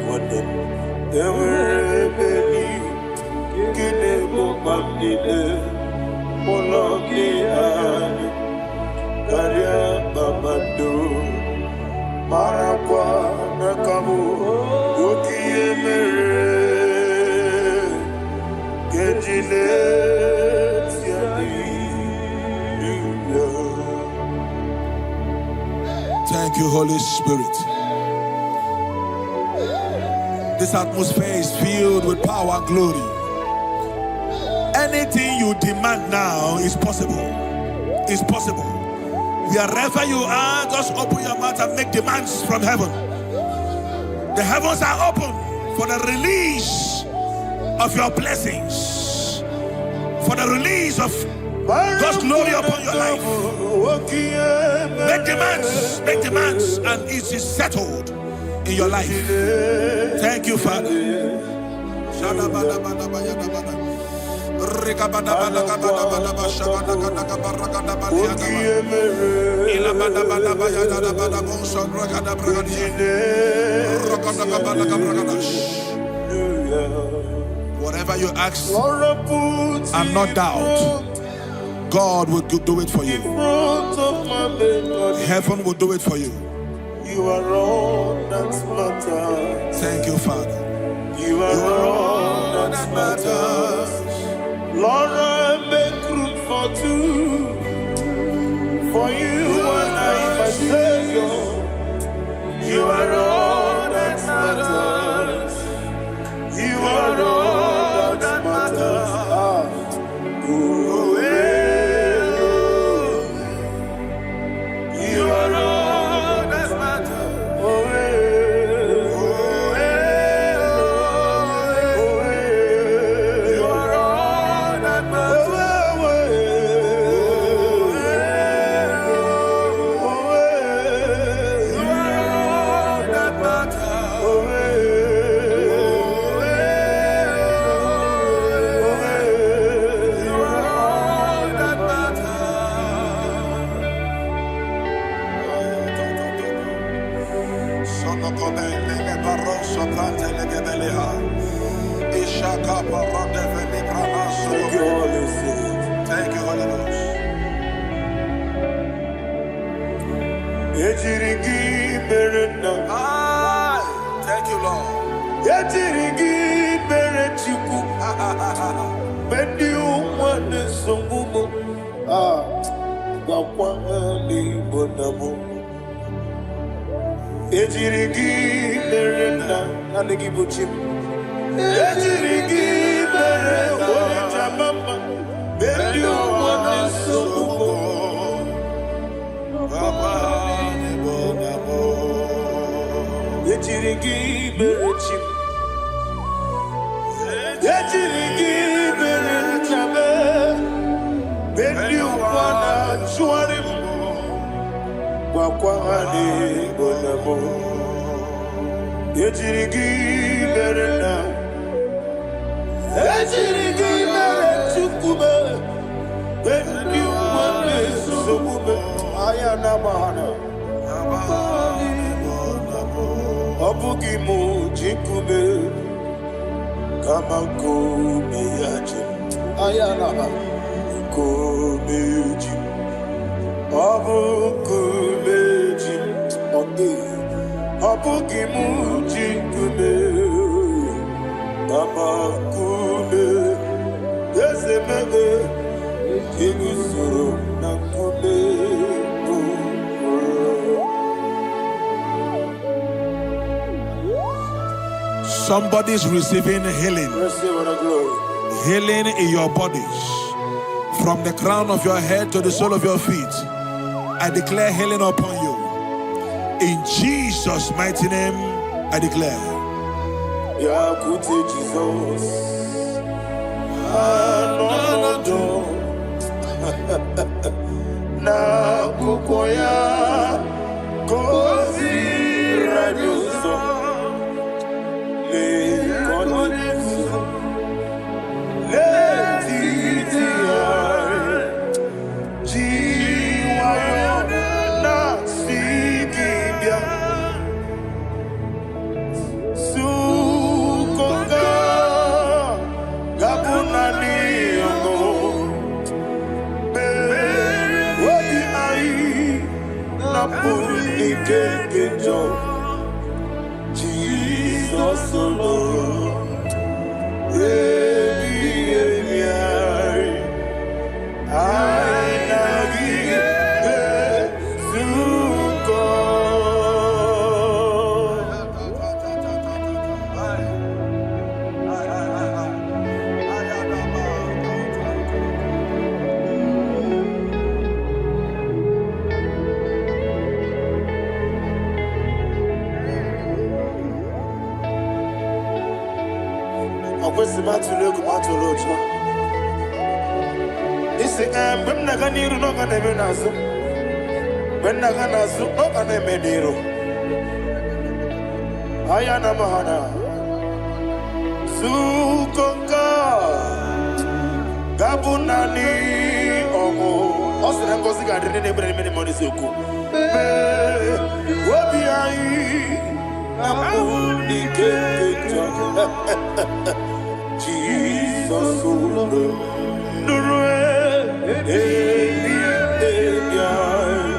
Speaker 1: Nwanne m, enwere ebe nke na-egbo mkpa m niile. Ụlọ gị anya karịa kpakpando. Marakwa n'aka bụ oke ihe mere ga-eji leti haleluya.
Speaker 3: Thank you, Holy Spirit. This atmosphere is filled with power and glory. Anything you demand now is possible. Is possible. Wherever you are, just open your mouth and make demands from heaven. The heavens are open for the release of your blessings, for the release of God's glory upon your life. Make demands, and it is settled. in your life. Thank you, Father. Whatever you ask and not doubt, God will do it for you. Heaven will do it for you.
Speaker 1: You are all that matters.
Speaker 3: Thank you, Father.
Speaker 1: You are all that matters. Lord, I make room for two. For you and I, my Savior. You are all that matters. You are all that matters. Ah. Oh, eh, oh. You are all that matters. Oh, eh, oh, eh, oh, eh. You are all that matters. Oh, eh, oh, eh. You are all that matters. Oh, eh, oh, eh, oh, eh. You are all that matters. Thank you, Holy Spirit.
Speaker 3: Thank you, Holy Ghost.
Speaker 1: Ejiri gị mere nna.
Speaker 3: Aye. Thank you, Lord.
Speaker 1: Ejiri gị mere Chukwu. Mgbe ndị ụwa na-esogbu m, ah, gwakwa ha n'Igbo na mụ. Ejiri gị mere nna, naanị gị bụ chi m. Ejiri gị mere onye jama mma. Mgbe ndị ụwa na-esogbu m, ejiri gị mere chi m. Ejiri gị mere nna m. Mgbe ndị ụwa na-achụgharị m, gwakwa ha n'Igbo na mụ. Ejiri gị mere nna. Ejiri gị mere Chukwu m. Mgbe ndị ụwa na-esogbu m, anya na-agba ha. Ọ bụghị m ji nkume, kama nkume ya ji m. Anya na-agba nkume ji m. Ọ bụ nkume ji m. Ọ dịghị. Ọ bụghị m ji nkume, kama nkume eze mebe eguzoro na nkume bụ.
Speaker 3: Somebody's receiving healing.
Speaker 1: Receive the glory.
Speaker 3: Healing in your bodies. From the crown of your head to the sole of your feet. I declare healing upon you. In Jesus' mighty name, I declare.
Speaker 1: Bịakwute Jizọs anọnọdụ n'akwụkwọ ya ka o ziri anyị ụzọ. Lee ka ọ na-eguzo n'etiti anyị, ji nwayọọ na-asị gị bịa Sukoka ga-abụ naanị ọṅụ obi anyị napụrụ ike nke njọ. Jizọs lụrụ ebighị ebi anyị, anyị na gị ezukọ. Ọ kwesịrị m atụrụ egwu, m atụrụ ụjọ. Isi ee, mgbe m na-aga n'iru na ọ ga na-eme n'azụ, mgbe m na-aga n'azụ ọ ga na-eme n'iru. Ayana mahana. Sukonka. Gabunani ọmụ. Ọ sị na ngọzi ga-adị ndị na-ebere n'ime n'ime n'eziokwu. Mee obi anyị na mkpụrụ n'ike nke njọ. Jizọs ụlọ nụrụ ebi ebi anyị.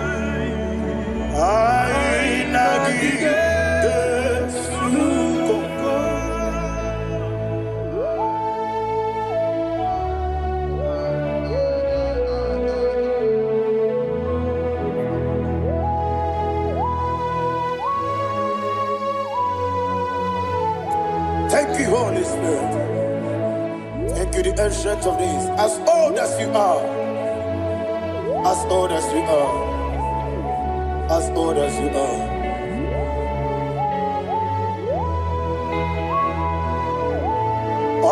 Speaker 1: Anyị na gị ga-ezukọ. Thank you, Holy Spirit. Thank you, the Ancient of Days. As old as you are, as old as you are, as old as you are.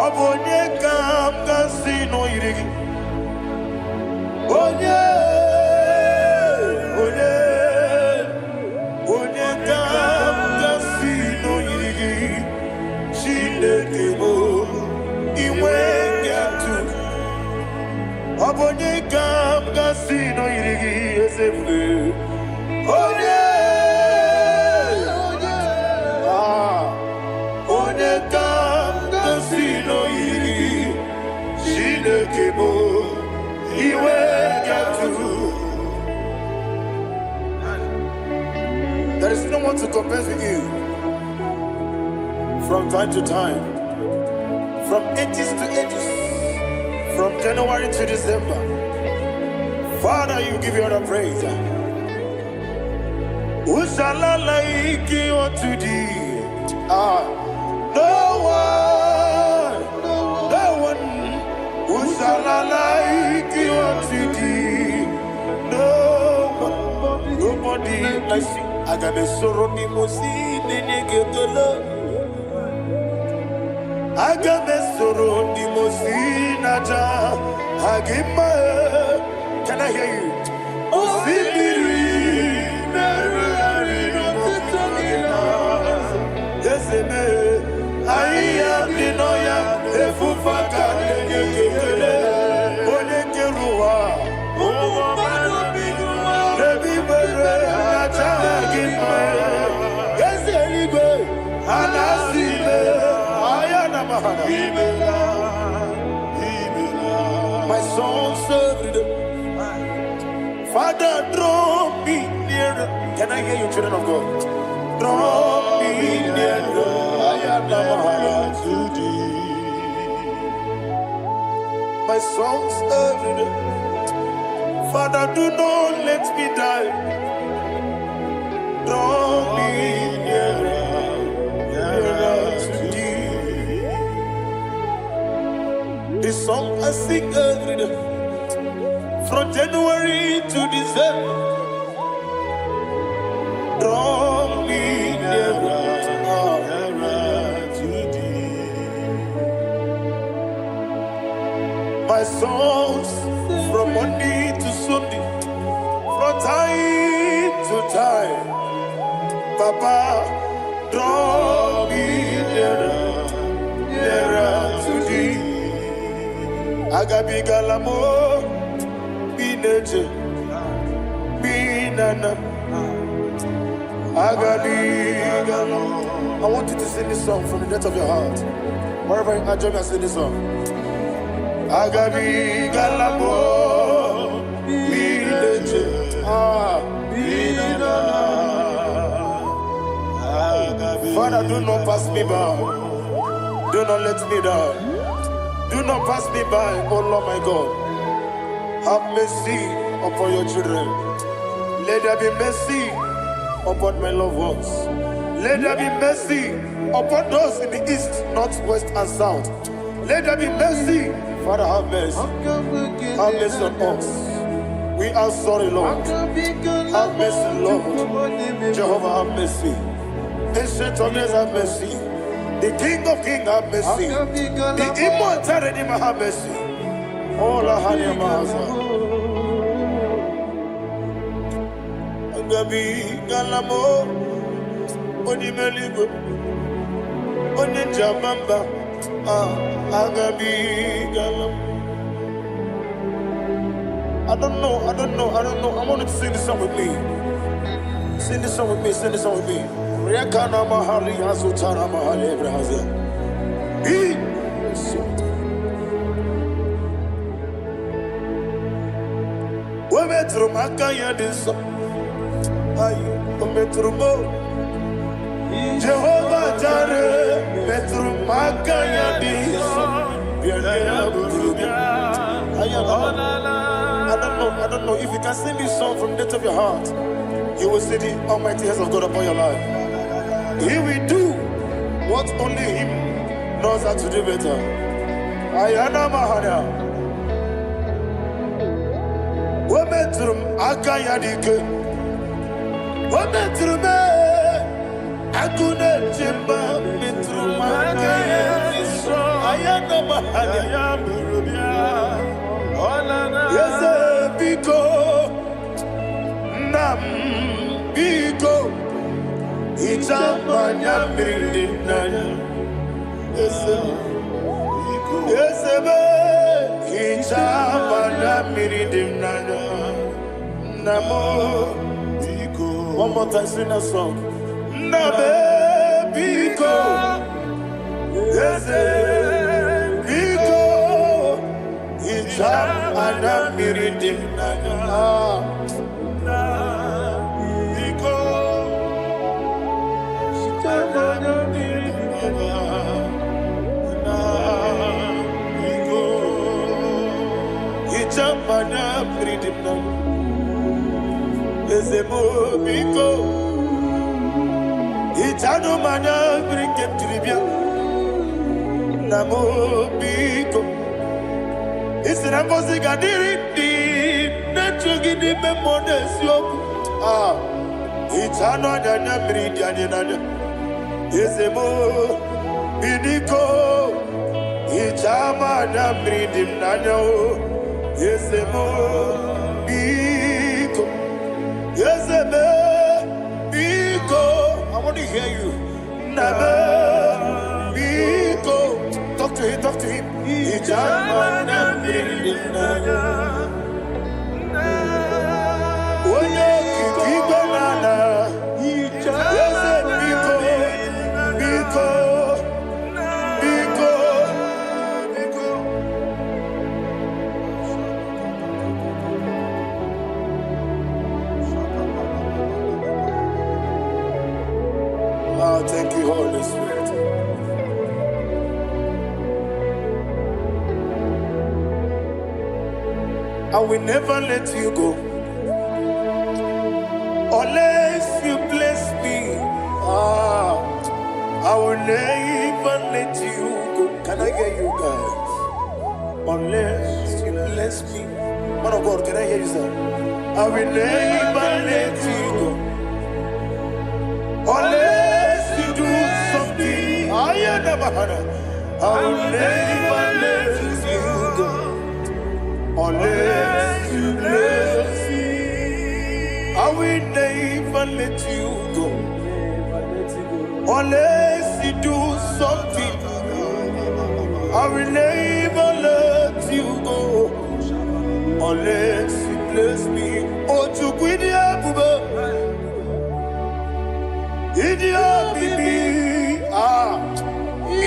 Speaker 1: Ọ bụ onye ka m ga-asị na o yiri gị? Onye, onye, onye ka m ga-asị na o yiri gị? Chineke bụ inwe atụ. Ọ bụ onye ka m ga-asị na o yiri gị, eze ebube? Onye, ah, onye ka m ga-asị na o yiri gị? Chineke bụ iwe atụ. There is no one to compare with you. From time to time, from ages to ages, from January to December, Father, you give you all the praise. Who shall I like you unto thee? Ah, no one, no one. Who shall I like you unto thee? No one, nobody like you. Aga m esoro ndị mmụọ ozi na-enye gị ekele. Aga m esoro ndị mmụọ ozi na-aja gị mma. Can I hear you? Osimiri na-erugharị n'ọtụtụ gị na eze mee ahịhịa dị n'ọhịa efufe aka na-enye gị ekele. Onye kere ụwa n'ebe ikpere na-aja gị mma. Eze eluigwe a na-asị ime ahịa na mahana. My songs every day. Father, draw me nearer. Can I hear you, children of God? Draw me nearer. Ayana mahana.
Speaker 2: To thee.
Speaker 1: My songs every day. Father, do not let me die. Draw me nearer, nearer to thee. The song I sing every day. From January to December. Draw me nearer.
Speaker 2: Nearer to thee.
Speaker 1: My songs from Monday to Sunday, from time to time. Papa, draw me nearer, nearer to thee. Agabigala m bineje, binana. Agabigala. I want you to sing this song from the depth of your heart. Wherever you are, join me and sing this song. Agabigala m bineje. Ah. Father, do not pass me by. Do not let me down. Do not pass me by, oh Lord my God. Have mercy upon your children. Let there be mercy upon my loved ones. Let there be mercy upon those in the east, north, west, and south. Let there be mercy. Father, have mercy. Have mercy on us. We are sorry, Lord. Have mercy, Lord. Jehovah, have mercy. Ancient of Days, have mercy. The King of Kings, have mercy. The Immortal Redeemer, have mercy. All our Agabigala m onye eluigwe. Onye njem mba, ah, agabigala m. I don't know, I don't know, I don't know. I want you to sing this song with me. Sing this song with me, sing this song with me. Rekana mahali azutara mahali ebrahazia. I O metụrụ m aka ya dị nsọ. Ayi, o metụrụ m o. Jehova Jare metụrụ m aka ya dị nsọ. Bịa ya bụrụ bịa. Aya, I don't know, I don't know. If you can sing this song from the depth of your heart, you will see the almighty hands of God upon your life. He will do what only Him knows how to do better. Ayana Mahana. O metụrụ m aka ya dị ike. O metụrụ m ee, agụ na-eche mba metụrụ m aka ya dị nsọ. Ayana Mahana. Eze biko, nna m biko, hichaa m anya mmiri dị n'anya. Eze m, eze m, hichaa m anya mmiri dị m n'anya. Nna m, one more time, sing that song. Nna m, biko, eze biko, hichaa m anya mmiri dị m n'anya. Ah. Biko, hichaa m anya mmiri dị m n'anya. Na biko, hichaa m anya mmiri dị m n'anya. Eze m, biko, hichanụ m anya mmiri nke m jiri bịa. Nna m, biko, ị sị na ngọzi ga-adịrị ndị na-echu gị n'ime mmụọ na eziokwu. Ah, hichanụ anya anya mmiri dị anyị n'anya. Eze m, biko, hichaa m anya mmiri dị m n'anya o. Eze m, biko, eze m, biko. I want to hear you. Nna m, biko. Talk to him, talk to him. Hichaa m anya mmiri dị m n'anya. Onye okike igwe na ala. Eze biko, biko, biko, biko. Oh, thank you, Holy Spirit. I will never let you go unless you bless me. Ah, I will never let you go. Can I hear you guys? Unless you bless me. Man of God, can I hear you, sir? I will never let you go unless you do something. I never had. I will never let you go unless you bless me. I will never let you go unless you do something. I will never let you go unless you bless me. Oh, Chukwu ịdị ebube, ịdị omimi, ah,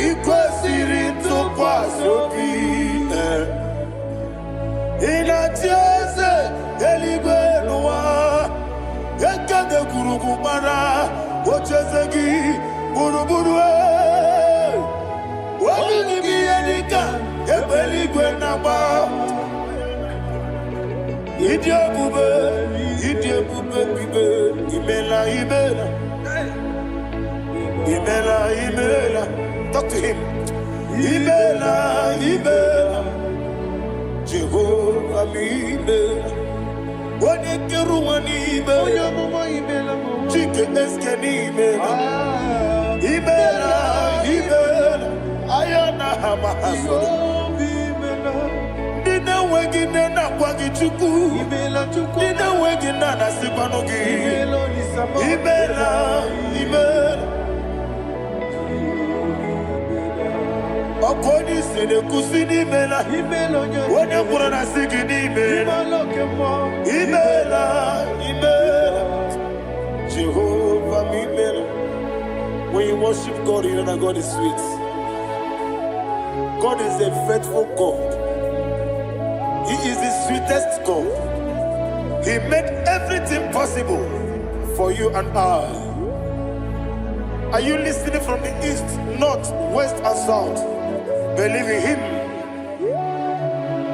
Speaker 1: ị kwesịrị ntụkwasị obi. Eh. Ị na-achị eze eluigwe n'ụwa, ekede gburugburu gbara ocheeze gị gburugburu. Eh. Obi gị bụ ihe dịka egbe eluigwe na-agba. Ịdị ebube, ịdị ebube bibe, imela, imela, imela, imela. Talk to him. Imela, imela, Jehova m imela. Onye kere ụwa n'ime,
Speaker 2: Onye amụma imela m.
Speaker 1: Chike eske n'imela. Imela, imela, aya na ha ma ha soro.
Speaker 2: Obi imela.
Speaker 1: Ndị na-enweghị nne na-akwa gị Chukwu.
Speaker 2: Imela Chukwu.
Speaker 1: Ndị na-enweghị nna na-asịkwanụ gị.
Speaker 2: Imela Olisa m.
Speaker 1: Imela, imela. Ọkụ onye isi na-ekwusi n'imela.
Speaker 2: Imela onye
Speaker 1: Onye kwuru na sị gị n'imela.
Speaker 2: Imela oke mmụọ.
Speaker 1: Imela, imela. Jehovah m imela. When you worship God, you know that God is sweet. God is a faithful God. He is the sweetest God. He made everything possible for you and I. Are you listening from the east, north, west, and south? Believe in Him.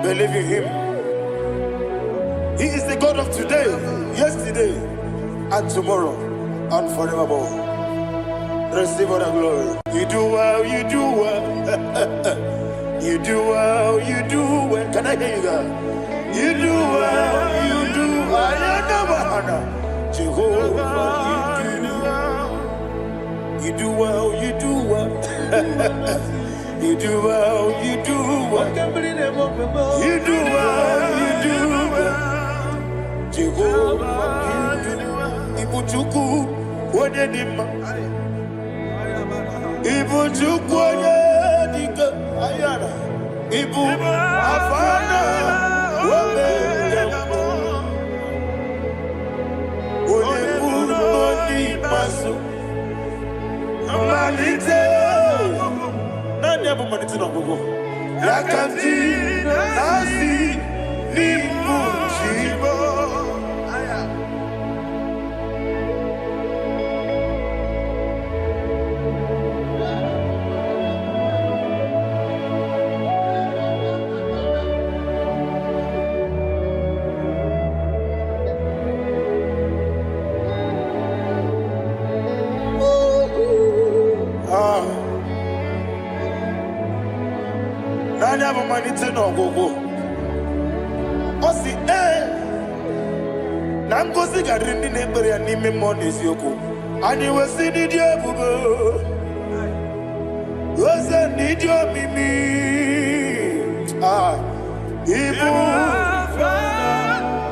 Speaker 1: Believe in Him. He is the God of today, yesterday, and tomorrow, and forevermore. Receive all the glory. You do well, you do well. You do well, you do well. Can I hear you guys? You do well, you do well. Jehovah, you do well. You do well, you do well. You do well, you do well.
Speaker 2: Oke mmiri na-eme ofe m.
Speaker 1: You do well, you do well. Jehovah, you do well. Ibu Chukwu, onye dị mma. Ibu Chukwu onye dị ike. Ayara. Ibu Alfa na Omega. Onye mbụ na onye ikpeazụ. Mmalite. Naanị ya bụ mmalite na ọgwụgwụ. Ya ka m ji na-asị n'ịbụ chi m. Ah. Naanị ya bụ mmalite na ọgwụgwụ. Ọ sị ee na ngozi ga-adịrị ndị na-ekpere ya n'ime mmụọ na eziokwu. Anyị wesị n'ịdị ebube, oze n'ịdị omimi. Ah, ịbụ Alfa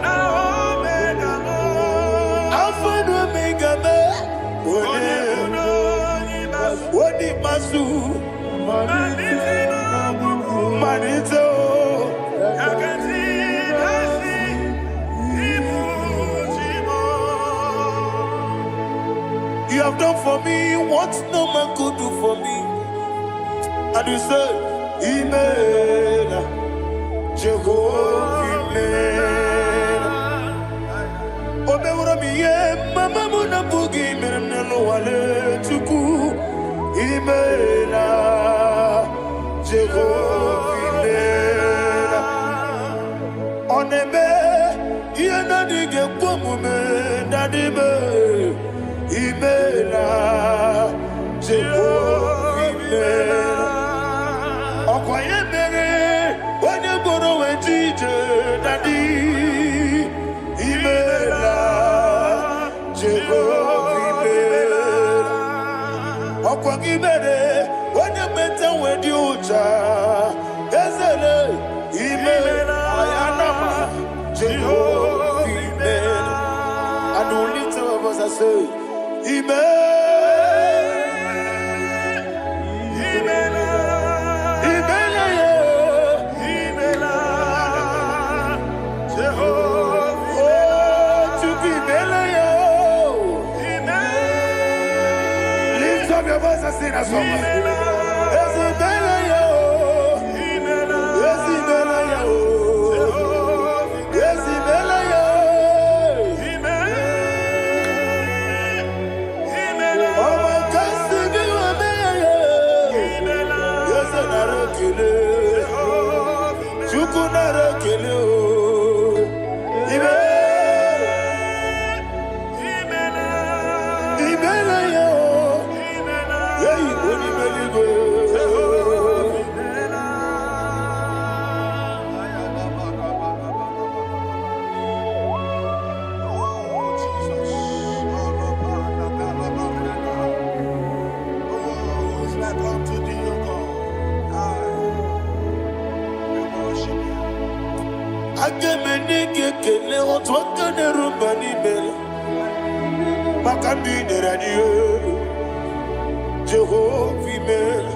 Speaker 1: na Omega mee onye onye ikpeazụ, mmalite o. You have done for me what no man could do for me. And you say, Imela, Jehovah Imela. O meworo m ihe mama m na-abụghị mere m n'ụwa Chukwu. Imela, Jehovah Imela. Ọ na-eme ihe na-adịghị ekwe omume na-adịbe. Imela, Jehovah Imela. Ọkwa ya mere onye gboro wee ji ije daddy. Imela, Jehova imela. Ọkwa gị mere onye meta wee dị ụcha ezele. Imela ayanama, Jehova imela. And we lift our voice and say, Imela, Imela, yeah. Oh, Chukwu imela ya. Lift up your voice and sing that song. Eze imela ya. Eze imela ya. Eze imela ya. Ọmọ kasi bí wọ́n mẹ́yẹ. Eze nara ekele. Chukwu nara ekele o. Imela. Imela ya o. Eyi onye eluigwe.
Speaker 3: Oh, Jesus. Oh, who is like unto thee, O God? I we worship you.
Speaker 1: Aga m enye gị ekele otu aka na-eru mba n'ime maka ndị i nyere anyị. Jehova imela.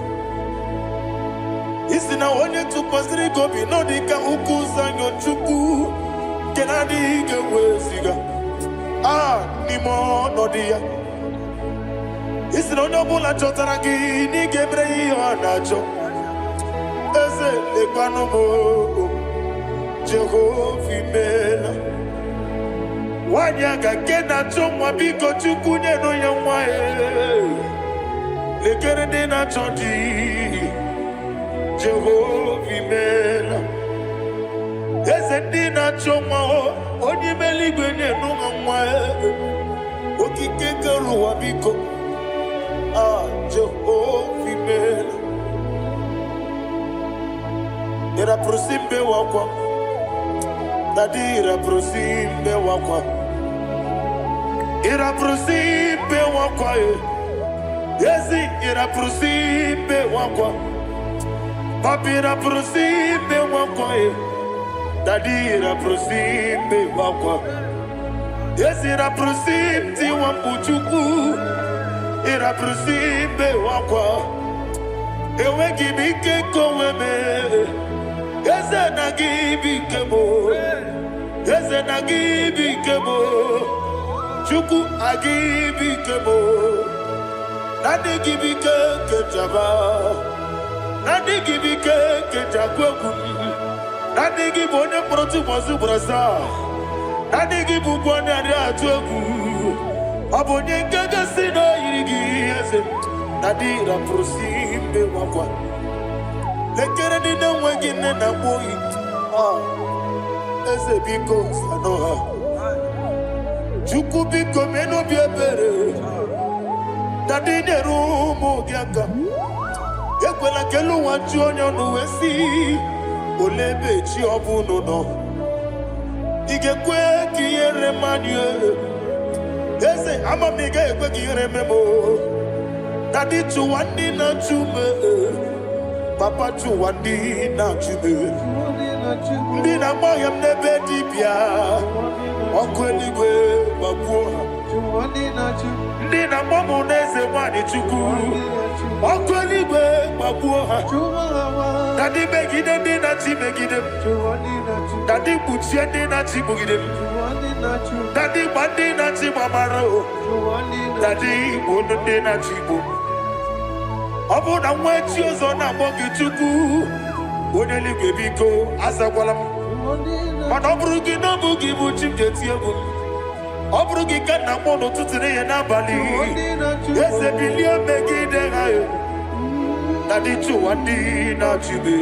Speaker 1: Isi na onye tụkwasịrị gị obi nọ dị ka ukwu Zayọn Chukwu nke na-adịghị ga-eweziga a n'ime ọnọdụ ya. Isi na onye ọbụla chọtara gị na ị ga-emere ya ihe ọ na-achọ. Eze, lekwanụ m o, Jehova, imeela. Nwaanyị aga nke na-achọ nwa, biko Chukwu, nyenụ ya nwa ya. Lekere ndị na-achọ di, Jehova, imeela. Eze, ndị na-achọ nwa o, onye ime eluigwe, nyenụ ha nwa ya. Okike kere ụwa, biko, ah, Jehova, imeela. Ịrapụrụ mbe wakwa, daddy, ịrapụrụ mbe wakwa, ịrapụrụ mbe wakwa e. Ezi, ịrapụrụ mbe wakwa. Papi, ịrapụrụ mbe wakwa e. Daddy, ịrapụrụ mbe wakwa. Ezi, ịrapụrụ tiwa mkpu. Chukwu, ịrapụrụ mbe wakwa. Enweghị m ike nke onwe m. Eze, na gị bụ ike m. Eze, na gị bụ ike m. Chukwu, agị bụ ike m. Na ndị gị bụ ike nke njaba, na ndị gị bụ ike nke njakwu egwu, na ndị gị bụ onye mkpọrọ tụbọsị ugboro asaa, na ndị gị bụ ụgwọ onye adịghị atụ egwu. Ọ bụ onye nke gosi na o yiri gị? Eze na dị rapụrụ si mbe nwakwa. Lekere ndị na-enweghị nne na nwa oyi. Ah, eze, biko sanụ ha. Chukwu, biko, mee n'obi ebere na ndị nyere ụmụ gị aka. Ekwela ka elu ụwa ju onye ọnụ wee sị, "Olee ebe chi ọ bụ unu nọ?" Ị ga-ekwe ka ihere mmadụ? Eze, ama m na ị gaghị ekwe ka ihere mee m o. Na dị chụwa ndị na-achụ m, papa, chụwa ndị na-achụ m, ndị na-agba ọhịa m n'ebe dibịa, ọkụ eluigwe gbagbuo ha. Ndị na-agba m n'eze nwanyị, Chukwu, ọkụ eluigwe gbagbuo ha. Na ndị megide ndị na-achị megide m, na ndị kpuchie ndị na-achị kpugide m, na ndị gba ndị na-achị gbamara o, na ndị gbuo ndị na-achị igbo. Ọ bụrụ na nwa echi ọzọ na-akpọ gị Chukwu, onye eluigwe, biko azakwala m. Mana ọ bụrụ gị na ọ bụ gị bụ chi m ga-eti egwu m. Ọ bụrụ gị ka nna akpọ n'ụtụtụ, n'ehihie, n'abalị, eze, bilie megide ha. Na dị chụwa ndị na-achụbe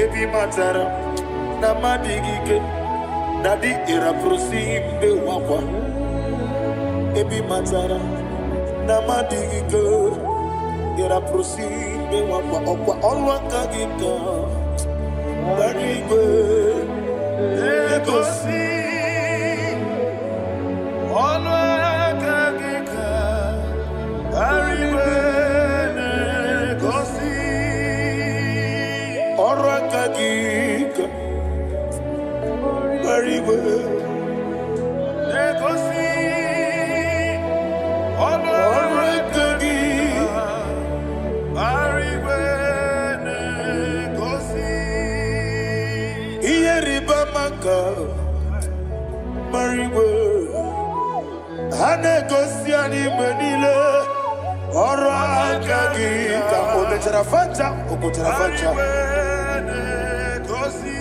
Speaker 1: ebe ị matara na mmadụ gị ike, na dị ịrapụrụsi mbe wakwa. Ebe ị matara na mmadụ gị ike, ịrapụrụsi mbe wakwa. Ọkwa ọrụ aka gị ka gbara igwe
Speaker 3: na-egosi. Ọnụ aka gị ka igwe na-egosi.
Speaker 1: Ọrụ aka gị ka gbara igwe
Speaker 3: na-egosi. Ọnụ
Speaker 1: ọrụ aka gị
Speaker 3: igwe na-egosi.
Speaker 1: Ihe rịba ama ka gbara igwe ha na-egosi anyị mgbe niile. Ọrụ aka gị ka o mechara facha, o kpochara facha.
Speaker 3: Igwe na-egosi.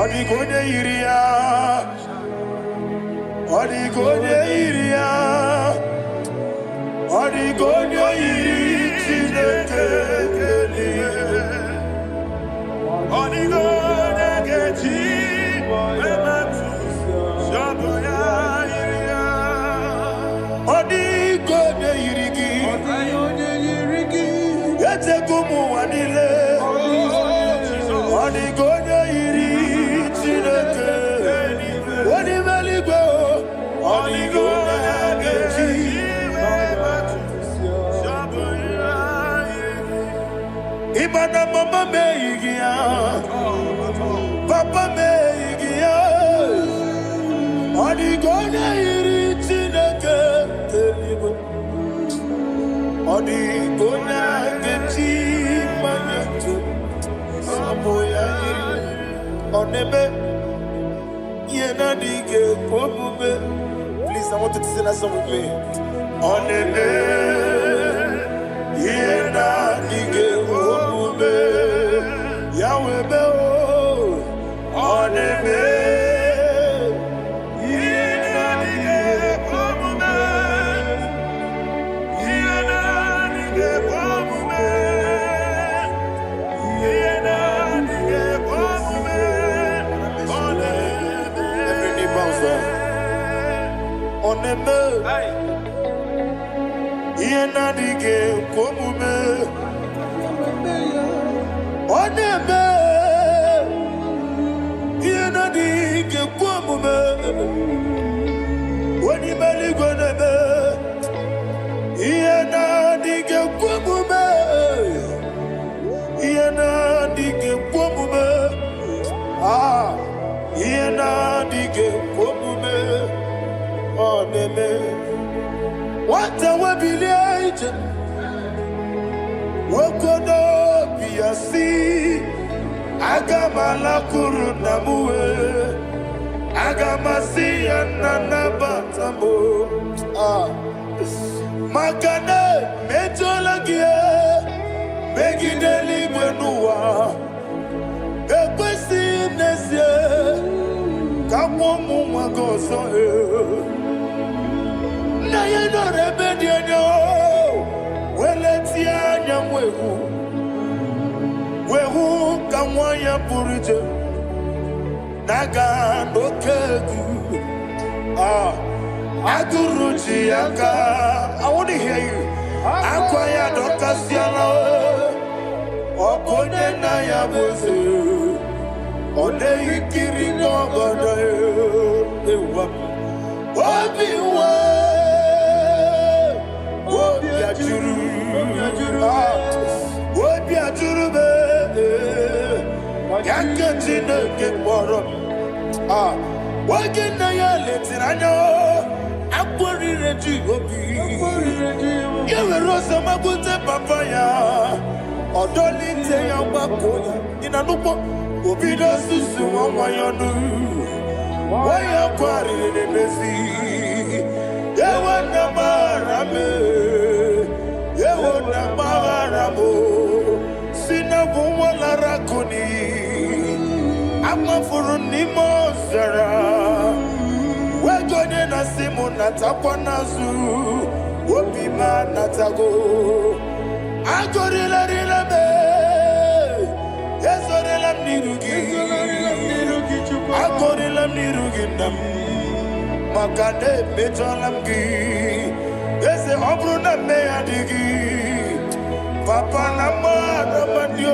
Speaker 1: Ọ dịghị onye yiri ya, ọ dịghị onye yiri ya, ọ dịghị onye yiri Chineke eluigwe.
Speaker 3: Ọ dịghị onye ga-eji emetụ sọbụ ya yiri ya.
Speaker 1: Ọ dịghị onye yiri gị.
Speaker 2: Ọ dịghị onye yiri gị.
Speaker 1: Echego m ụwa niile, ọ dịghị onye yiri Chineke onye ime eluigwe o. Ọ dịghị onye ga-eji
Speaker 3: Sọbụ ya yiri.
Speaker 1: Ịma na mama m eyighị ya, papa m eyighị ya. Ọ dịghị onye yiri Chineke eluigwe. Ọ dịghị onye ga-eji mmanya tụ. ya yiri. Ọ na-eme ihe na-adịghị ekwe omume. Please, I want you to sing that song with me. Ọ na-eme ihe na-adịghị ekwe omume. Ya wee mee o. Ọ na-eme
Speaker 3: Ihe na-adịghị ekwe omume. Ihe na-adịghị ekwe omume. Ihe na-adịghị ekwe omume. Ọ na-eme.
Speaker 1: Every knee bows down. Ọ na-eme ihe na-adịghị ekwe omume. Ọ na-eme ihe na-adịghị ekwe omume. Onye ime eluigwe na-eme ihe na-adịghị ekwe omume. Ihe na-adịghị ekwe omume. Ah, ihe na-adịghị ekwe omume. Ọ na-eme. Nwata webilie ije, nwoke n'obi ya si, aga m alakwuru nna m wee, aga m asị ya, nna, nabata m o. Ah. Maka na emejọla gị megide eluigwe n'ụwa, ekwesịghị m n'ezie ka nwa ụmụ nwa gị ọzọ. Ee. Nna ya nọrọ ebe dị anya weletie anya, wee hụ ka nwa ya pụrụ iche na-aga n'oke egwu. Ah, agụrụ ji ya aka. I want to hear you. Akwa ya dọkasịala. Ọ bụ onye nna ya bụ eze, ọ na-eyi nkiri n'ọgọdọ ewa. Obi nwe obi ajụrụ. Ah, obi ajụrụ m ya nke Chineke kpọrọ m. Ah, oge nna ya letiri anya, akpọrire ji obi ya were ọsọ magbute papa ya, ọdọlite ya, gbakọ ya. Ị na nnukwu obido susu nwa nwa ya ọnụ, nwa ya kwarịrị n'emezi. Ewo, nna, gbaghara m. Ewo, nna, gbaghara m. Si na bụ nwa lara akụ n'iyi, amafuru n'ime ọzara, wego onye na-asị m natakwa n'azụ, obi m anatago. Agọrịlarịla m, ezorela m n'iru gị. Agọrịla m n'iru gị, nna m, maka na emejọla m gị, eze. Ọ bụrụ na mmehie adịghị, papa, na mmadụ amadị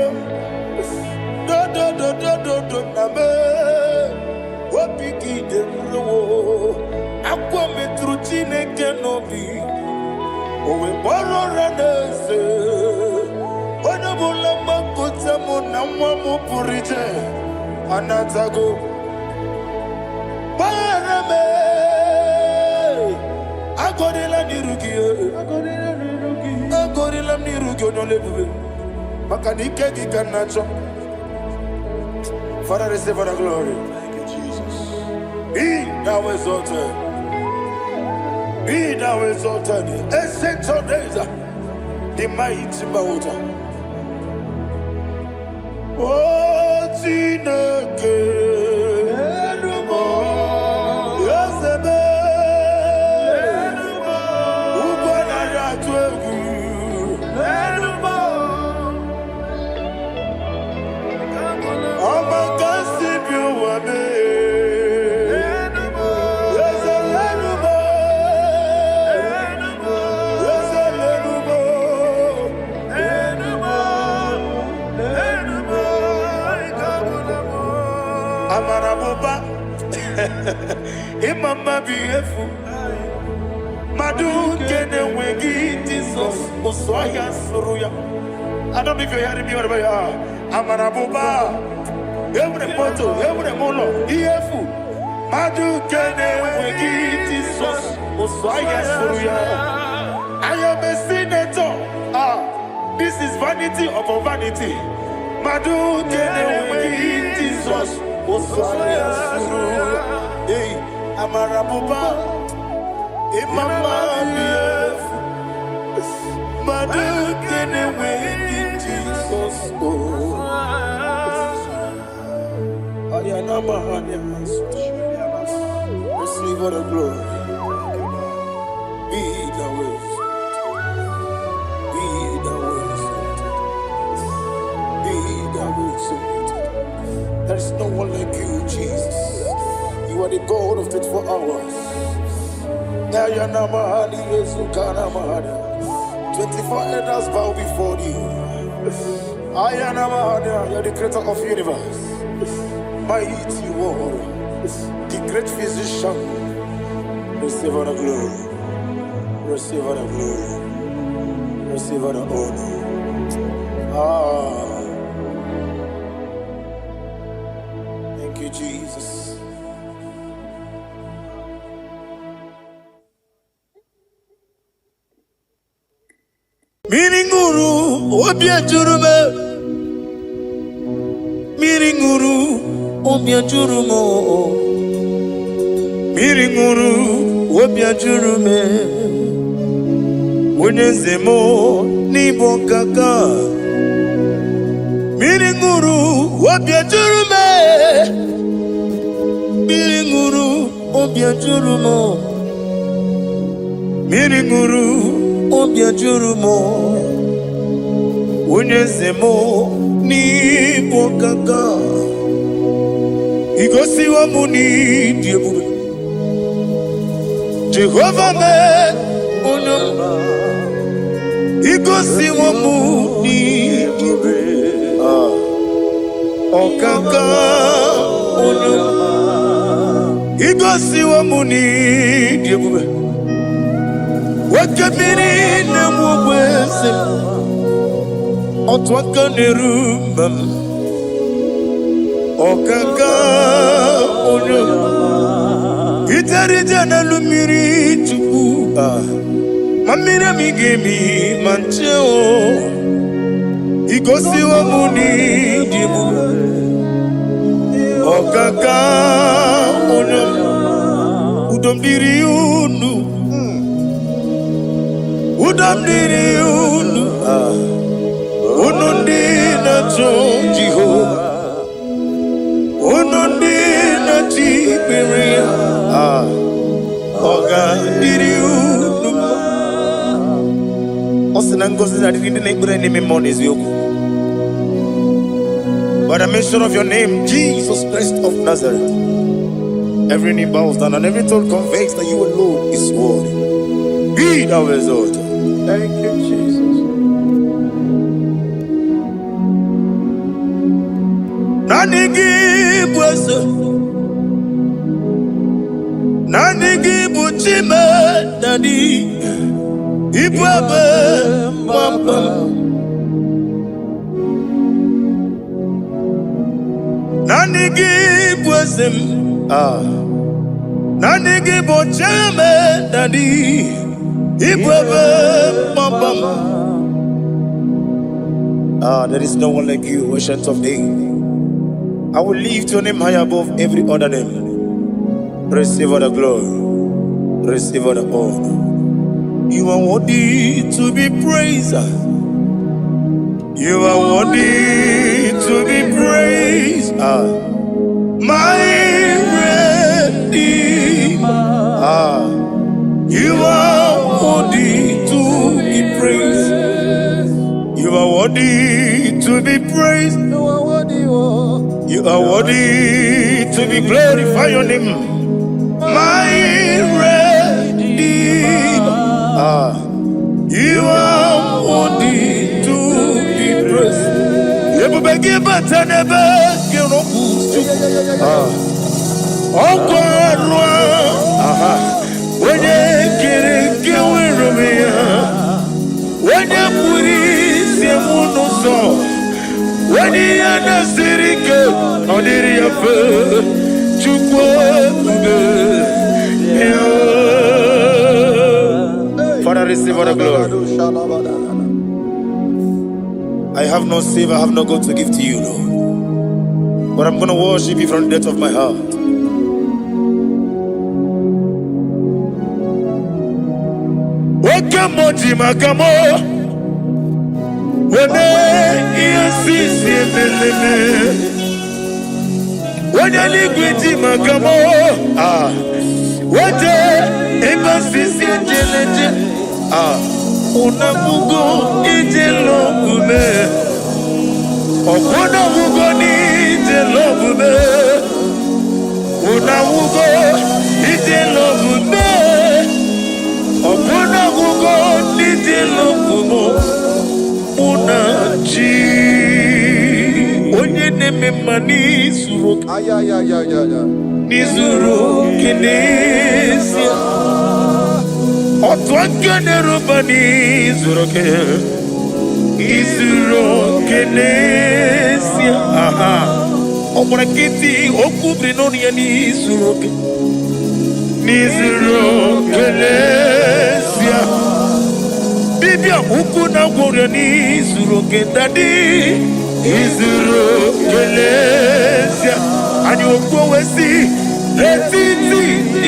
Speaker 1: dodododododo na m, obi gị dị nrowo. Akwa metụrụ Chineke n'obi, o wee kpọrọ ụra n'eze. Onye ọbụla mgbakọta mụ na nwa m pụrụ iche anatago. Gbaghara m. Agọrịla n'iru gị, agọrịla m n'iru gị, onye ọla ebube, maka na ike gị ka m na-achọ. Father, receive the glory.
Speaker 3: Thank you, Jesus.
Speaker 1: Be thou exalted. Be thou exalted. Ancient of days, the mighty water. Oh, Chineke, Eze m, ugwu anaghị atụ egwu.
Speaker 2: Elu.
Speaker 1: Ọma ka si bi ụwa mee. Eze lelu m. Eze lelu m.
Speaker 2: Elu m,
Speaker 1: Amara m ụba, ịma mma bụ ihe efu. Mmadụ nke na-enweghị Jizọs, ụsụ ọhịa sụrụ ya. I don't know if you're hearing me wherever you are. Amara m ụba, enwere m moto, enwere m ụlọ, ihe efu. Mmadụ nke na-enweghị Jizọs, ụsụ ọhịa sụrụ ya. I am a senator. Ah, this is vanity upon vanity. Mmadụ nke na-enweghị Osaya suru. Hey, amara bụba, ịma mma dị efu. Mmadụ nke na-enweghị Jizọs o. Ayana mahanya. Receive all the glory. Be thou exalted. Be thou exalted. Be thou exalted. There is no one like you, Jesus. You are the God of 24 hours. Ayana mahali Yezukana mahana. 24 elders bow before you. Ayana mahana, you are the creator of universe. Mighty warrior, the great physician. Receive all the glory. Receive all the glory. Receive all the honor. Ah, thank you, Jesus. Mmiri ṅụrụ obi ejuru m, mmiri ṅụrụ obi ejuru m, mmiri ṅụrụ obi ejuru m. Onye eze m n'ịbụ ọkaka. Mmiri ṅụrụ obi ejuru m, mmiri ṅụrụ obi ejuru m, mmiri ṅụrụ obi ejuru m. Onye eze m n'ịbụ ọkaka. Igosiwo m n'ịdị ebube. Jehova mee onye ọma. Igosiwo m n'ịdị ebube. Ah, ọkaka onye ọma. Igosiwo m n'ịdị ebube. Oke mmiri na-egbu ogbe eze m. Otu aka na-eru mba m. Ọkaka onye ọma. Ijere ije n'elu mmiri Chukwu. Ah, ma mmiri emi ga-emi ma nche o. Igosiwo m n'ịdị ebube. Ọkaka onye ọma. Udo m dịrị unu. Udo m dịrị unu. Ah, unu ndị na-achọ Jehova. Unu ndị na-achọ ikpere ya. Ah, ọ ga-adịrị unu mma. Ọ sị na ngọzi na-adịrị ndị na-ekpere n'ime mmụọ na eziokwu. By the mention of your name, Jesus Christ of Nazareth, every knee bows down and every tongue confesses that you alone is worthy. Be thou exalted.
Speaker 2: Thank you, Jesus.
Speaker 1: Naanị gị bụ eze, naanị gị bụ Chime Daddy, ịbụ ebe mgbaba m. Naanị gị bụ eze m. Ah. Naanị gị bụ Chime Daddy, ịbụ ebe mgbaba m. Ah, there is no one like you, Ancient of Days. I will lift your name high above every other name. Receive all the glory. Receive all the honor. You are worthy to be praised. You are worthy to be praised. Ah, my Redeemer. Ah, you are worthy to be praised. You are worthy to be praised.
Speaker 2: You are worthy, oh.
Speaker 1: You are worthy to be glorified. Your name, my Redeemer. Ah, you are worthy to be praised. Ebube gị bata n'ebe gị rọpụ. Ah, ọkwa arụ aha onye kere nke nwere onwe ya, onye kpụrụ isi m n'ụzọ, onye ihe na-esiri ike ọ dịrị ya mfe. Chukwu ebube ya. Father, receive all the glory. I have no silver, I have no gold to give to you, Lord. But I'm going to worship you from the depth of my heart. Oke mmụọ ji maka mụ weme ihe sisi emeleme. Onye eluigwe ji maka mụ ah wete ebe sisi ejeleje ah unabugo ije lọgbume ọkwụnabugo n'ije lọgbume unabugo ije lọgbume ọkwụnabugo n'ije lọgbume mụ na chi onye na-eme mma n'izuru oke
Speaker 2: Ayayayayaya.
Speaker 1: N'izuru oke n'ezie otu aka na-eruba n'izuru oke izuru oke n'ezie aha ọ gbara nkịtị okwu biri n'ọnụ ya n'izuru oke n'izuru oke n'ezie dibịa ukwu na gwọrọ n'izuru oke daddy izuru oke n'ezie anyị okwu wee si n'etiti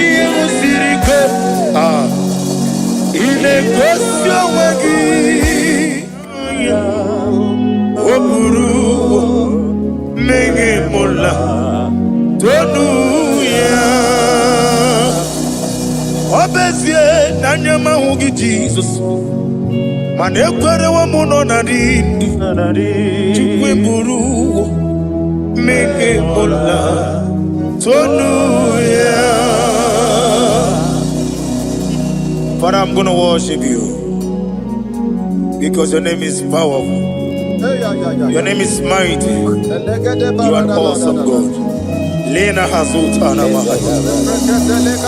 Speaker 1: ihe siri ike ah ị na-egosi onwe gị o buru mmehie mụla tonu ya ọ bụ ezie na anya m ahụghị Jizọs mana ekwerewo m nọ na dị ndụ Chukwu eburu mmehie mụla tonu ya. Father, I'm going to worship you because your name is powerful. Your name is mighty. You are an awesome God. Lena Hazutana Mahaya.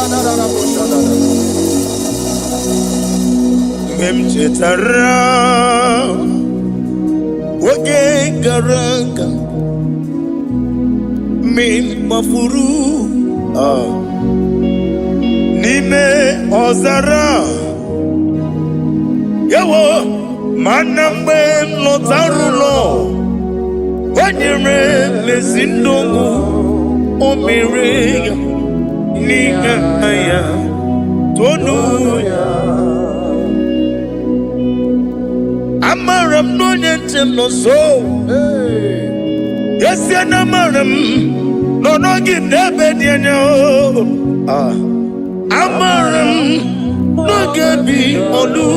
Speaker 1: Mgbe m chetara oge gara aga mgbe m gbafuru n'ime ọzara ewo mana mgbe m lọtara ụlọ o nyere m ezi ndụ o mere ya n'ihe ya tonu ya amara m na onye nche m nọ nso esie na amara m nọ n'oge n'ebe dị anya o. Ah. Amara m n'oge bi olu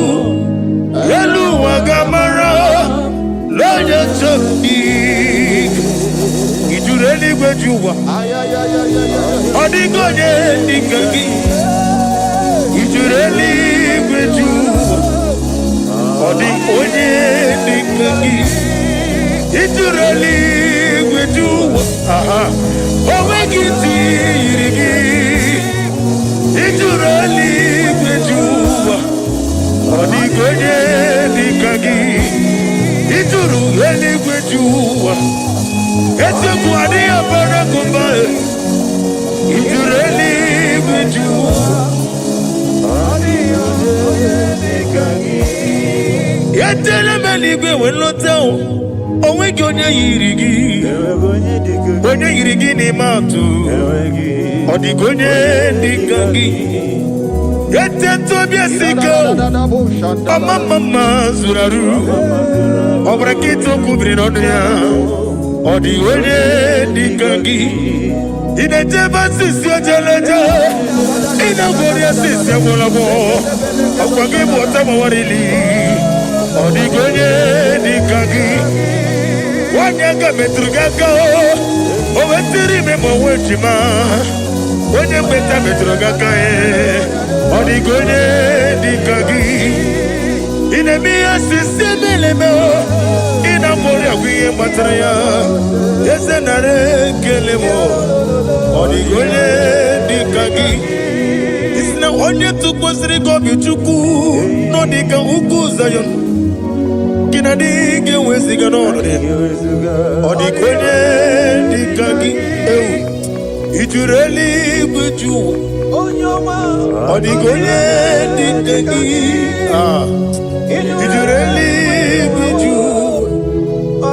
Speaker 1: elu ụwa ga-amara n'onye nche m dị ijuru eluigwe ji ụwa ọ dịghị onye dịka gị ijuru eluigwe ji ụwa ọ dị onye dịka gị ijuru eluigwe ji ụwa aha o nweghị ntị yiri gị ijuru eluigwe ji ụwa ọ dịghị onye dịka gị ijuru eluigwe ji ụwa eziokwu adịghị abara gụmba ijuru eluigwe ji ụwa etela m eluigwe wee lọta o onweghị onye yiri gị onye yiri gị n'ime atụ ọ dịghị onye dịka gị eteta obi esi ike ọma mma mma zuru arụ ọ bụrụ nkịta okwu biri n'ọnụ ya ọ dịghị onye dịka gị ị na-eje ebe asịsị ojeleje ị na-agwọrị asịsị agwọrọgwọ ọkwa gị bụ ọta gbawarili ọ dịghị onye dịka gị nwanyị aka metụrụ gị aka o wetiri ime ma onwe ejima onye mgbeta metụrụ gị aka ọ dịghị onye dịka gị ị na-eme ihe asịsị emeleme ị na-agwọrị agwụ ihe gbatara ya eze nara ekele m ọ dịghị onye dịka gị isi na onye tụkwasịrị gị obi Chukwu nọ dịka ugwu Zayọn gị na dị ga-eweziga n'ọnọdụ ya ọ dịka onye dịka gị ewu ijuru eluigwe ju ụwa ọ dịka onye dịka gị ah ijuru eluigwe ju ụwa.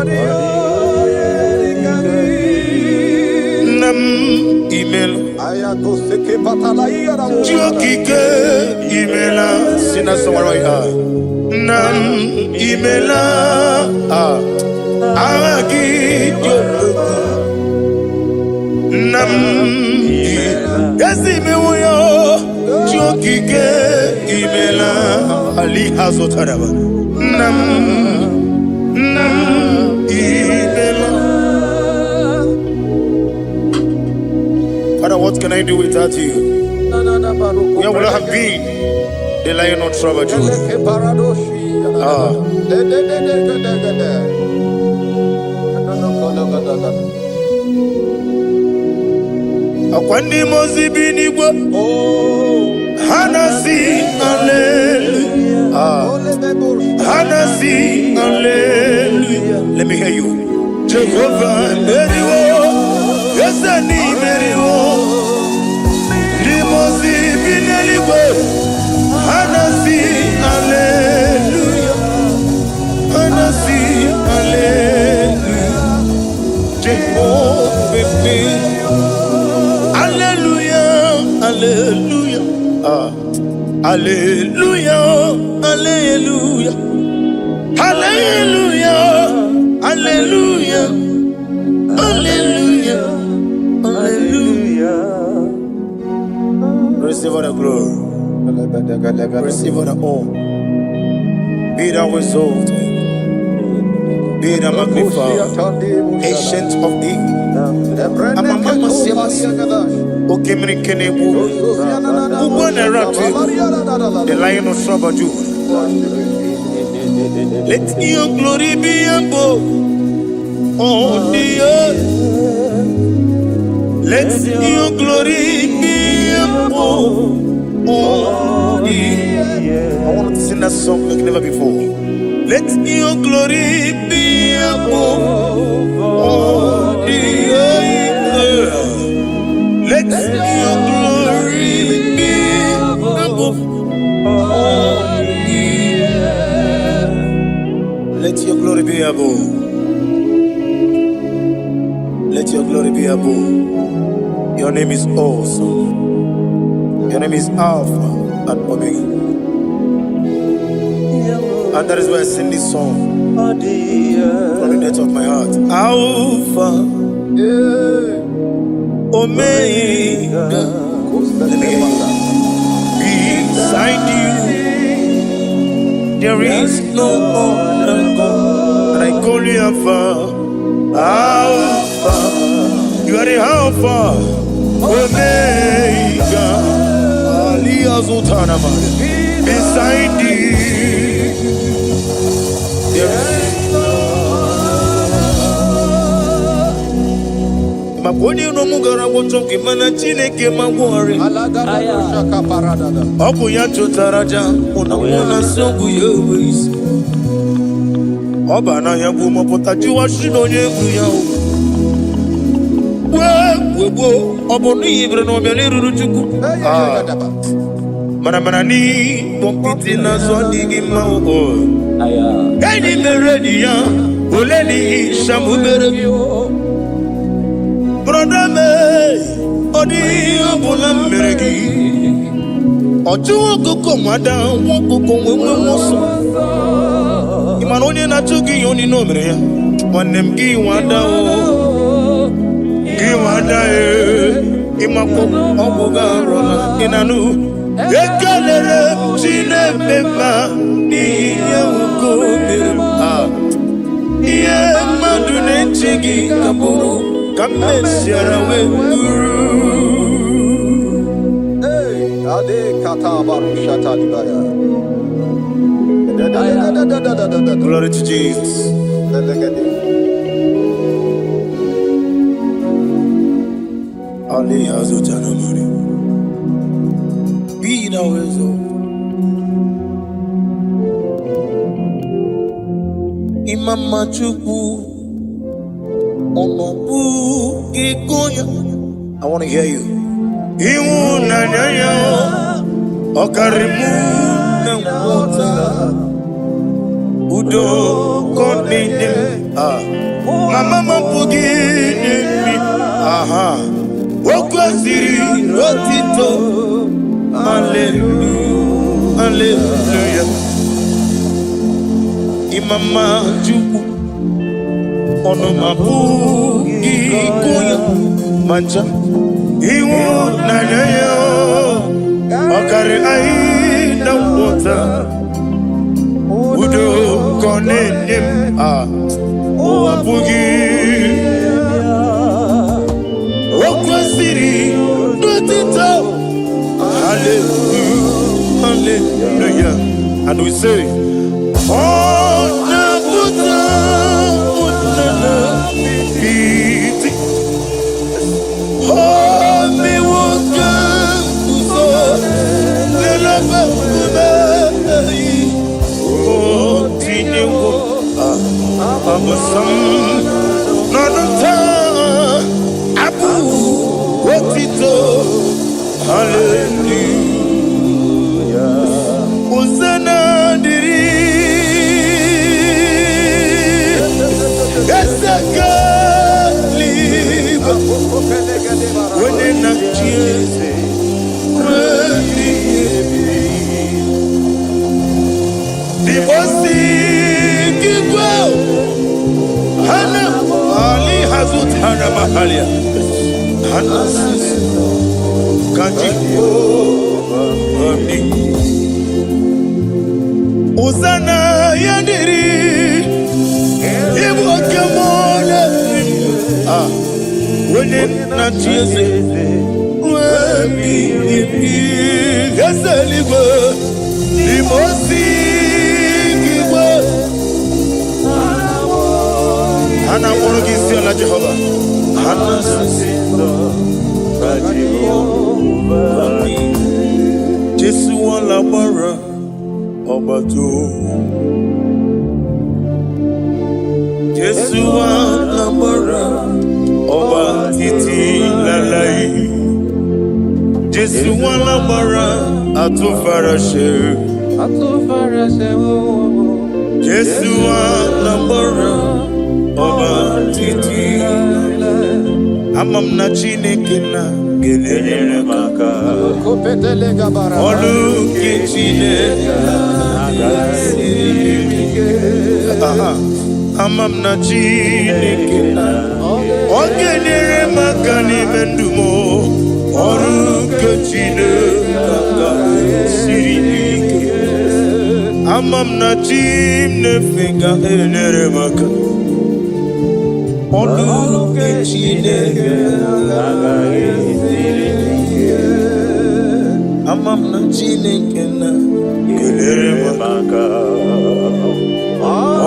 Speaker 1: Chi okike, imela. Sing that song right now. Nna m, imela. Ah. Aha gị dị omimi. Nna m, ezi mewo ya. Chi okike, imela. Ali azụtaraba. Nna m, nna m, imela. Father, what can I do without you? Where would I have been? The Lion of tribe of Judah. Ah. Akwa ndị mmụọ ozi bi n'igwe ha na-asị hallelujah. Ah. Ha na-asị hallelujah. Let me hear you. Jehovah meriwo, eze n'imeriwo. Ndị mmụọ ozi bi n'eluigwe ha na-asị hallelujah. Ha na-asị hallelujah. Jehovah meriwo. Hallelujah, hallelujah. Ah. Hallelujah, hallelujah. Hallelujah, hallelujah, hallelujah, hallelujah. Receive all the glory, receive all the honor. Be thou exalted, be thou magnified, Ancient of Days. Okemiri Kenebu, the Lion of tribe of Judah. Let your glory be above on the earth. Let your glory be above on the earth. I want to sing that song like never before. Let your glory be above on the earth. Let your glory be above on the earth. Let your glory be above. Let your glory be above. Your name is awesome. Your name is Alpha and Omega. And that is why I sing this song from the depth of my heart. Alpha, Omega. Let me hear you. Beside you, there is no other God. And I call you Alpha, Alpha. You are the Alpha, Omega. Ali Azutanama. Beside you, there is. Maka onye iro m gara gwọchọ gị, mana Chineke ma gwọrị. Ọ bụ ya chụtara aja mụ na mụ na nsị ọgwụ ya enwe isi. Ọ ba n'ahịa bụ mọpụta jụwa shi na onye egwu ya o. Wee wee gbuo ọ bụ n'ihi bere na ọbịa n'eruru Chukwu. Ah, mana mana n'ịkpọ nkịtị n'azụ adịghị mma o. Enyi mere enyi ya ole n'ihi shamubere gị. Brother me, ọ dịghị ihe ọbụla m mere gị. Ọ chụwa ọkụkọ nwada nwa ọkụkọ nwee nwe ọsọ. Ị ma na onye na-achụ gị ihe onye o mere ya. Nwanne m, gị nwada o. Gị nwada e. Ịmakwa ọgwụ gị arụla ị na-anụ. Ekelere m Chineke mma n'ihi ihe nwoke o mere m. Ah. Ihe mmadụ na-eche gị ka bụrụ ka m mesiara wee bụrụ.
Speaker 2: Hey, Ade kata barusha talibaya. Da da da da da da da da da.
Speaker 1: Glory to Jesus.
Speaker 2: Delegede.
Speaker 1: Ali Azutanamari. Be thou exalted. Imama Chukwu, ọnọbụ gị ya. I want to hear you. Ịhụnanya ya ọ karịrị mụ na nghọta. Udo ka ọ na-enye m. Ah. Mama m apụghị inye m. Aha. Okwu Kwesịrị otito. Hallelujah, hallelujah. Ịmama Chukwu, ọnụ m apụghị ịkụ ya ma ncha. Ịhụnanya ya ọ karị anyị na nghọta. Udo ka ọ na-enye m a ụwa apụghị. O kwesịrị n'otito. Hallelujah, hallelujah. And we say, ọ na-apụta na iti o mewo ka nguzo n'elebe nkume. O tinyewo abụsam n'ọnụ taa abụ otito. Hallelujah. Hosanna dịrị eze eluigwe, onye na-achị eze ruo ebighị ebi. Dibosi igwe hana ali hazutana mahalia hana sisi kaji ami. Hosanna ya dịrị ịbụ oke mmụọ na-eri, onye na-achị eze ruo ebighị ebi. Eze eluigwe, n'ime osi igwe ha na-akpọrọ gị isi ala. Jehova, ha na-asị Jehova dị. Jesu alágbára, ọba tó. Jésù alágbára, ọba títí láláì. Jésù alágbára, àtúnfaraṣe. Jésù alágbára, ọba títí. Ama m na Chineke na ga-enyere m aka. Ọlụ nke Chineke siri ike. Aha. Ama m na Chineke na ọ ga-enyere m aka n'ime ndụ m. Ọrụ nke Chineke siri ike. Ama m na chi m na-efe ga-enyere m aka. Ọrụ nke Chineke siri ike. Ama m na Chineke na ga-enyere m aka.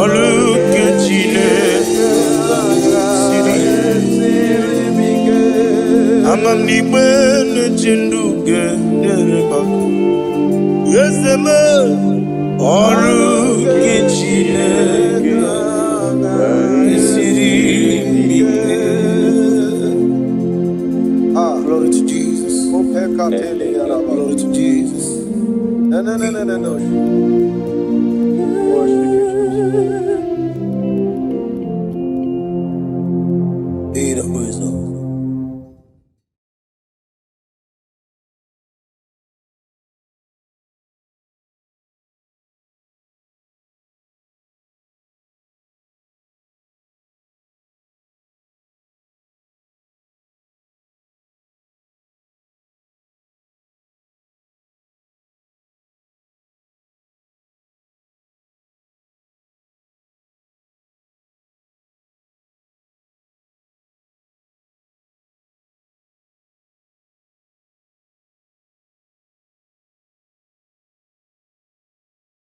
Speaker 1: Ọrụ nke Chineke siri ike. Ama m na igbe na-eche ndụ ga-enyere m aka. Eze m, ọrụ nke Chineke siri ike. Glory to Jesus. Glory to Jesus.
Speaker 2: No, no, no, no, no, no.